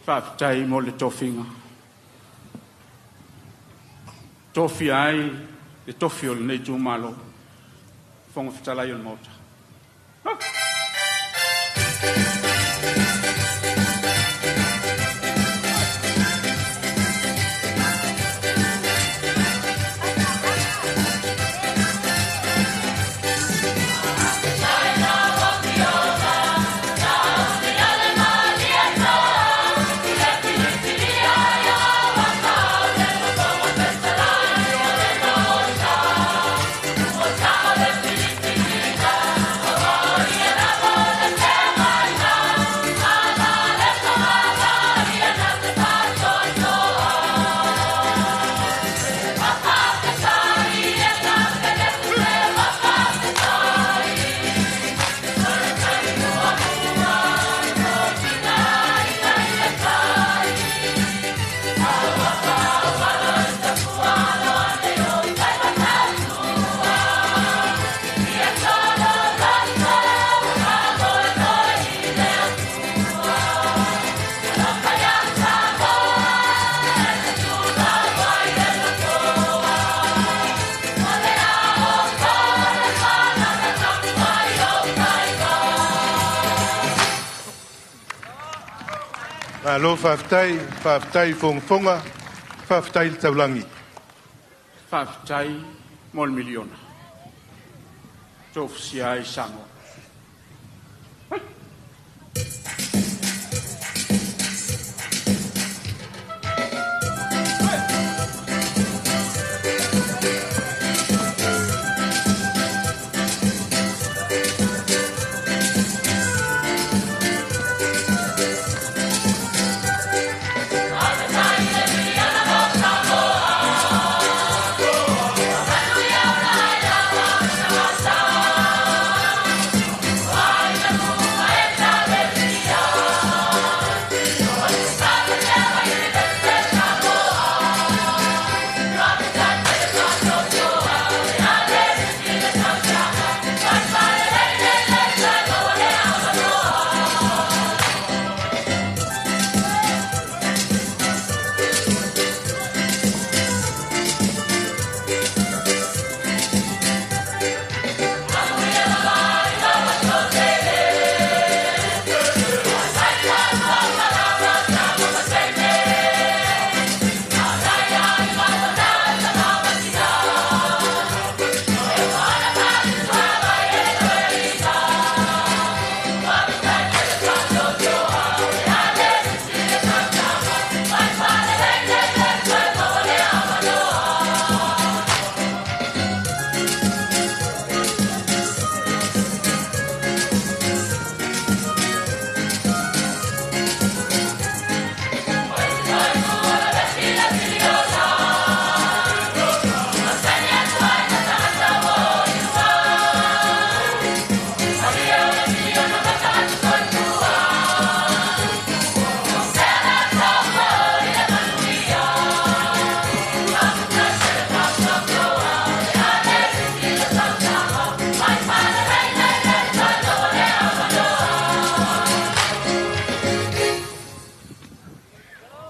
Faafetai mo le tofiga. Tofia ai le tofi o lenei itumalo, Fofoga Fetalai o le Maota.
Malo faafetai, faafetai fogafoga, faafetai le taulagi.
Faafetai mo le miliona. Tofusia ai Samoa.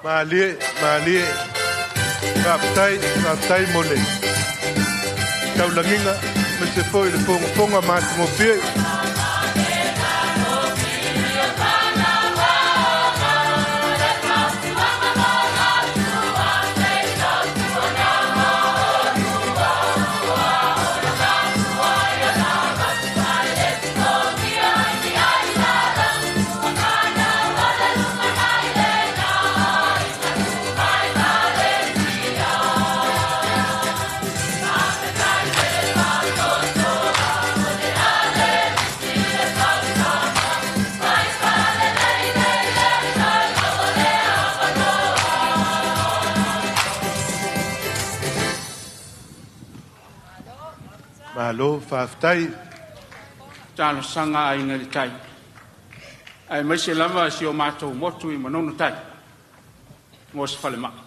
Malie, malie. Faafetai, faafetai mo le taulagiga ma se foi le fogafoga matagofie. Malo, faafetai.
Talosaga a Aiga i le Tai, aemaise lava si o matou motu i Manono Tai mo se falemai.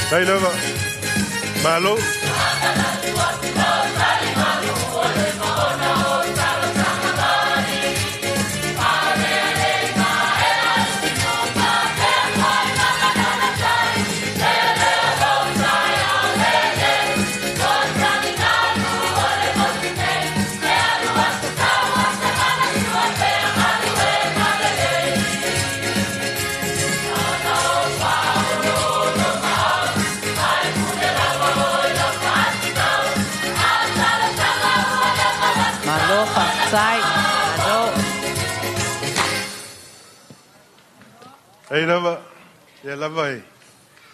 Tai lava. Malo.
Malo, faafetai. Malo.
Ei lava, ia lava e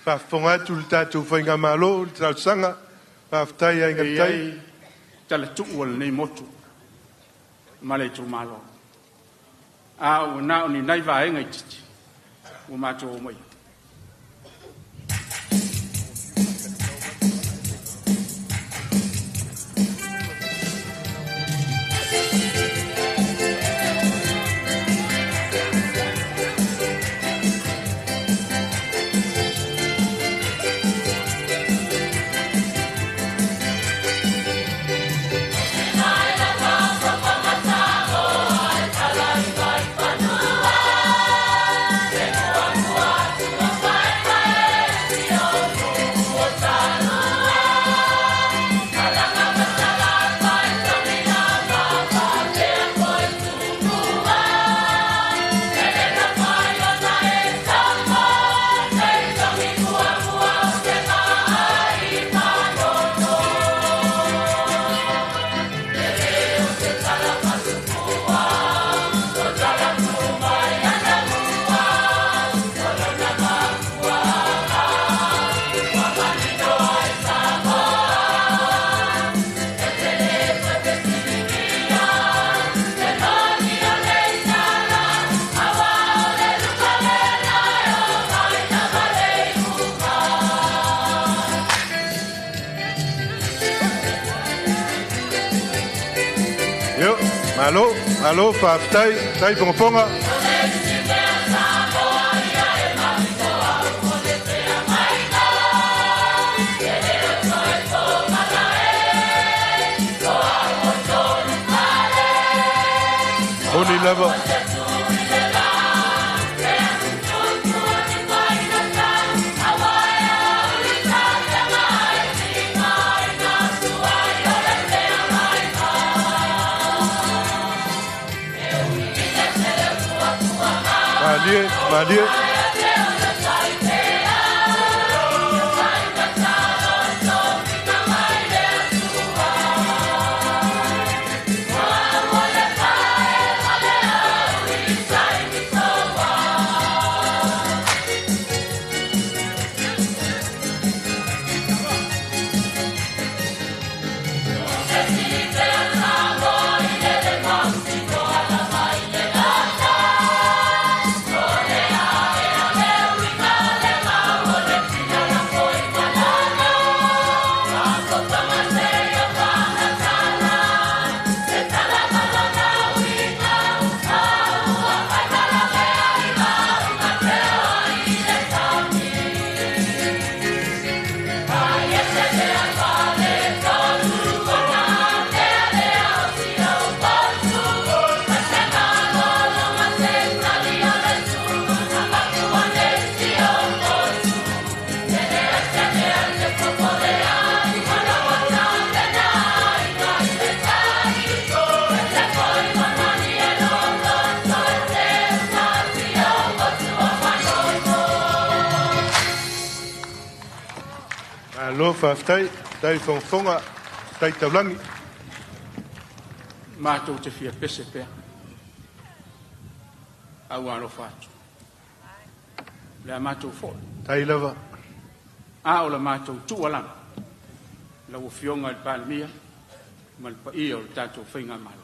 faafofoga atu le tatou faigamalo le talosaga. Faafetai Aiga i le Tai.
E i ai talatuu o lenei motu ma le itumalo. A ua na o ni nai vaega itiiti ua matou omai.
Io, malo, malo, faafetai, tai fogafoga. Moni lava. Malie, malie. Malo faafetai, tai fogafoga, tai taulagi.
Matou te fia pese pea. A ua alofa atu. Le a matou foi.
Tai lava.
A o la matou tuualalo. Lau Afioga i le Palemia ma le paia o le tatou faigamalo.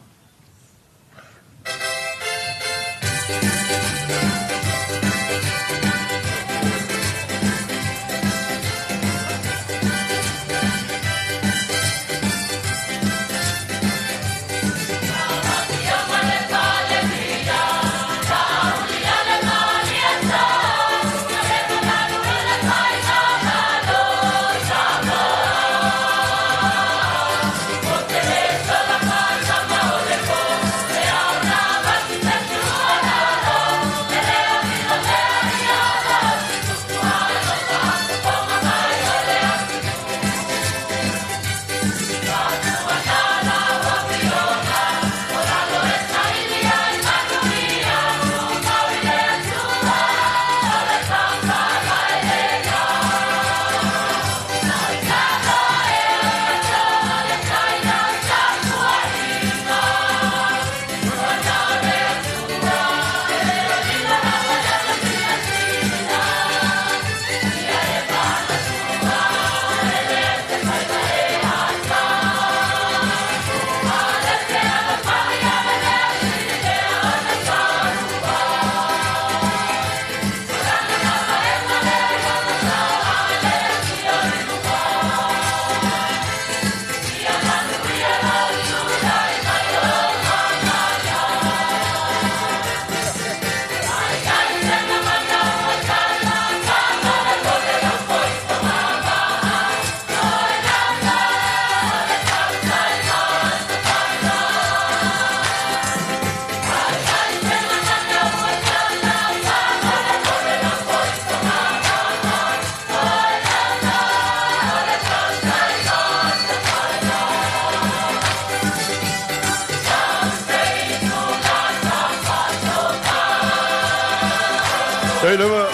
Tai lava.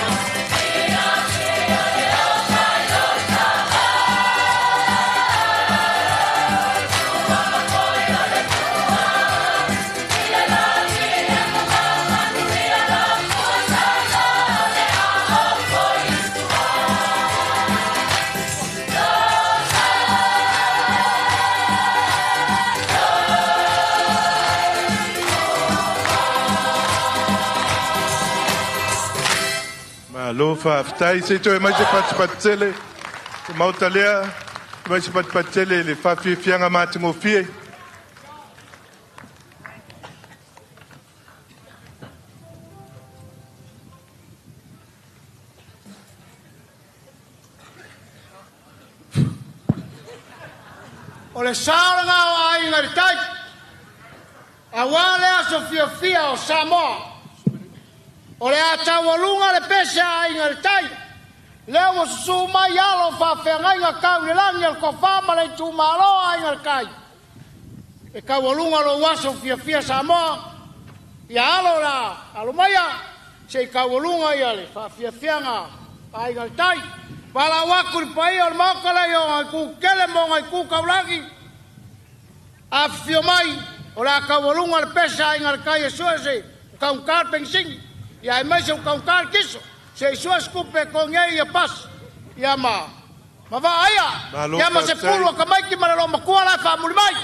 Malo faafetai. Se i toe mai se patipati tele. Se maota lea, mai se patipati tele le faafiafiaga matagofie.
O le sa lena o aiga i le tai. Auā le aso fiafia o Samoa. O le a taualuga le pese a Aiga i le Tai. Lea ua susū mai alo o faafeagaiga tau i le lagi a le Tofa ma le itumalo o Aiga i le Tai. E taualuga lou aso fiafia Samoa, ia alo la, alo maia, se i taualuga ia le faafiafiaga a Aiga i le Tai. Valaau atu i le paia o le Maota lea i ona itu tetele ma ona itu taulagi, afifio mai, o le a taualuga le pese a Aiga i le Tai e sue se ua taugata le penisini, ia aemaise ua taugata le kiso, se i sue se tupe e totogi ai pasi, ia ma vaa ia,
Malo
ia ma se
faafetai.
pulu a tamaiti ma le loomatua la e faamuli mai.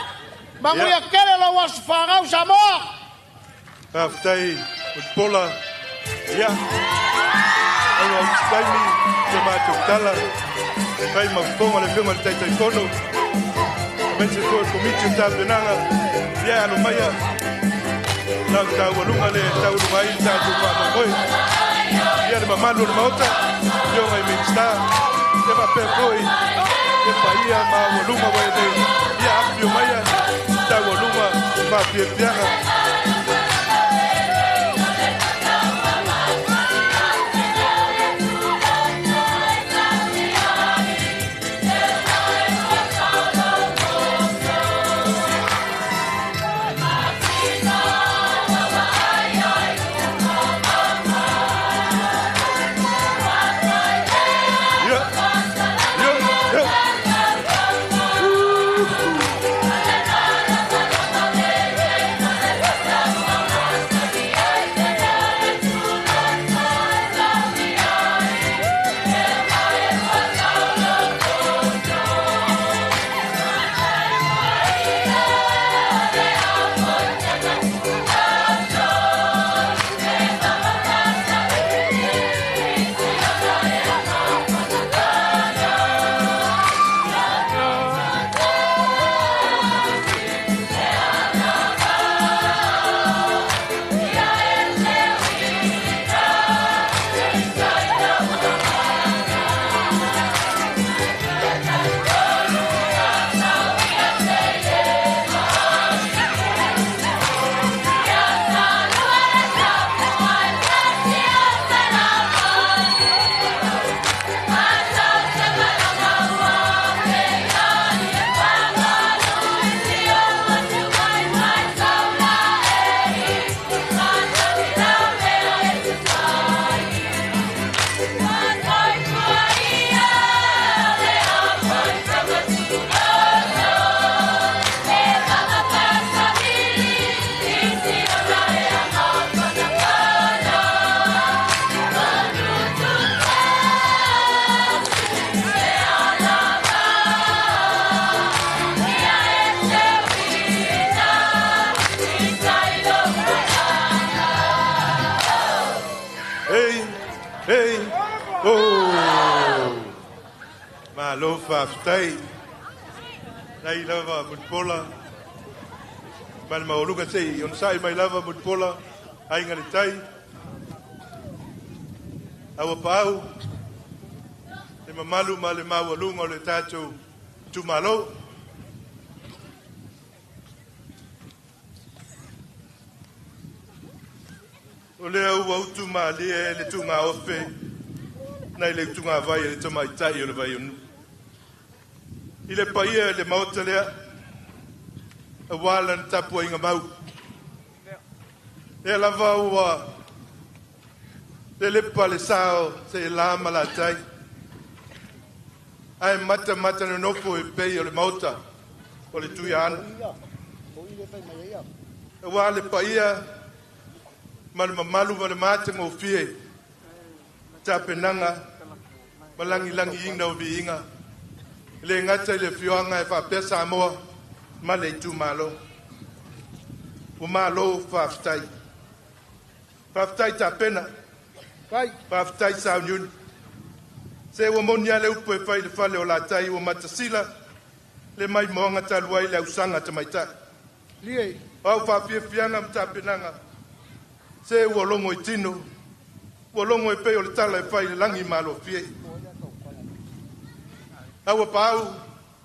Manuia tele lou aso fanau Samoa.
Faafetai Mulipola. Ia, aua o se taimi se matou tala fai ma fofoga le afioga i le Taitaifono aemaise foi o le Komiti o Tapenaga. Ia, alo maia lau taualuga le taualuga ai le tatou faamoemoe. Ia, le mamalu o le Maota, afioga i Minisita, ia faapea foi le paia maualuga ua nei. Ia, afifio maia taualuga faafiafiaga. Ia, ia, ia. Hey, hey, oh. Malo faafetai. Nai lava Mulipola. Ma le maualuga se i onosai mai lava Mulipola. Aiga i le Tai. Aua paau. Le mamalu ma le maualuga o le tatou itumalo. O lea ua utu malie le tugaofe nai le tugavai e le tamaitai o le Vaionu. I le paia i le Maota lea, auā lana tapuaiga mau. Lea lava ua lelepa le sao seelā ma latai. Ae matamata nonofo e pei o le Maota o le Tuiaana. Auā le paia ma le mamalu ma le matagofie tapenaga ma lagilagiina o viiga. E le gata i le afioaga e faapea Samoa ma le itumalo. Ua malo faafetai. Faafetai tapena. Faafetai sauniuni. Se ua moni lava le upu e fai i le fale o latai ua matasila le maimoaga talu ai le ausaga tamaitai.
Lie.
O au faafiafiaga ma tapenaga, se ua logo i tino, ua logo e pei o le tala e fai i le lagi malofie. Aua paau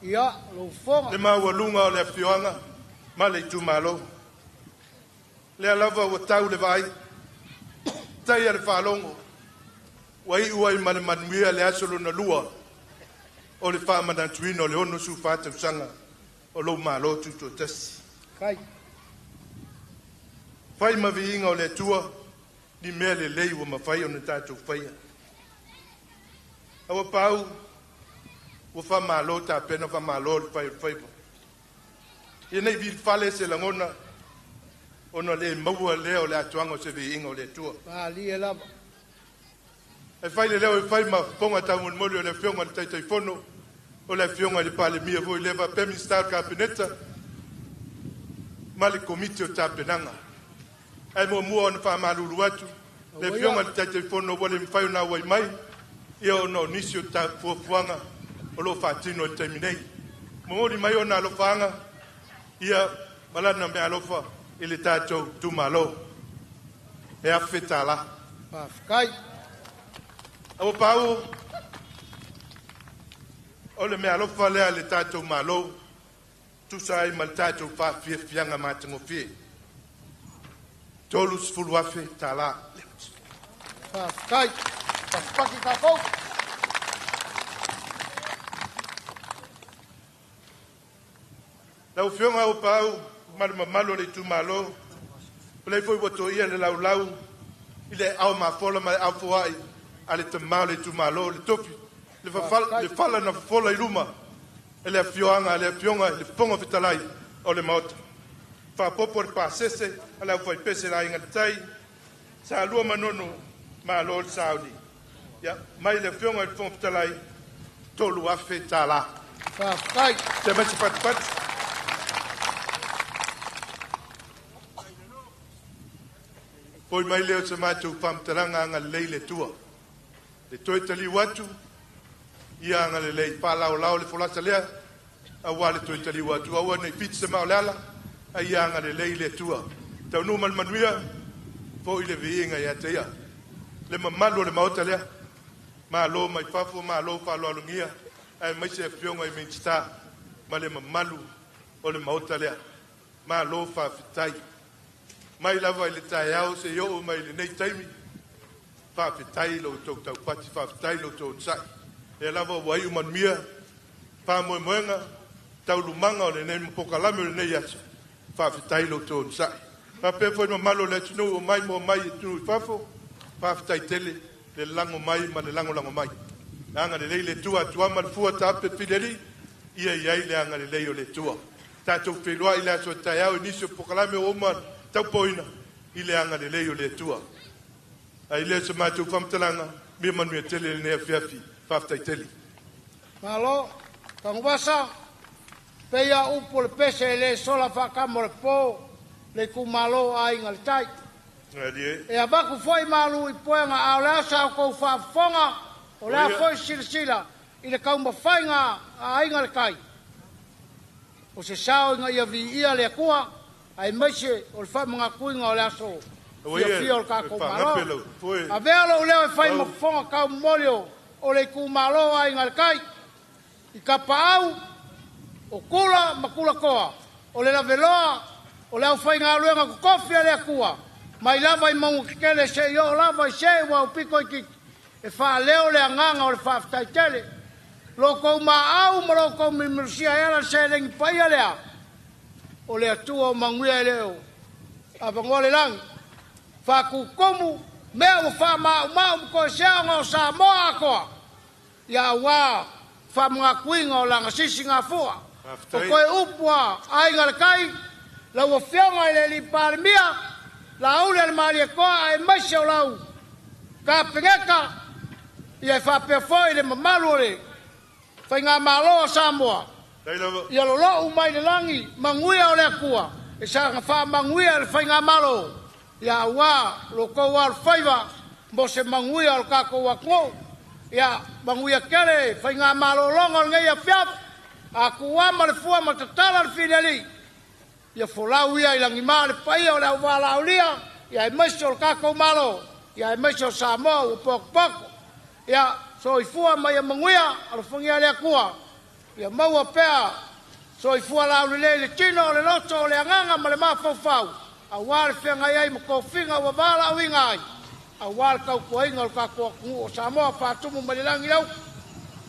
Ia, lou fofoga.
le maualuga o le afioaga ma le itumalo. Lea lava ua tau le vaai, tai a le faalogo, ua iu ai ma le manuia le aso lona lua o le faamanatuina o le 64 tausaga o lou Malo Tutoatasi. Fai ma viiga o le Atua ni mea lelei ua mafai ona tatou faia. Aua pau ua faamalo tapena, faamalo le fai o le faiva. Ia nei vilifale se lagona ona le maua lea o le atoaga o se viiga o le Atua. E fai le leo e fai ma fofoga taumolimoli o le Afioga i le Taitaifono, o le Afioga i le Palemia foi lea faapea Minisita o le Kapeneta ma le Komiti o Tapenaga. Ae muamua ona faamalulu atu le Afioga i le Taitaifono ua le mafai ona auai mai, ia ona o nisi o fuafuaga o lo o faatino i le taimi nei. Momoli mai ona alofaaga ia ma lana meaalofa i le tatou itumalo. E $1,000.
Faafetai.
Aua pau o le meaalofa lea a le tatou Malo, tusa ai ma le tatou faafiafiaga matagofie. $30,000.
Faafetai. Patipati tatou.
Lau Afioga Auapaau ma le mamalu o le itumalo, o lea foi ua toia le laulau i le aao mafola ma le aao foai a le tama o le itumalo, le tofi, le fala na fofola i luma e le afioaga a le Afioga i le Fofoga Fetalai o le Maota. Faapopo le pasese a le aufaipese le Aiga i le Tai, Salua Manono, malo le sauni. Ia, mai le Afioga i le Fofoga Fetalai, $3,000.
Faafetai.
Se mai se patupatu. Foi mai lea o se matou faamatalaga agalelei le Atua. Le toe taliu atu, ia agalelei, faalaolao le folasa lea, aua le toe taliu atu, aua nei fiti se mao le ala, a ia agalelei le Atua. Taunuu ma le manuia, foi le viiga ia te ia. Le mamalu o le Maota lea, malo mai fafo, malo faaaloalogia, aemaise Afioga i Minisita ma le mamalu o le Maota lea. Malo faafetai. Mai lava i le taeao se i oo mai lenei taimi, faafetai lo outou taupati, faafetai lo outou onosai. Lea lava ua iu manuia faamoemoega, taualumaga o lenei polokalame o lenei aso, faafetai lo outou onosai. Faapea foi le mamalu o le atunuu o mai mo mai i atunuu i fafo, faafetai tele le lago mai ma le lagolago mai. Agalelei le Atua atuama le fua taape filialii, ia i ai le agalelei o le Atua. Tatou feiloai le aso taeao i nisi o polokalame ua uma taupoina i le agalelei o le Atua. Ai lea se matou faamatalaga, mia manuia tele lenei afiafi. Faafetai tele.
Malo, Tanuvasa, peia upu le pese e le sola whaakamo le pō, le itumalo a Aiga i le Tai. E avaku foi malu i poega a o le asa o kou faafofoga, o le a foi silasila i le taumafaiga a Aiga i le Tai. O se sao ina ia viia le Atua, aemaise o le faamanatuina o le aso fiafia o le tatou Malo. Avea lou leo e fai ma fofoga taumomoli o le itumalo a Aiga i le Tai, i Tapaau, o Tula ma Tulatoa, o le laveloa, o le aufaigaluega totofi a le Atua, mai lava i mauga tetele seia oo lava i se ua aupito itiiti, e faaleo le agaga o le faafetai tele. Lo tou maau ma lo tou milumilusia e ala le seleni paia lea, o le Atua o manuia e le o avanoa le lagi. Faatutumu mea ua faamaumau ma toe seaoga o Samoa atoa, ia aua faamanatuina o lagasisi gafua. O toe upu a Aiga i le Tai, lau Afioga i le alii Palemia, Laauli a le Malietoa aemaise o lau Kapeneta, ia e faapea foi le mamalu o le Faigamalo a Samoa, ia lolou mai le lagi manuia o le Atua, e saga faamanuia le Faigamalo, ia aua lo tou alofaiva mo se manuia o le tatou atunuu. Ia manuia tele faigamalologa o lenei afiafi, a tuama le fua ma tatala le filialii, ia folau ia i lagima le paia o le auvalaaulia, ia aemaise o le tatou Malo, ia aemaise o Samoa ua potopoto. Ia soifua ma ia manuia, alofagia le Atua, ia maua pea soifua laulelei le tino, o le loto, o le agaga ma le mafaufau, Auā le feagai ai ma tofiga ua valaauina ai, auā le tautuaina o le tatou atunuu o Samoa. Faatumu mai le lagi le utu,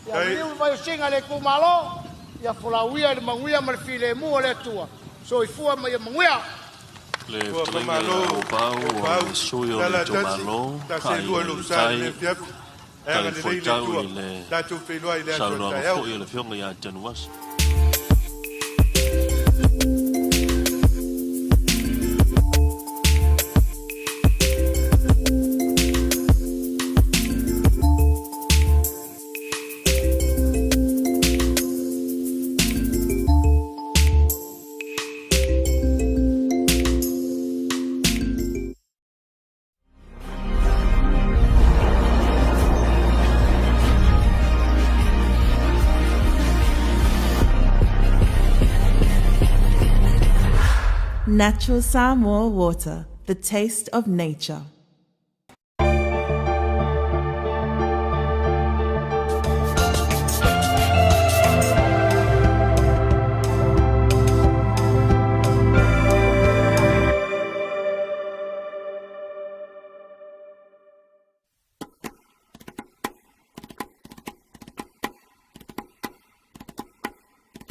ia liliu le vaiosiga i le itumalo, ia folauia i le manuia ma le filemu o le Atua. Soifua ma ia manuia.
Le fetalaiga ia Opau o le sui o le itumalo Aiga i le Tai, talifuaitau i le saunoaga foi a le Afioga ia Tanuvasa.
Natural Samoa water, the taste of nature.